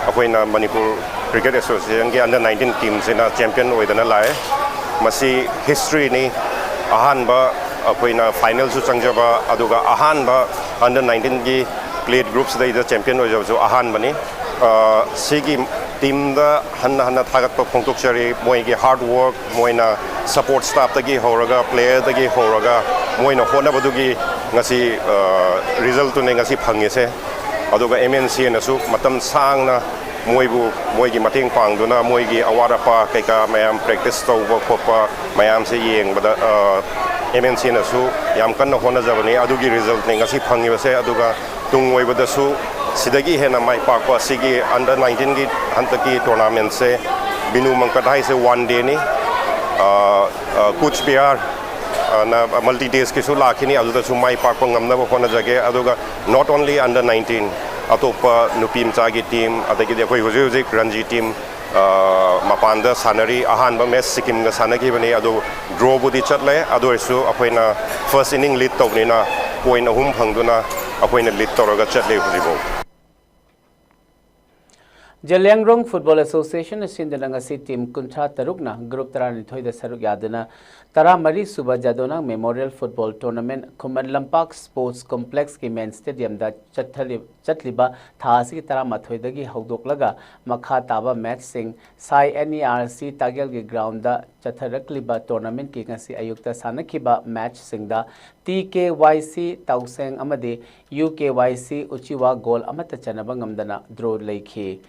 ꯑꯩꯈꯣꯏꯅ Manipur Cricket Associationꯒꯤ under nineteen teamꯁꯤꯅ champion ꯑꯣꯏꯗꯅ ꯂꯥꯛꯑꯦ꯫ ꯃꯁꯤ historyꯅꯤ꯫ ꯑꯍꯥꯟꯕ ꯑꯩꯈꯣꯏꯅ finalꯁꯨ ꯆꯪꯖꯕ, ꯑꯗꯨꯒ ꯑꯍꯥꯟꯕ under nineteenꯒꯤ elite groupꯁꯤꯗꯩꯗ champion ꯑꯣꯏꯖꯕꯁꯨ ꯑꯍꯥꯟꯕꯅꯤ꯫ ꯑ, ꯁꯤꯒꯤ teamꯗ ꯍꯟꯅ ꯍꯟꯅ ꯊꯥꯒꯠꯄ ꯐꯣꯡꯗꯣꯛꯆꯔꯤ꯫ ꯃꯣꯏꯒꯤ hard work, ꯃꯣꯏꯅ support staffꯇꯒꯤ ꯍꯧꯔꯒ, playerꯗꯒꯤ ꯍꯧꯔꯒ, ꯃꯣꯏꯅ ꯍꯣꯠꯅꯕꯗꯨꯒꯤ ꯉꯁꯤ, ꯑ, resultꯇꯨꯅꯦ ꯉꯁꯤ ꯐꯪꯉꯤꯁꯦ꯫ ꯑꯗꯨꯒ MNCꯅꯁꯨ ꯃꯇꯝ ꯁꯥꯡꯅ ꯃꯣꯏꯕꯨ, ꯃꯣꯏꯒꯤ ꯃꯇꯦꯡ ꯄꯥꯡꯗꯨꯅ, ꯃꯣꯏꯒꯤ ꯑꯋꯥꯠ ꯑꯄꯥ ꯀꯩꯀꯥ ꯃꯌꯥꯝ, practice ꯇꯧꯕ ꯈꯣꯠꯄ ꯃꯌꯥꯝꯁꯦ ꯌꯦꯡꯕꯗ, ꯑ, MNCꯅꯁꯨ ꯌꯥꯝ ꯀꯟꯅ ꯍꯣꯠꯅꯖꯕꯅꯤ꯫ ꯑꯗꯨꯒꯤ resultꯅꯦ ꯉꯁꯤ ꯐꯪꯉꯤꯕꯁꯦ꯫ ꯑꯗꯨꯒ ꯇꯨꯡ ꯑꯣꯏꯕꯗꯁꯨ ꯁꯤꯗꯒꯤ ꯍꯦꯟꯅ ꯃꯥꯏ ꯄꯥꯛꯄ, ꯁꯤꯒꯤ under nineteenꯒꯤ ꯍꯟꯗꯛꯀꯤ tournamentꯁꯦ, ꯕꯤꯅꯨ ꯃꯪꯀꯠ ꯍꯥꯏꯁꯦ one dayꯅꯤ꯫ ꯑ, ꯑ, ꯀꯨꯆ ꯕꯤꯍꯥꯔ, ꯑ, ꯅ multi daysꯀꯤꯁꯨ ꯂꯥꯛꯈꯤꯅꯤ, ꯑꯗꯨꯗꯁꯨ ꯃꯥꯏ ꯄꯥꯛꯄ ꯉꯝꯅꯕ ꯍꯣꯠꯅꯖꯒꯦ꯫ ꯑꯗꯨꯒ not only under nineteen, ꯑꯇꯣꯞꯄ ꯅꯨꯄꯤ ꯃꯆꯥꯒꯤ team, ꯑꯗꯒꯤꯗꯤ ꯑꯩꯈꯣꯏ ꯍꯧꯖꯤꯛ ꯍꯧꯖꯤꯛ ꯔꯟꯖꯤ team, ꯑ, ꯃꯄꯥꯟꯗ ꯁꯥꯟꯅꯔꯤ꯫ ꯑꯍꯥꯟꯕ match ꯁꯤꯛꯀꯤꯝꯒ ꯁꯥꯟꯅꯈꯤꯕꯅꯤ, ꯑꯗꯨ drawꯕꯨꯗꯤ ꯆꯠꯂꯦ꯫ ꯑꯗꯨ ꯑꯣꯏꯔꯁꯨ ꯑꯩꯈꯣꯏꯅ first inning lead ꯇꯧꯕꯅꯤꯅ point ꯑꯍꯨꯝ ꯐꯪꯗꯨꯅ ꯑꯩꯈꯣꯏꯅ lead ꯇꯧꯔꯒ ꯆꯠꯂꯦ ꯍꯧꯖꯤꯛꯐꯥꯎ꯫ ꯖꯦꯂꯤꯌꯥꯡꯔꯣꯡ Football Associationꯅ ꯁꯤꯟꯗꯨꯅ ꯉꯁꯤ team ꯀꯨꯟꯊ꯭ꯔꯥ ꯇꯔꯨꯛꯅ group ꯇꯔꯥꯅꯤꯊꯣꯏꯗ ꯁꯔꯨꯛ ꯌꯥꯗꯨꯅ ꯇꯔꯥꯃꯔꯤ ꯁꯨꯕ ꯖꯥꯗꯣꯅꯥꯡ Memorial Football Tournament Khuman Lampak Sports Complexꯀꯤ main stadiumꯗ ꯆꯠꯊꯔꯤ-, ꯆꯠꯂꯤꯕ ꯊꯥ ꯑꯁꯤꯒꯤ ꯇꯔꯥꯃꯥꯊꯣꯏꯗꯒꯤ ꯍꯧꯗꯣꯛꯂꯒ ꯃꯈꯥ ꯇꯥꯕ matchꯁꯤꯡ ꯁꯥꯏ NERC ꯇꯥꯒꯦꯜꯒꯤ groundꯗ ꯆꯠꯊꯔꯛꯂꯤꯕ tournamentꯀꯤ ꯉꯁꯤ ꯑꯌꯨꯛꯇ ꯁꯥꯟꯅꯈꯤꯕ matchꯁꯤꯡꯗ TKYC ꯇꯥꯎꯁꯦꯡ ꯑꯃꯗꯤ UKYC ꯎꯆꯤꯋꯥ goal ꯑꯃꯠꯇ ꯆꯟꯅꯕ ꯉꯝꯗꯅ draw ꯂꯩꯈꯤ꯫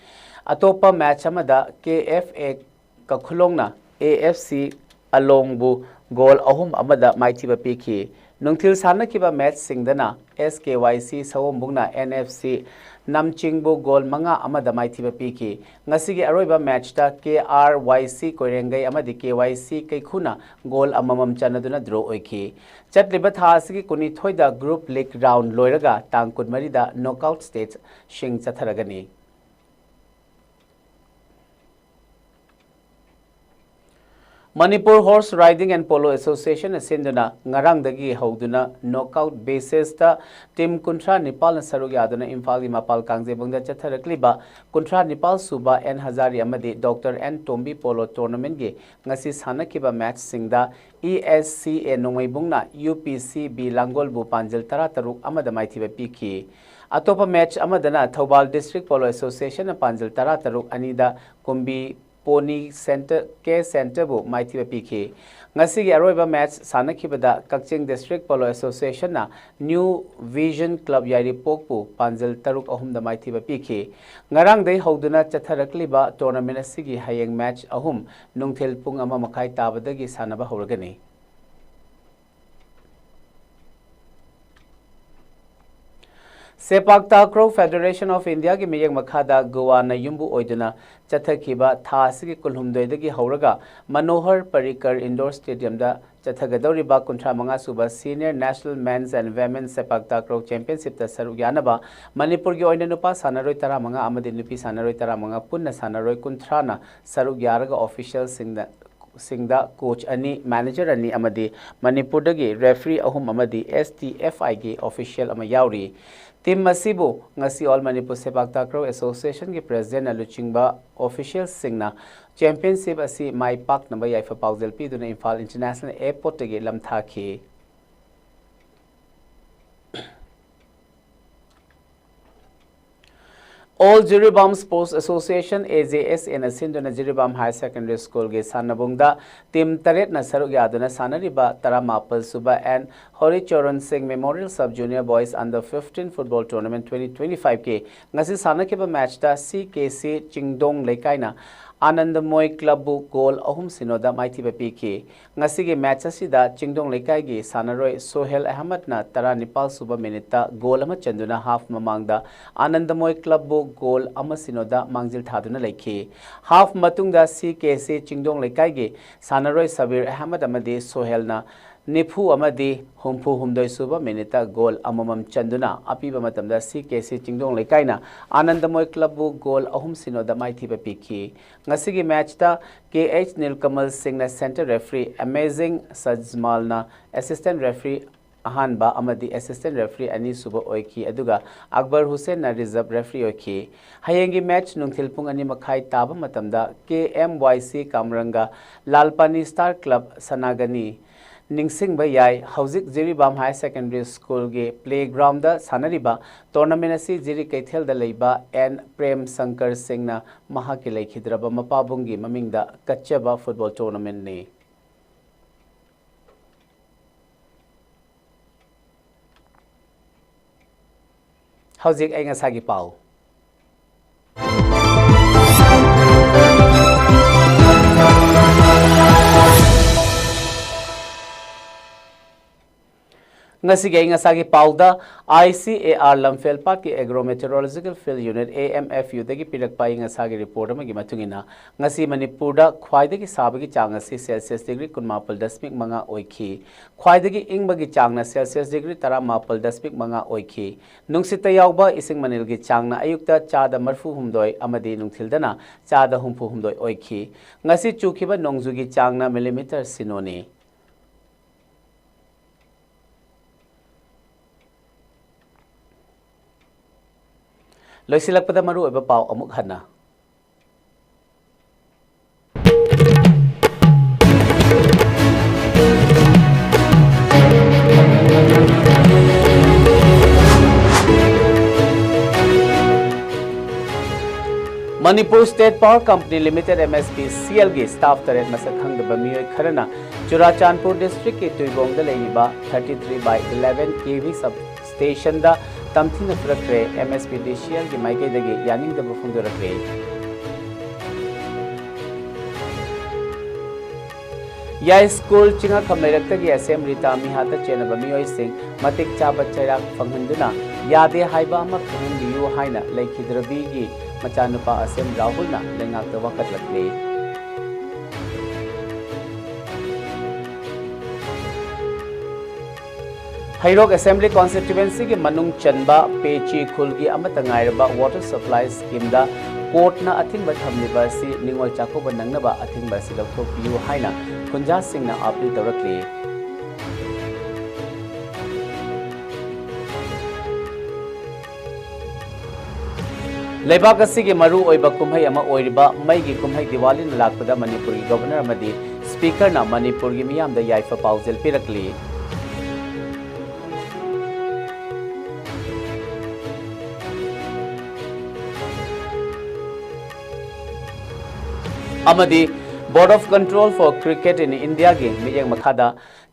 ꯑꯇꯣꯞꯄ match ꯑꯃꯗ KFA ꯀꯈꯨꯂꯣꯡꯅ AFC ꯑꯂꯣꯡꯕꯨ goal ꯑꯍꯨꯝ ꯑꯃꯗ ꯃꯥꯏꯊꯤꯕ ꯄꯤꯈꯤ꯫ ꯅꯨꯡꯊꯤꯜ ꯁꯥꯟꯅꯈꯤꯕ matchꯁꯤꯡꯗꯅ SKYC ꯁꯑꯣꯝꯕꯨꯡꯅ NFC ꯅꯝꯆꯤꯡꯕꯨ goal ꯃꯉꯥ ꯑꯃꯗ ꯃꯥꯏꯊꯤꯕ ꯄꯤꯈꯤ꯫ ꯉꯁꯤꯒꯤ ꯑꯔꯣꯏꯕ matchꯇ KRYC ꯀꯣꯏꯔꯦꯡꯒꯩ ꯑꯃꯗꯤ KYC ꯀꯩꯈꯨꯅ goal ꯑꯃꯃꯝ ꯆꯟꯅꯗꯨꯅ draw ꯑꯣꯏꯈꯤ꯫ ꯆꯠꯂꯤꯕ ꯊꯥ ꯑꯁꯤꯒꯤ ꯀꯨꯟꯅꯤꯊꯣꯏꯗ group league round ꯂꯣꯏꯔꯒ ꯇꯥꯡ ꯀꯨꯟꯃꯔꯤꯗ knockout stageꯁꯤꯡ ꯆꯠꯊꯔꯒꯅꯤ꯫ Manipur Horse Riding and Polo Association ꯅ ꯁꯤꯟꯗꯨꯅ ꯉꯔꯥꯡꯗꯒꯤ ꯍꯧꯗꯨꯅ knockout basis ꯇ team ꯀꯨꯟꯊ꯭ꯔꯥ ꯅꯤꯄꯥꯜꯅ ꯁꯔꯨꯛ ꯌꯥꯗꯨꯅ ꯏꯝꯐꯥꯜꯒꯤ ꯃꯄꯥꯜ ꯀꯥꯡꯖꯩꯕꯨꯡꯗ ꯆꯠꯊꯔꯛꯂꯤꯕ ꯀꯨꯟꯊ꯭ꯔꯥ ꯅꯤꯄꯥꯜ ꯁꯨꯕ ꯑꯦꯟ ꯍꯖꯥꯔꯤ ꯑꯃꯗꯤ ꯗꯣꯛꯇꯔ ꯑꯦꯟ ꯇꯣꯝꯕꯤ ꯄꯣꯂꯣ ꯇꯣꯔꯅꯥꯃꯦꯟꯒꯤ ꯉꯁꯤ ꯁꯥꯟꯅꯈꯤꯕ ꯃꯦꯆꯁꯤꯡꯗ ꯏ ꯑꯦꯁ ꯁꯤ ꯑꯦ ꯅꯣꯡꯃꯩꯕꯨꯡꯅ ꯌꯨ ꯄꯤ ꯁꯤ ꯕꯤ ꯂꯥꯡꯒꯣꯜꯕꯨ ꯄꯥꯟꯖꯜ ꯇꯔꯥ ꯇꯔꯨꯛ ꯑꯃꯗ ꯃꯥꯏꯊꯤꯕ ꯄꯤꯈꯤ꯫ ꯑꯇꯣꯞꯄ ꯃꯦꯆ ꯑꯃꯗꯅ ꯊꯧꯕꯥꯜ ꯗꯤꯁꯇ꯭ꯔꯤꯛ ꯄꯣꯂꯣ ꯑꯦꯁꯣꯁꯤꯌꯦꯁꯟꯅ ꯄꯥꯟꯖꯜ ꯇꯔꯥ ꯇꯔꯨꯛ ꯑꯅꯤꯗ ꯀꯨꯝꯕꯤ ꯄꯣꯅꯤ ꯁꯦꯟꯇꯔ, ꯀꯦ ꯁꯦꯟꯇꯔꯕꯨ ꯃꯥꯏꯊꯤꯕ ꯄꯤꯈꯤ꯫ ꯉꯁꯤꯒꯤ ꯑꯔꯣꯏꯕ ꯃꯦꯆ ꯁꯥꯟꯅꯈꯤꯕꯗ ꯀꯛꯆꯤꯡ ꯗꯤꯁꯇ꯭ꯔꯤꯛ ꯄꯣꯂꯣ ꯑꯦꯁꯣꯁꯤꯌꯦꯁꯟꯅ ꯅ꯭ꯌꯨ ꯚꯤꯖꯟ ꯀ꯭ꯂꯕ ꯌꯥꯏꯔꯤꯄꯣꯛꯄꯨ ꯄꯥꯟꯖꯜ ꯇꯔꯨꯛ ꯑꯍꯨꯝꯗ ꯃꯥꯏꯊꯤꯕ ꯄꯤꯈꯤ꯫ ꯉꯔꯥꯡꯗꯩ ꯍꯧꯗꯨꯅ ꯆꯠꯊꯔꯛꯂꯤꯕ ꯇꯣꯔꯅꯥꯃꯦꯟ ꯑꯁꯤꯒꯤ ꯍꯌꯦꯡ ꯃꯦꯆ ꯑꯍꯨꯝ ꯅꯨꯡꯊꯤꯜ ꯄꯨꯡ ꯑꯃ ꯃꯈꯥꯏ ꯇꯥꯕꯗꯒꯤ ꯁꯥꯟꯅꯕ ꯍꯧꯔꯒꯅꯤ꯫ ꯁꯦꯄꯥꯛ ꯇꯥꯀ꯭ꯔꯣ ꯐꯦꯗꯔꯦꯁꯟ ꯑꯣꯐ ꯏꯟꯗꯤꯌꯥꯒꯤ ꯃꯤꯠꯌꯦꯡ ꯃꯈꯥꯗ ꯒꯣꯋꯥꯅ ꯌꯨꯝꯕꯨ ꯑꯣꯏꯗꯨꯅ ꯆꯠꯊꯈꯤꯕ ꯊꯥ ꯑꯁꯤꯒꯤ ꯀꯨꯟꯍꯨꯝꯗꯣꯏꯗꯒꯤ ꯍꯧꯔꯒ ꯃꯅꯣꯍꯔ ꯄꯔꯤꯀꯔ ꯏꯟꯗꯣꯔ ꯁ꯭ꯇꯦꯗꯤꯌꯝꯗ ꯆꯠꯊꯒꯗꯧꯔꯤꯕ ꯀꯨꯟꯊ꯭ꯔꯥ ꯃꯉꯥ ꯁꯨꯕ senior national ꯃꯦꯟꯁ and women's ꯁꯦꯄꯥꯛ takraw ꯆꯦꯝꯄꯤꯌꯟꯁꯤꯞꯇ ꯁꯔꯨꯛ ꯌꯥꯅꯕ ꯃꯅꯤꯄꯨꯔꯒꯤ ꯑꯣꯏꯅ ꯅꯨꯄꯥ ꯁꯥꯟꯅꯔꯣꯏ ꯇꯔꯥ ꯃꯉꯥ ꯑꯃꯗꯤ ꯅꯨꯄꯤ ꯁꯥꯟꯅꯔꯣꯏ ꯇꯔꯥ ꯃꯉꯥ ꯄꯨꯟꯅ ꯁꯥꯟꯅꯔꯣꯏ ꯀꯨꯟꯊ꯭ꯔꯥꯅ ꯁꯔꯨꯛ ꯌꯥꯔꯒ ꯑꯣꯐꯤꯁꯤꯌꯦꯜꯁꯤꯡꯗ ꯁꯤꯡꯗ ꯀꯣꯆ ꯑꯅꯤ, ꯃꯦꯅꯦꯖꯔ ꯑꯅꯤ ꯑꯃꯗꯤ ꯃꯅꯤꯄꯨꯔꯗꯒꯤ ꯔꯦꯐ꯭ꯔꯤ ꯑꯍꯨꯝ ꯑꯃꯗꯤ ꯑꯦꯁ ꯇꯤ ꯑꯦꯐ ꯑꯥꯏꯒꯤ ꯑꯣꯐꯤꯁꯤꯌꯦꯜ ꯑꯃ ꯌꯥꯎꯔꯤ꯫ ꯇꯤꯝ ꯑꯁꯤꯕꯨ ꯉꯁꯤ ꯑꯣꯜ ꯃꯅꯤꯄꯨꯔ ꯁꯦꯄꯥꯛ ꯇꯥꯀ꯭ꯔꯣ ꯑꯦꯁꯣꯁꯤꯌꯦꯁꯟꯒꯤ ꯄ꯭ꯔꯦꯁꯤꯗꯦꯟꯠꯅ ꯂꯨꯆꯤꯡꯕ ꯑꯣꯐꯤꯁꯤꯌꯦꯜꯁꯤꯡꯅ ꯆꯦꯝꯄꯤꯌꯟꯁꯤꯞ ꯑꯁꯤ ꯃꯥꯏ ꯄꯥꯛꯅꯕ ꯌꯥꯏꯐ ꯄꯥꯎꯖꯦꯜ ꯄꯤꯗꯨꯅ ꯏꯝꯐꯥꯜ ꯏꯟꯇꯔꯅꯦꯁꯅꯦꯜ ꯑꯦꯌꯔꯄꯣꯔꯠꯇꯒꯤ ꯂꯝꯊꯥꯈꯤ꯫ ꯑꯣꯜ ꯖꯤꯔꯤꯕꯥꯝ ꯁ꯭ꯄꯣꯔꯠꯁ ꯑꯦꯁꯣꯁꯤꯌꯦꯁꯟ, ꯑꯦ ꯖꯦ ꯑꯦꯁ ꯑꯦꯅ ꯁꯤꯟꯗꯨꯅ ꯖꯤꯔꯤꯕꯥꯝ ꯍꯥꯌꯔ ꯁꯦꯀꯦꯟꯗꯔꯤ ꯁ꯭ꯀꯨꯜꯒꯤ ꯁꯥꯟꯅꯕꯨꯡꯗ ꯇꯤꯝ ꯇꯔꯦꯠꯅ ꯁꯔꯨꯛ ꯌꯥꯗꯨꯅ ꯁꯥꯟꯅꯔꯤꯕ ꯇꯔꯥꯃꯥꯄꯜ ꯁꯨꯕ N Haricharan Singh memorial sub junior boys under fifteen football tournament twenty twenty ꯐꯥꯏꯚꯀꯤ ꯉꯁꯤ ꯁꯥꯟꯅꯈꯤꯕ ꯃꯦꯆꯇ ꯁꯤ ꯀꯦ ꯁꯤ ꯆꯤꯡꯗꯣꯡ ꯂꯩꯀꯥꯏꯅ ꯑꯥꯅꯟꯗꯃꯣꯏ ꯀ꯭ꯂꯕꯕꯨ ꯒꯣꯜ ꯑꯍꯨꯝ ꯁꯤꯅꯣꯗ ꯃꯥꯏꯊꯤꯕ ꯄꯤꯈꯤ꯫ ꯉꯁꯤꯒꯤ ꯃꯦꯆ ꯑꯁꯤꯗ ꯆꯤꯡꯗꯣꯡ ꯂꯩꯀꯥꯏꯒꯤ ꯁꯥꯟꯅꯔꯣꯏ ꯁꯣꯍꯦꯜ ꯑꯍꯃꯗꯅ ꯇꯔꯥꯅꯤꯄꯥꯜ ꯁꯨꯕ ꯃꯤꯅꯤꯠꯇ ꯒꯣꯜ ꯑꯃ ꯆꯟꯗꯨꯅ ꯍꯥꯐ ꯃꯃꯥꯡꯗ ꯑꯥꯅꯟꯗꯃꯣꯏ ꯀ꯭ꯂꯕꯕꯨ ꯒꯣꯜ ꯑꯃ ꯁꯤꯅꯣꯗ ꯃꯥꯡꯖꯤꯜ ꯊꯥꯗꯨꯅ ꯂꯩꯈꯤ꯫ ꯍꯥꯐ ꯃꯇꯨꯡꯗ ꯁꯤ ꯀꯦ ꯁꯤ ꯆꯤꯡꯗꯣꯡ ꯂꯩꯀꯥꯏꯒꯤ ꯁꯥꯟꯅꯔꯣꯏ ꯁꯕꯤꯔ ꯑꯍꯃꯗ ꯑꯃꯗꯤ ꯁꯣꯍꯦꯜꯅ ꯅꯤꯐꯨ ꯑꯃꯗꯤ ꯍꯨꯝꯐꯨ ꯍꯨꯝꯗꯣꯏ ꯁꯨꯕ ꯃꯤꯅꯤꯠꯇ ꯒꯣꯜ ꯑꯃꯃꯝ ꯆꯟꯗꯨꯅ ꯑꯄꯤꯕ ꯃꯇꯝꯗ ꯁꯤ ꯀꯦ ꯁꯤ ꯆꯤꯡꯗꯣꯡ ꯂꯩꯀꯥꯏꯅ ꯑꯥꯅꯟꯗꯃꯣꯏ ꯀ꯭ꯂꯕꯕꯨ ꯒꯣꯜ ꯑꯍꯨꯝ ꯁꯤꯅꯣꯗ ꯃꯥꯏꯊꯤꯕ ꯄꯤꯈꯤ꯫ ꯉꯁꯤꯒꯤ ꯃꯦꯆꯇ ꯀꯦ ꯑꯩꯆ ꯅꯤꯜꯀꯃꯜ ꯁꯤꯡꯅ ꯁꯦꯟꯇꯔ ꯔꯦꯐ꯭ꯔꯤ, ꯑꯦꯃꯦꯖꯤꯡ ꯁꯖꯃꯥꯜꯅ ꯑꯦꯁꯤꯁꯇꯦꯟ ꯔꯦꯐ꯭ꯔꯤ ꯑꯍꯥꯟꯕ ꯑꯃꯗꯤ ꯑꯦꯁꯤꯁꯇꯦꯟ ꯔꯦꯐ꯭ꯔꯤ ꯑꯅꯤꯁꯨꯕ ꯑꯣꯏꯈꯤ, ꯑꯗꯨꯒ ꯑꯛꯕꯔ ꯍꯨꯁꯦꯟꯅ ꯔꯤꯖꯔꯚ ꯔꯦꯐ꯭ꯔꯤ ꯑꯣꯏꯈꯤ꯫ ꯍꯌꯦꯡꯒꯤ ꯃꯦꯆ ꯅꯨꯡꯊꯤꯜ ꯄꯨꯡ ꯑꯅꯤ ꯃꯈꯥꯏ ꯇꯥꯕ ꯃꯇꯝꯗ ꯀꯦ ꯑꯦꯝ ꯋꯥꯏ ꯁꯤ ꯀꯥꯝꯔꯪꯒ ꯂꯥꯜꯄꯥꯅꯤ ꯁ꯭ꯇꯥꯔ ꯀ꯭ꯂꯕ ꯁꯅꯥꯒꯅꯤ ꯅꯤꯡꯁꯤꯡꯕ ꯌꯥꯏ꯫ ꯍꯧꯖꯤꯛ ꯖꯤꯔꯤꯕꯥꯝ ꯍꯥꯌꯔ ꯁꯦꯀꯦꯟꯗꯔꯤ ꯁ꯭ꯀꯨꯜꯒꯤ ꯄ꯭ꯂꯦꯒ꯭ꯔꯥꯎꯟꯗ ꯁꯥꯟꯅꯔꯤꯕ ꯇꯣꯔꯅꯥꯃꯦꯟ ꯑꯁꯤ ꯖꯤꯔꯤ ꯀꯩꯊꯦꯜꯗ ꯂꯩꯕ ꯑꯦꯟ ꯄ꯭ꯔꯦꯝ ꯁꯪꯀꯔ ꯁꯤꯡꯅ ꯃꯍꯥꯛꯀꯤ ꯂꯩꯈꯤꯗ꯭ꯔꯕ ꯃꯄꯥꯕꯨꯡꯒꯤ ꯃꯃꯤꯡꯗ ꯀꯠꯆꯕ ꯐꯨꯠꯕꯣꯜ ꯇꯣꯔꯅꯥꯃꯦꯟꯅꯤ꯫ ꯍꯧꯖꯤꯛ ꯑꯏꯪ ꯑꯁꯥꯒꯤ ꯄꯥꯎ꯫ ꯉꯁꯤꯒꯤ ꯑꯏꯪ ꯑꯁꯥꯒꯤ ꯄꯥꯎꯗ, I C A R Lamphel ꯄꯥꯠꯀꯤ agro meteorological field unit, A M F ꯌꯨꯗꯒꯤ ꯄꯤꯔꯛꯄ ꯑꯏꯪ ꯑꯁꯥꯒꯤ ꯔꯤꯄꯣꯔꯠ ꯑꯃꯒꯤ ꯃꯇꯨꯡ ꯏꯟꯅ, ꯉꯁꯤ ꯃꯅꯤꯄꯨꯔꯗ ꯈ꯭ꯋꯥꯏꯗꯒꯤ ꯁꯥꯕꯒꯤ ꯆꯥꯡ ꯑꯁꯤ ꯁꯦꯜꯁꯤꯌꯁ ꯗꯤꯒ꯭ꯔꯤ ꯀꯨꯟꯃꯥꯄꯜ ꯗꯁꯃꯤꯛ ꯃꯉꯥ ꯑꯣꯏꯈꯤ꯫ ꯈ꯭ꯋꯥꯏꯗꯒꯤ ꯏꯪꯕꯒꯤ ꯆꯥꯡꯅ ꯁꯦꯜꯁꯤꯌꯁ ꯗꯤꯒ꯭ꯔꯤ ꯇꯔꯥꯃꯥꯄꯜ ꯗꯁꯃꯤꯛ ꯃꯉꯥ ꯑꯣꯏꯈꯤ꯫ ꯅꯨꯡꯁꯤꯠꯇ ꯌꯥꯎꯕ ꯏꯁꯤꯡ ꯃꯅꯤꯜꯒꯤ ꯆꯥꯡꯅ ꯑꯌꯨꯛꯇ ꯆꯥꯗ ꯃꯔꯤꯐꯨ ꯍꯨꯝꯗꯣꯏ ꯑꯃꯗꯤ ꯅꯨꯡꯊꯤꯜꯗꯅ ꯆꯥꯗ ꯍꯨꯝꯐꯨ ꯍꯨꯝꯗꯣꯏ ꯑꯣꯏꯈꯤ꯫ ꯉꯁꯤ ꯆꯨꯈꯤꯕ ꯅꯣꯡꯖꯨꯒꯤ ꯆꯥꯡꯅ ꯃꯤꯂꯤꯃꯤꯇꯔ ꯁꯤꯅꯣꯅꯤ꯫ ꯂꯣꯏꯁꯤꯜꯂꯛꯄꯗ ꯃꯔꯨꯑꯣꯏꯕ ꯄꯥꯎ ꯑꯃꯨꯛ ꯍꯟꯅ꯫ Manipur state power company limited, M S P ꯁꯤ ꯑꯦꯜꯒꯤ ꯁ꯭ꯇꯥꯐ ꯇꯔꯦꯠ ꯃꯁꯛ ꯈꯪꯗꯕ ꯃꯤꯑꯣꯏ ꯈꯔꯅ ꯆꯨꯔꯥꯆꯥꯟꯄꯨꯔ ꯗꯤꯁꯇ꯭ꯔꯤꯛꯀꯤ ꯇꯨꯏꯕꯣꯡꯗ ꯂꯩꯔꯤꯕ thirty three by eleven K V sub ꯁ꯭ꯇꯦꯁꯟꯗ ꯇꯝꯊꯤꯅ ꯐꯨꯔꯛꯈ꯭ꯔꯦ꯫ ꯑꯦꯝ ꯑꯦꯁ ꯄꯤ ꯗꯤ ꯁꯤ ꯑꯦꯜꯒꯤ ꯃꯥꯏꯀꯩꯗꯒꯤ ꯌꯥꯅꯤꯡꯗꯕ ꯐꯣꯡꯗꯣꯔꯛꯂꯦ꯫ ꯌꯥꯏꯁ꯭ꯀꯨꯜ ꯆꯤꯡꯉꯥꯈꯝ ꯂꯩꯔꯛꯇꯒꯤ ꯑꯁꯦꯝꯕ꯭ꯂꯤ ꯇꯥꯝ ꯃꯤꯍꯥꯠꯇ ꯆꯦꯟꯅꯕ ꯃꯤꯑꯣꯏꯁꯤꯡ ꯃꯇꯤꯛ ꯆꯥꯕ ꯆꯩꯔꯥꯛ ꯐꯪꯍꯟꯗꯨꯅ ꯌꯥꯗꯦ ꯍꯥꯏꯕ ꯑꯃ ꯈꯪꯍꯟꯕꯤꯌꯨ ꯍꯥꯏꯅ ꯂꯩꯈꯤꯗ꯭ꯔꯕꯤꯒꯤ ꯃꯆꯥꯅꯨꯄꯥ ꯑꯁꯦꯝ ꯔꯥꯍꯨꯜꯅ ꯂꯩꯉꯥꯛꯇ ꯋꯥꯀꯠꯂꯛꯂꯤ꯫ ꯍꯩꯔꯣꯛ Assembly Constituencyꯒꯤ ꯃꯅꯨꯡ ꯆꯟꯕ ꯄꯦꯆꯤ ꯈꯨꯜꯒꯤ ꯑꯃꯠꯇ ꯉꯥꯏꯔꯕ water supply schemeꯗ courtꯅ ꯑꯊꯤꯡꯕ ꯊꯝꯂꯤꯕ ꯑꯁꯤ ꯅꯤꯉꯣꯜ ꯆꯥꯛꯀꯧꯕ ꯅꯪꯅꯕ ꯑꯊꯤꯡꯕ ꯑꯁꯤ ꯂꯧꯊꯣꯛꯄꯤꯌꯨ ꯍꯥꯏꯅ ꯈꯨꯟꯖꯥꯁꯤꯡꯅ appeal ꯇꯧꯔꯛꯂꯤ꯫ ꯂꯩꯕꯥꯛ ꯑꯁꯤꯒꯤ ꯃꯔꯨ ꯑꯣꯏꯕ ꯀꯨꯝꯍꯩ ꯑꯃ ꯑꯣꯏꯔꯤꯕ ꯃꯩꯒꯤ ꯀꯨꯝꯍꯩ ꯗꯤꯋꯥꯂꯤꯅ ꯂꯥꯛꯄꯗ ꯃꯅꯤꯄꯨꯔꯒꯤ Governor ꯑꯃꯗꯤ Speakerꯅ ꯃꯅꯤꯄꯨꯔꯒꯤ ꯃꯤꯌꯥꯝꯗ ꯌꯥꯏꯐ ꯄꯥꯎꯖꯦꯜ ꯄꯤꯔꯛꯂꯤ꯫ ꯑꯃꯗꯤ Board of Control for Cricket in Indiaꯒꯤ ꯃꯤꯠꯌꯦꯡ ꯃꯈꯥꯗ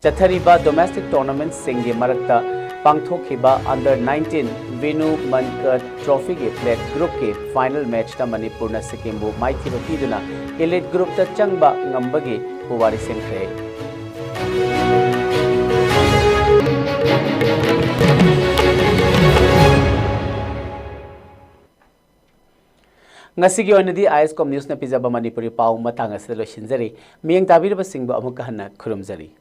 ꯆꯠꯊꯔꯤꯕ domestic tournamentꯁꯤꯡꯒꯤ ꯃꯔꯛꯇ ꯄꯥꯡꯊꯣꯛꯈꯤꯕ under nineteen Vinu Mankad Trophyꯒꯤ plate groupꯀꯤ final matchꯇ ꯃꯅꯤꯄꯨꯔꯅ ꯁꯤꯛꯀꯤꯝꯕꯨ ꯃꯥꯏꯊꯤꯕ ꯄꯤꯗꯨꯅ elite groupꯇ ꯆꯪꯕ ꯉꯝꯕꯒꯤ ꯄꯨꯋꯥꯔꯤ ꯁꯦꯝꯈ꯭ꯔꯦ꯫ ꯉꯁꯤꯒꯤ ꯑꯣꯏꯅꯗꯤ ISCOM Newsꯅ ꯄꯤꯖꯕ ꯃꯅꯤꯄꯨꯔꯤ ꯄꯥꯎ ꯃꯇꯥꯡ ꯑꯁꯤꯗ ꯂꯣꯏꯁꯤꯟꯖꯔꯤ꯫ ꯃꯤꯠꯌꯦꯡ ꯇꯥꯕꯤꯔꯤꯕꯁꯤꯡꯕꯨ ꯑꯃꯨꯛꯀ ꯍꯟꯅ ꯈꯨꯔꯨꯝꯖꯔꯤ꯫